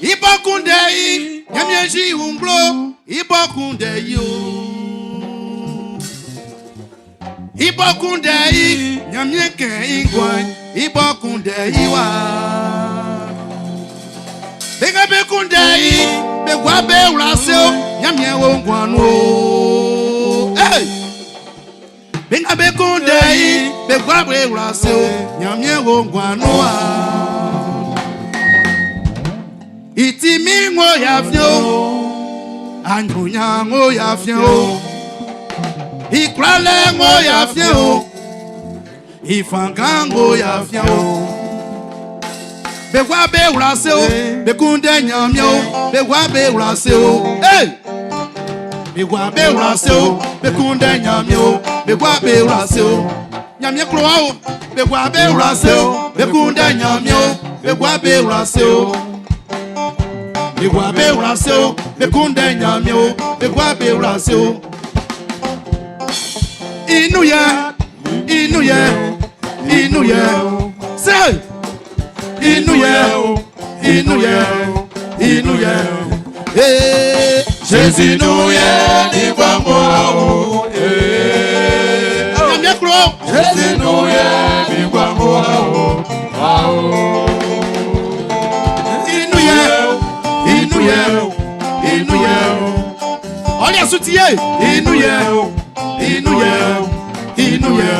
Ibokunde yi, nyamie ji unglo, ibokunde yi o. I bɔ kunndɛ i, Ɲanmiɛn kɛn i nguan'n, i bɔ kunndɛ i wa. Be nga be kunndɛ i, be gua be wla ase o, Ɲanmiɛn wo nguan nun o. Hey! Be nga be kunndɛ i, be gua be wla ase o, Ɲanmiɛn wo nguan nun wa. I ti min ng'ɔ ya fiɛn o, anyunya ng'ɔ ya fiɛn o, i kwlalɛ ng'ɔ ya fiɛn o, i fanngan ng'ɔ ya fiɛn o. Be gua be wla ase o, be kunndɛ Ɲanmiɛn o, be gua be wla ase o. Hey! Be gua be wla ase o, be kunndɛ Ɲanmiɛn o, be gua be wla ase o. Ɲanmiɛn klo wa o, be gua be wla ase o, be kunndɛ Ɲanmiɛn o, be gua be wla ase o. Be gua be wla ase o, be kunndɛ Ɲanmiɛn o, be gua be wla ase o. Inu yɛ, inu yɛ, inu yɛ, say. Inu yɛ, inu yɛ, inu yɛ. Ee, Jésus nous yɛ ni gbàngbọ́ o. Ɲanmiɛn klo. Jésus nous yɛ ni gbàngbọ́ o. Inu yɛ, inu yɛ, inu yɛ. Ɔli ɛsu ti ye. Inu yɛ, inu yɛ, inu yɛ.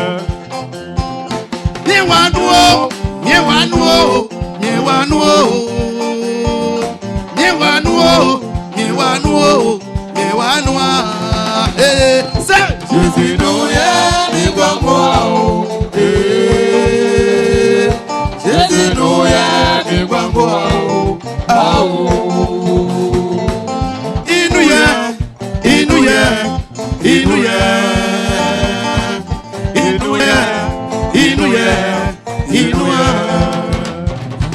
Nye wa nu o, nye wa nu o, nye wa nu o. Nye wa nu o, nye wa nu o, nye wa nu a. Ee, se. Jésus nous yɛ ni gbàngbọ́ o. Jésus nous yɛ ni gbàngbọ́ o. Inu yɛ, inu yɛ, inu yɛ. Inu yɛ, inu yɛ, inu yɛ.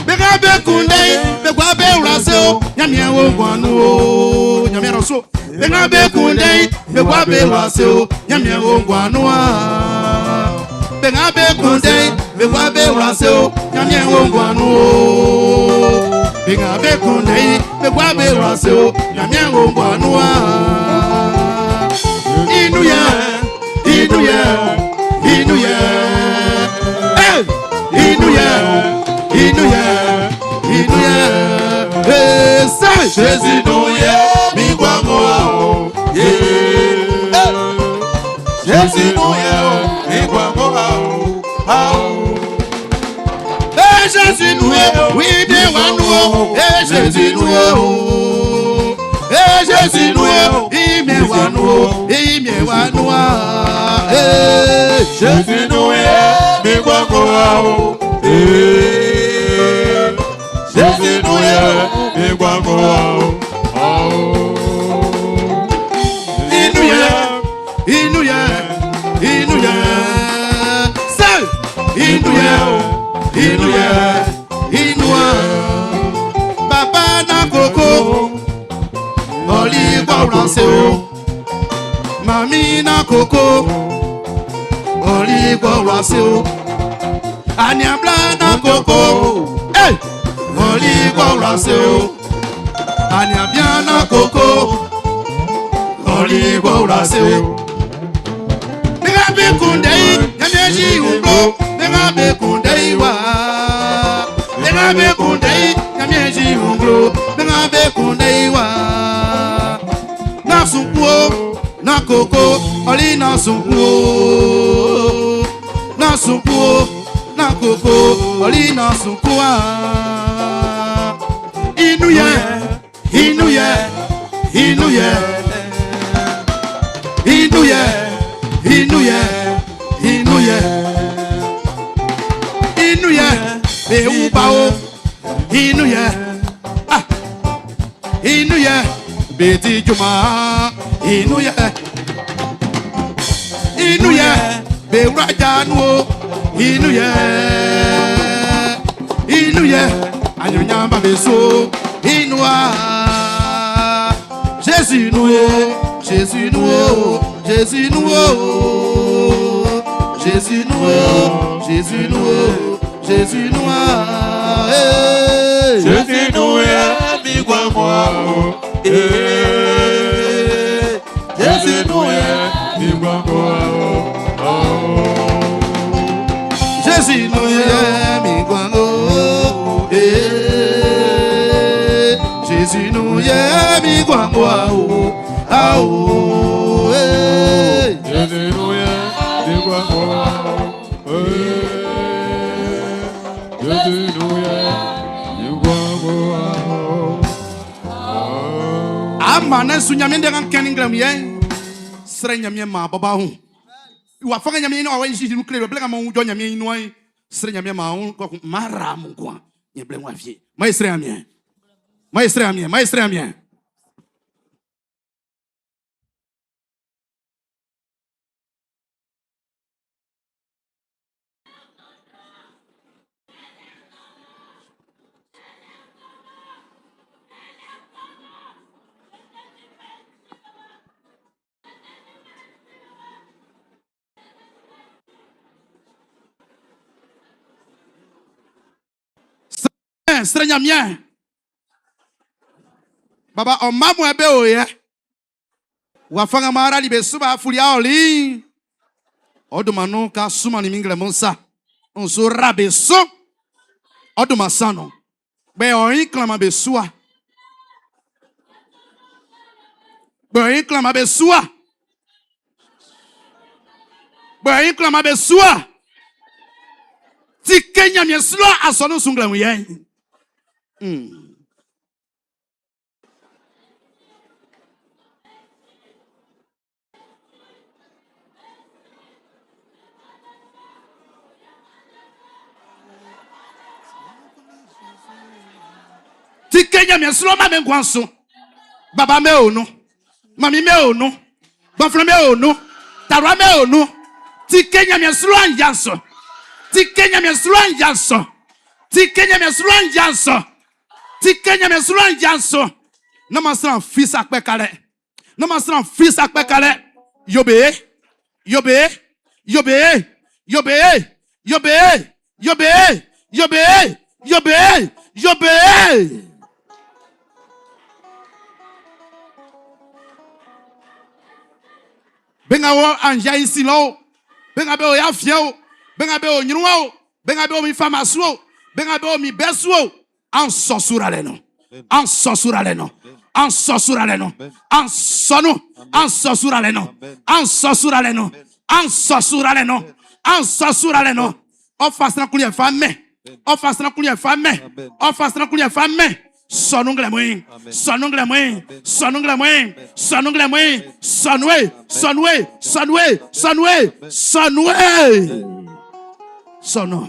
Beka be kunde, be gua be wla se o, Ɲanmiɛn wo nguan nun o, Ɲanmiɛn rɔ so. Beka be kunde, be gua be wla se o, Ɲanmiɛn wo nguan nun wa. Beka be kunde, be gua be wla se o, Ɲanmiɛn wo nguan nun o. Beka be kunde, be gua be wla se o, Ɲanmiɛn wo nguan nun wa. Inu yɛ, inu yɛ, inu yɛ. Hey! Inu yɛ, inu yɛ, inu yɛ. Hey, say. Jésus nous yɛ ni gbàngbọ́ o. Jésus nous yɛ ni gbàngbọ́ o. Eh, Jésus nous est, oui, bien wa nous oh. Eh, Jésus nous est, oh. Eh, Jésus nous est, il m'est wa nous oh. Il m'est wa nous ah. Eh, Jésus nous yɛ ni gbàngbọ́ o. Jésus nous yɛ ni gbàngbọ́ o. Inu yɛ, inu yɛ, inu yɛ. Say, inu yɛ, inu yɛ, inu wa. Baba na koko, oli gbọ́ràn se o. Mami na koko, oli gbọ́ràn se o. Aniabla na koko, hey, oli gbọ́ràn se o. Aniabia na koko, oli gbọ́ràn se o. Bíga bí kunde yi, Ɲanmiɛn si wúlò, bíga bí kunde yi wá. Bíga bí kunde yi, Ɲanmiɛn si wúlò, bíga bí kunde yi wá. Na sunkun o, na koko, ọlí na sunkun o. Na sunkun o, na koko, ọlí na sunkun wa. Inú yẹ, inú yẹ, inú yẹ. Inú yẹ, inú yẹ, inú yẹ. Inú yẹ, ewu pa o. Inú yẹ, ah. Inú yẹ, bètì jùmọ̀. Inú yẹ, inú yẹ, bèwúrà jánu o. Inú yẹ, inú yẹ, àyànyàn bàbá so. Inú wa, Jésù nu o, Jésù nu o, Jésù nu o. Jésus nous oh, Jésus nous oh, Jésus nous ah, hey. Jésus nous yɛ ni gbàngbọ́ o. Jésus nous yɛ ni gbàngbọ́ o. guango ao ao eh. Ama ne su nyame de kan kɛni nglɛm yɛ srɛ nyame ma baba ho wa fanga nyame ni awa yi nu kle ble ka mo jo nyame nu ai srɛ nyame ma ho ko mara mu kwa nye ble wa fie ma srɛ nyame ma srɛ nyame ma srɛ nyame. Srɛ nyame baba ɔma mu ɛbɛ o yɛ wa fanga mara li be suba fuli aoli ɔduma ka suma ni mi nglɛ mo nsa nso ra be so ɔduma sanu gbɛ ɔyin klama be sua gbɛ ɔyin klama be sua gbɛ ɔyin klama be sua ti ke nyamie slɔ asɔnu sunglɛ mu yɛ. Ti ke nyamie slɔ ma me nkwan so baba me o no mami me o no gbɔnflɛ me o no tarua me o no ti ke nyamie slɔ anya so ti ke nyamie slɔ anya so ti ke nyamie slɔ anya so ti ke nyamie slɔ anya so na ma sran fils akpɛ kalɛ na ma sran fils akpɛ kalɛ yobe yobe yobe yobe yobe yobe yobe yobe yobe. Benga wo anja isi lo. Benga be o ya fie o. Benga be o nyruwa o. Benga be o mi famasu o. Benga be o mi besu o. An sɔ sura le no. An sɔ sura le no. An sɔ sura le no. An sɔ no. An sɔ sura le no. An sɔ sura le no. An sɔ sura le no. An sɔ sura le no. Ɔ fa sran kuli fa mɛ. Ɔ fa sran kuli fa mɛ. Ɔ fa sran kuli fa mɛ. Sɔnu nglɛ moyin. Sɔnu nglɛ moyin. Sɔnu nglɛ moyin. Sɔnu nglɛ moyin. Sɔnu sɔnu sɔnu sɔnu sɔnu sɔnu.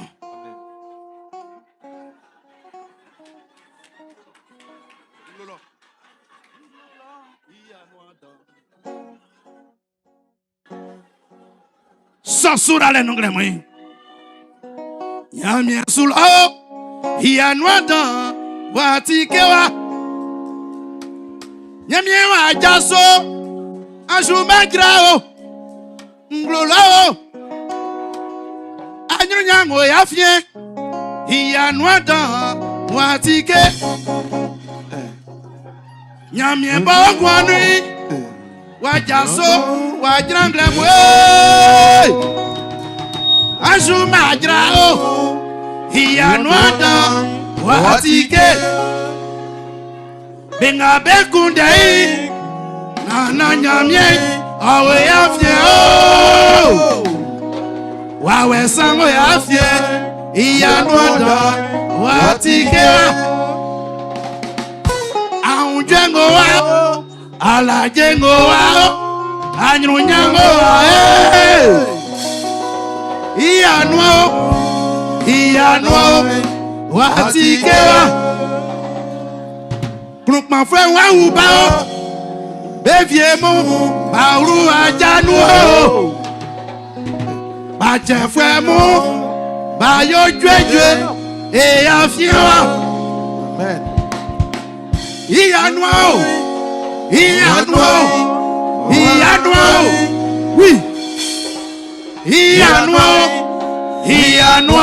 Sɔsura le nglɛ moyin. Nyamie sulɔ ìyanu adan wàtí kéwà. Nyamie wà jaso asumɛdzra o ŋglolɔ o anyunyango ya fie ìyanu adan wàtí ké. Nyamie bɔ guanui wà jaso wà dzranglɛ mue asumɛdzra o ìyanu adan wàtí ké. Benga be kunde yi nana nyamie awe ya fie o wawe sango ya fie ìyanu adan wàtí ké wa ahunjẹ ŋgo wa alajẹ ŋgo wa anyunya ŋgo wa ee ìyanu o ìyanu o wàtí ké wa kplɔkpɔfɛ wa wu ba o bevie mu bawuru adzanu o bàtsɛfɛ mu bayo dzuedzue eya fia wa ìyanu o ìyanu o ìyanu o wi ìyanu o ìyanu o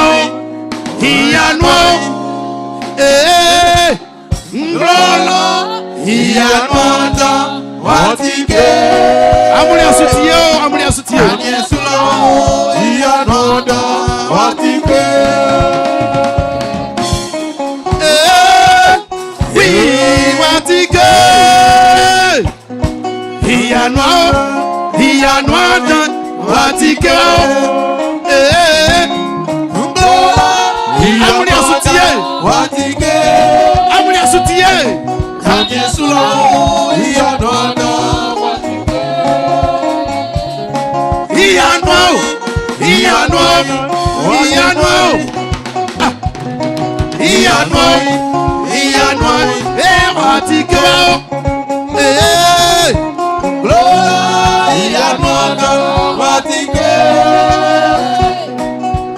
ìyanu o ee nglɔlɔ ìyanu ọdọ wàtí ké. Amúlẹ̀ asutie o amúlẹ̀ asutie o. Ìyanu ọdọ wàtí ké. Ee wi wàtí ké. Ìyanu ìyanu àdán wàtíkẹ́ o. Amúni àsùtìyẹ. Wàtíkẹ́. Amúni àsùtìyẹ. Ɲanmiɛn su lɔ ìyanu àdán wàtíkẹ́. Ìyanu ìyanu ìyanu ìyanu ìyanu ẹ wàtíkẹ́ o. Ìyanu àdán wàtíkẹ́.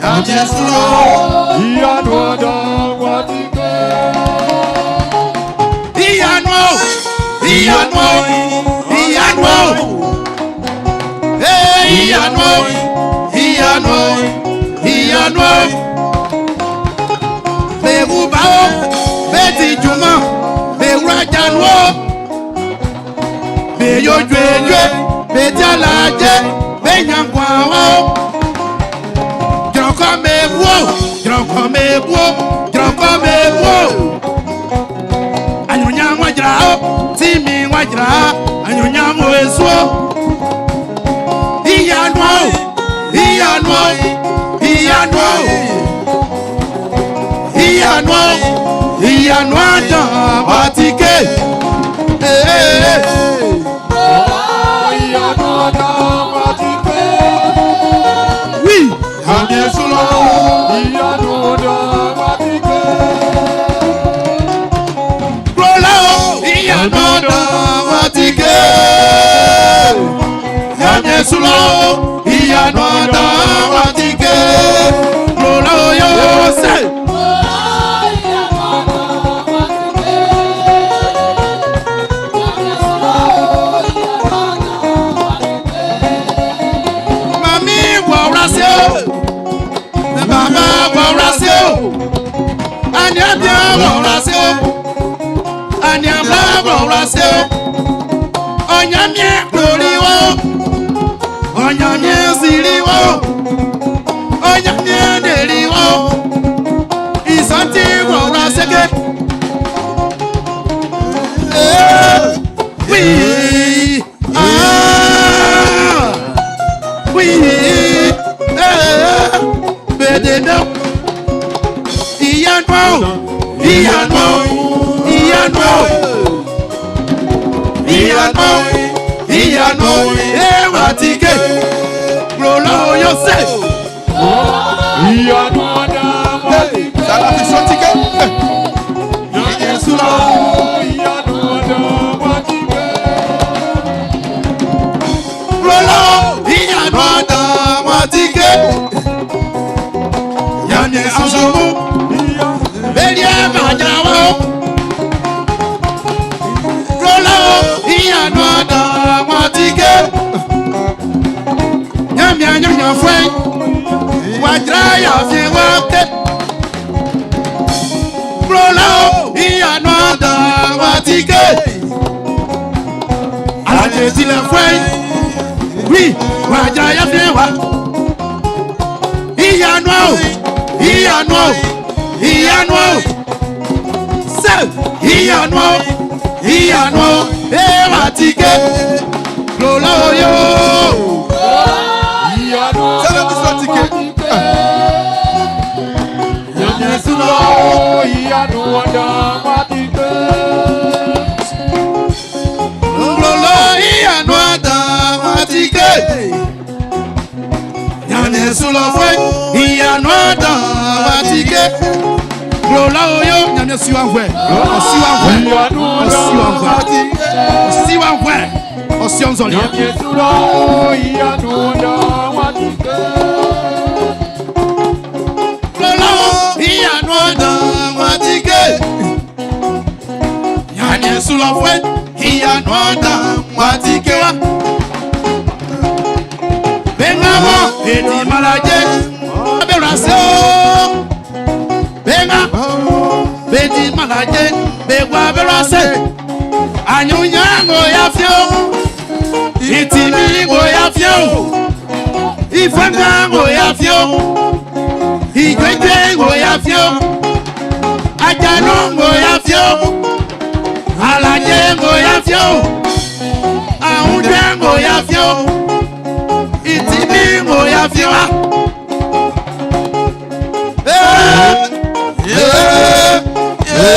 Ɲanmiɛn su lɔ ìyanu àdán wàtíkẹ́. Ìyanu ìyanu ìyanu ìyanu ìyanu ìyanu. Bẹ̀rù bá o, bẹ́ẹ̀ ti jùmọ̀, bẹ̀rù ajanu o. Bẹ̀yọ̀ juejue, bẹ́ẹ̀ tí alajẹ, bẹ́ẹ̀ nyankun àwọn o. Jọ̀kọ́ mẹ́bu o, jọ̀kọ́ mẹ́bu o, jọ̀kọ́ mẹ́bu o. Anyunya wọn jira o, tí mi wọn jira, anyunya mo èso. Ìyanu o, ìyanu o, ìyanu o. Ìyanu o, ìyanu àdán wàtíkẹ́. Ìyanu àdán wàtíkẹ́. Oui. Ɲanmiɛn su lɔ ìyanu àdán wàtíkẹ́. Lola o, ìyanu àdán wàtíkẹ́. Ɲanmiɛn su lɔ ìyanu àdán wàtíkẹ́. Lola o yóò sè. Mami wọ̀ọ́rá sí o, bàbá wọ̀ọ́rá sí o, àní àbíà wọ̀ọ́rá sí o, àní àbá wọ̀ọ́rá sí o, ọ̀nyàmíà lórí wọ́, ọ̀nyàmíà sì rí wọ́, ọ̀nyàmíà dèrí wọ́, ìsọ̀tì wọ̀ọ́rá sékè. Oui, ah, oui, eh, bèdè náà. Ìyanu ìyanu ìyanu ìyanu ìyanu ẹwà tí ké lọ́lọ́ yóò sè. Ìyanu àdán wàtíkẹ́. Sala fi sọtikẹ́. Ɲanmiɛn su lɔ ìyanu àdán wàtíkẹ́. Lọ́lọ́ ìyanu àdàmọ́ tí ké. Yànnì aṣọ́mú bẹ́ẹ̀ni ẹ̀ máa jà wọ́n. Lọ́lọ́ ìyanu àdàmọ́ tí ké. Yànnì àyànyàn fún ẹ. Wàjúrà yàfi wọ́n ké. Lọ́lọ́ ìyanu àdàmọ́ tí ké. Alájẹ tilẹ̀ fún ẹ. Oui, wàjúrà yàfi wá. Ìyanu o, ìyanu o, ìyanu o. Sẹ́ ìyanu o, ìyanu o, ẹ̀wà ti ké. Lọ́lọ́ yóò. Ìyanu Sala fi àdán sọtikẹ́. wàtíkẹ́. Ɲanmiɛn su lɔ ìyanu àdán wàtíkẹ́. Lọ́lọ́ ìyanu àdàmọ́ ti ké. Yànnì sùlọ fún ìyanu àdàmọ́ ti ké. Lọ́lọ́ yóò yànnì siwa wẹ̀, ọ̀síwa wẹ̀, ọ̀síwa wẹ̀, ọ̀síwa wẹ̀, ọ̀síọ̀nzọ̀lẹ̀. Ɲanmiɛn su lɔ ìyanu àdán wàtíkẹ́. Lọ́lọ́ ìyanu àdàmọ́ ti ké. Yànnì sùlọ fún ìyanu àdàmọ́ ti ké wa. Bẹ́ẹ̀ èdè malajẹ́ abẹ́rẹ́ àṣẹ o. Bẹ́ẹ̀ èdè malajẹ́ bẹ́ẹ̀ abẹ́rẹ́ àṣẹ. Àyùnyàngò ya fi o. Ìtìmí ya fi o. Ìfẹ́ngàngò ya fi o. Ìgbẹ́jẹ́ ya fi o. Ajanú ya fi o. Alajẹ́ ya fi o. Aunjẹ ngo ya fio. Itimi ngo ya fio wa. Eh, eh, eh.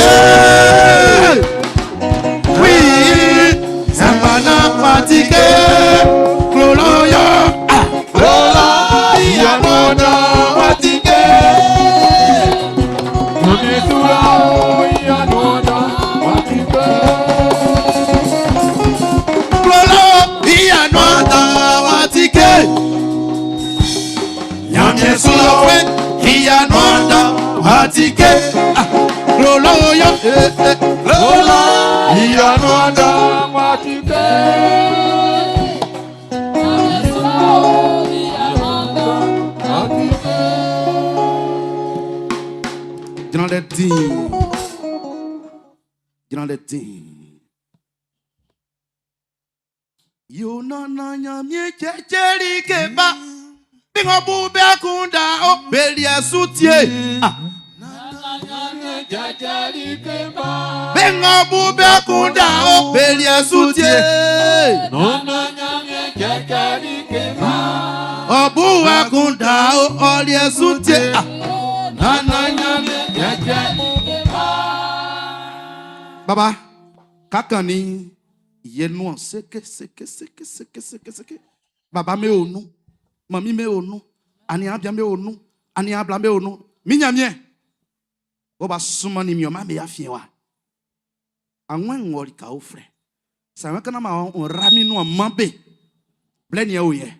Oui, Sambana fatigué, Kloloyo, ah, Klola, Yanona fatigué. Klolo, Yanona fatigué. Nyamie sulofwe, Yanona fatigué. Ah, Kloloyo, eh, eh, Klola, Yanona Jran lɛ din. Jran lɛ din. Yo nana nyamie checheri keba. Bingo bu be akunda o beli asutie. Ah. Bingo bu be akunda o beli asutie. Obu akunda o oli asutie. Ah. Nana nyamie Baba, kakan ni yenu seke seke seke seke seke seke. Baba me onu, mami me onu, ani abia me onu, ani abla me onu. Mi nyamie. Oba suma ni mi o ma me afie wa. Anwen ngori ka ofre. Sa kana ma on rami no mambe. Bleni e oye.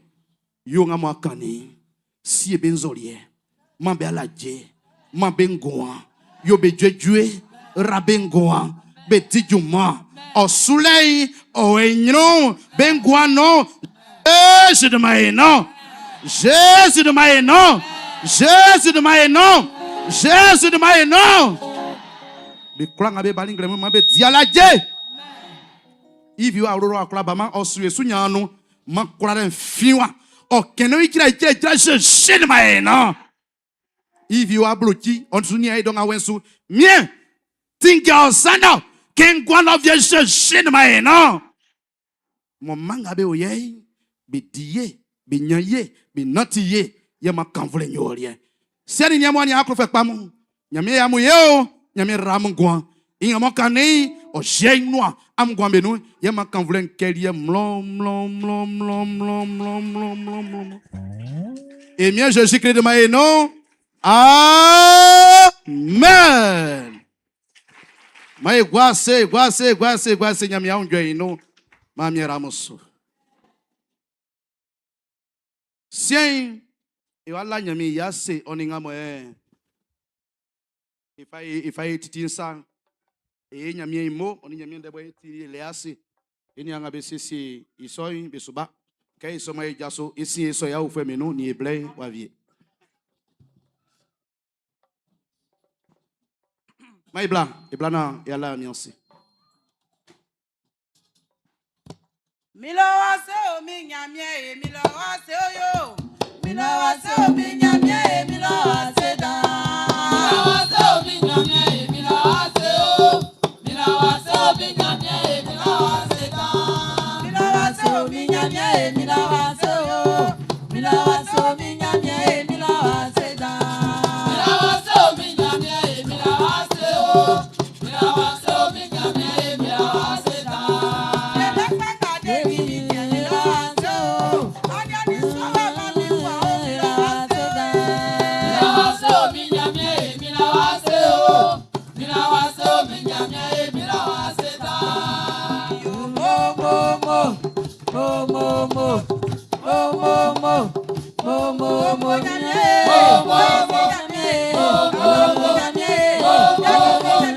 Yo nga mo akani. Si e benzolie. Mambe alaje. Mambe ngoan. Yo be djue rabe ngoan. Be dijuma. Osulei o enyon bengoan non. Jésus de ma non. Jésus de ma non. Jésus de ma non. Jésus de ma non. Be kula nga be balingle mo ma be dialaje. If you are roro akula ba ma osu esu nyanu ma kula den fiwa. O kene ikira ikira ikira Jésus de ma non. If you are bloki on su ni ai don awensu. Mien. Tinga osana. Ken gwa no vie Jésus de ma non. Mo manga be oye be diye be nyaye be natiye ye ma kanvle nyorie. Seni ni mo ni akro fe pamu. Nyame ya mu ye o, nyame ram gwan. Inga mo kane o je noa am gwan be nu ye ma kanvle nkelie mlon mlon mlon mlon mlon mlon mlon mlon mlon. Et bien Jésus-Christ de ma nom. Amen. Ma guase guase guase guase nyame ya undwe ino. Ma mi ramusu. Sien e wala nyame ya se oninga mo e. Ifa ye titi nsa e nyame imo oni nyame ndebo e ti le ase. Eni anga be sisi isoi be suba. Kay so ma e jaso isi eso ya ofe menu ni eble wa vie. Ma ibla, ibla na ya la miansi. Mi lo wa se o mi nyamie e mi lo wa se o yo. Mi lo wa se o mi nyamie e mi lo wa se da. Mi lo wa se o mi nyamie e mi lo wa se o. Mi lo wa se o mi nyamie e mi lo wa se da. Mi lo wa se o mi nyamie e mi lo wa se o. Mi lo wa se o mi nyamie e mi lo wa se da. Mi lo wa se o mi nyamie e mi lo wa se o. Mi lo wa se o mi nyamie e mi lo wa se da. Mi lo wa se o mi nyamie e mi lo wa se o. Mi lo wa se o mi nyamie e mi lo wa se da. Mo mo mo mo mo mo mo mo mo mo mo mo nyamie. Mo mo mo mo mo mo mo mo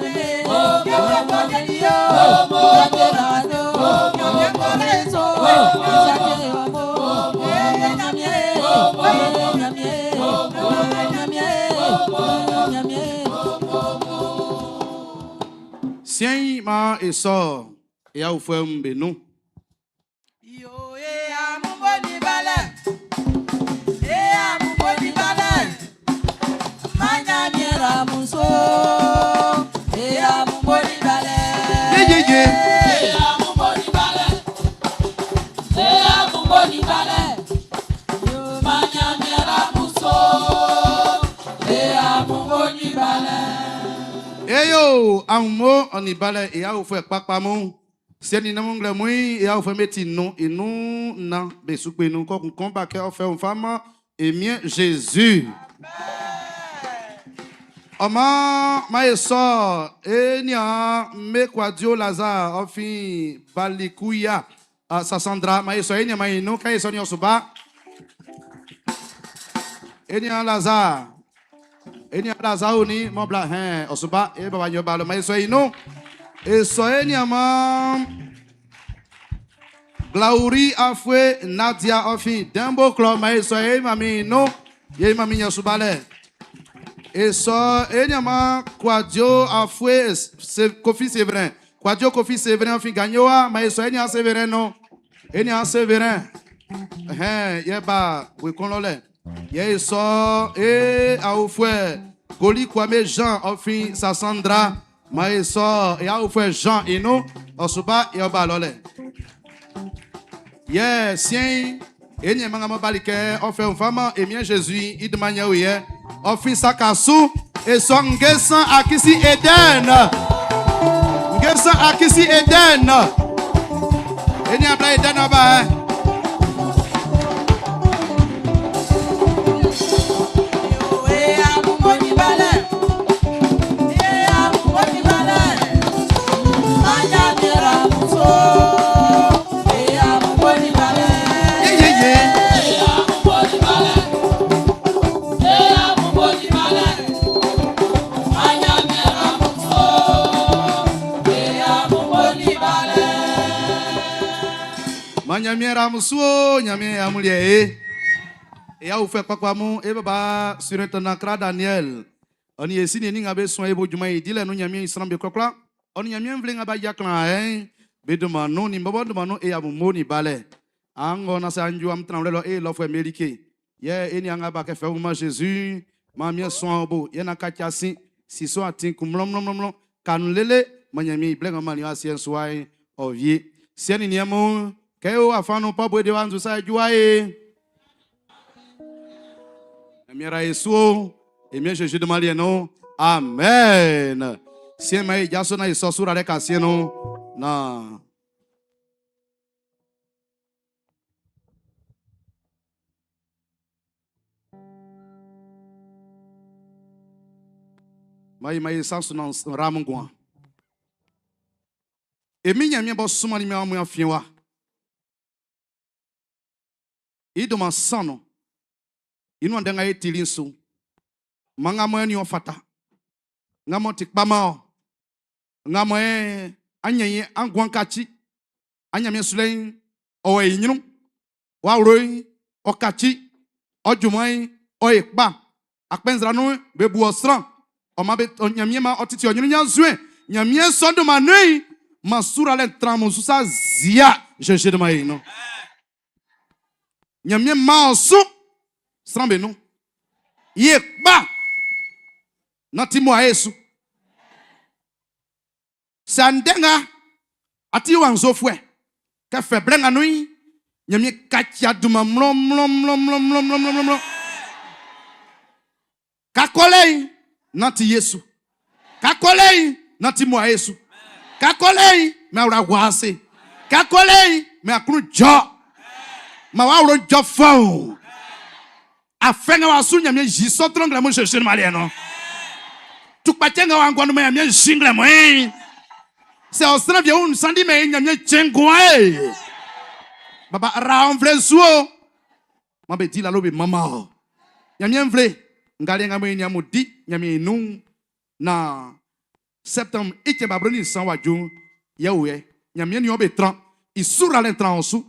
Sien ma eso e a ofe mbe nu. Yo e amubo ni balẹ̀. E amubo ni balẹ̀. Manya miera muso. E amubo ni balẹ̀. Ye ye ye. E amubo ni balẹ̀. balɛ, ma Ɲanmiɛn ra muso, e amun bo ni balɛ. Eyo, amumo onibale e awofo kpakpa mu. Sieni na mungle mui e awofo meti nu inu na be supe nu ko kun ba ke ofe un fama e mien Jésus. Oma ma eso e nia me kwadio Lazare ofin balikuya Sassandra ma eso e nia ma inu ka eso ni osuba. E nia Lazare. E nia Lazare oni mo bla hen osuba e baba nyoba lo ma eso inu. Eso e nia ma Glauri Afwe Nadia Ofin Dembo Klo ma eso e mami inu ye mami nyosubale. Eso e nia ma Kwadio Afwe Kofi Severin. Kwadio Kofi Severin Ofin Ganyoa ma eso e nia Severin no. E nia Severin. Hein ye ba we konlole. Ye eso e Afwe Goli Kwame Jean Ofin Sassandra ma eso e Afwe Jean inu osuba e oba lole. Ye sien e nia manga mo balike ofe un fama e mien Jésus i demanya ou ye ofin sakasu e so ngesan akisi Eden. Ngesan akisi Eden. E nia bla Eden oba eh. E amun bo ni balɛ, e amun bo ni balɛ, ma Ɲanmiɛn ra muso, e amun bo ni balɛ. Ye ye ye. E amun bo ni balɛ, e amun bo ni balɛ, ma Ɲanmiɛn ra muso, e amun bo ni balɛ. Ma Ɲanmiɛn ra muso, Ɲanmiɛn amulie e. E ya oufè kpakpa mu, e baba surintendant Kra Daniel. Oni esi ni nga be son e bo juma e dile nu Ɲanmiɛn isran be klɔklɔ. Oni Ɲanmiɛn vle nga ba ya klan eh. Be dema nu ni bobo dema nu e ya mu mo ni balɛ. Ango na sa anju am tran lo e lo fwe melike. Ye e ni anga ba ke fe ma Jésus. Ma mien son bo ye na ka chasin si so atin ku mlom mlom mlom kanu lele ma Ɲanmiɛn ible nga ma ni asien soa ovie. Sieni ni amu ke o afanu pa bo de wanzu sa juwa e. Mira Yesu, e mien Jésus de Malien no. Amen. Sien ma jaso na iso sura le kasien no. Na. Mai mai sans na ramungwa. E mi nyamie bo suma ni mi amu afiewa. Ido ma sano. Inu ande nga etili nso. Manga mo ni ofata. Nga mo ti kpama o. Nga mo e anyenye angwan kachi. Anya mi sulen o e nyinu. Wa ro o kachi. O jumo o e kpa. Akpenzra no be bu osran. O ma be onyamie ma otiti onyinu nya zuen. Nyamie sondo ma nui. Masura le tramo susa zia. Je de ma ino. Nyamie ma osu. Srambe no. Ye ba. Nati mo ayesu. Sandenga ati wanzo fwe. Ke feblenga nui. Nyamie katia duma mlom mlom mlom mlom mlom mlom mlom mlom. Kakolei nati Yesu. Kakolei nati mo ayesu. Kakolei me awra wase. Kakolei me akru jo. Ma wa wro jo fo. Afenga wa su nyamie jiso trongle mo chercher malien no. Tukpatenga wa ngwanu me nyamie jingle mo eh. C'est ostra vie un sandi me nyamie chengwa eh. Baba ra on vle zuo. Ma be di la lobe mama. Nyamie vle ngale nga mo nyamu di nyamie nu na septembre ike ba broni san wa ju ye wo ye nyamie ni obe tran isura le tran osu.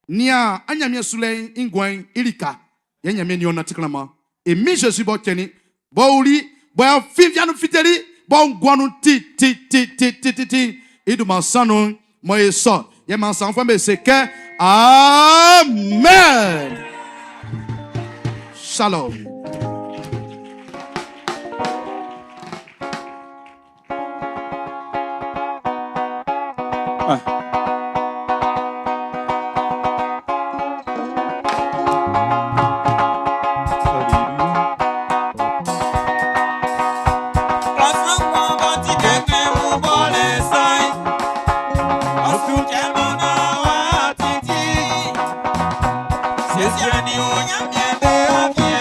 Nia anyamie sule ingwan ilika. Ye nyamie ni ona tiklama. E mi Jésus bo teni bo uli bo ya fivianu fiteli bo ngwanu ti ti ti ti ti ti ti idu mansanu mo ye so ye mansan fo me se ke amen. Shalom. Ah. Ɲanmiɛn be afiɛn.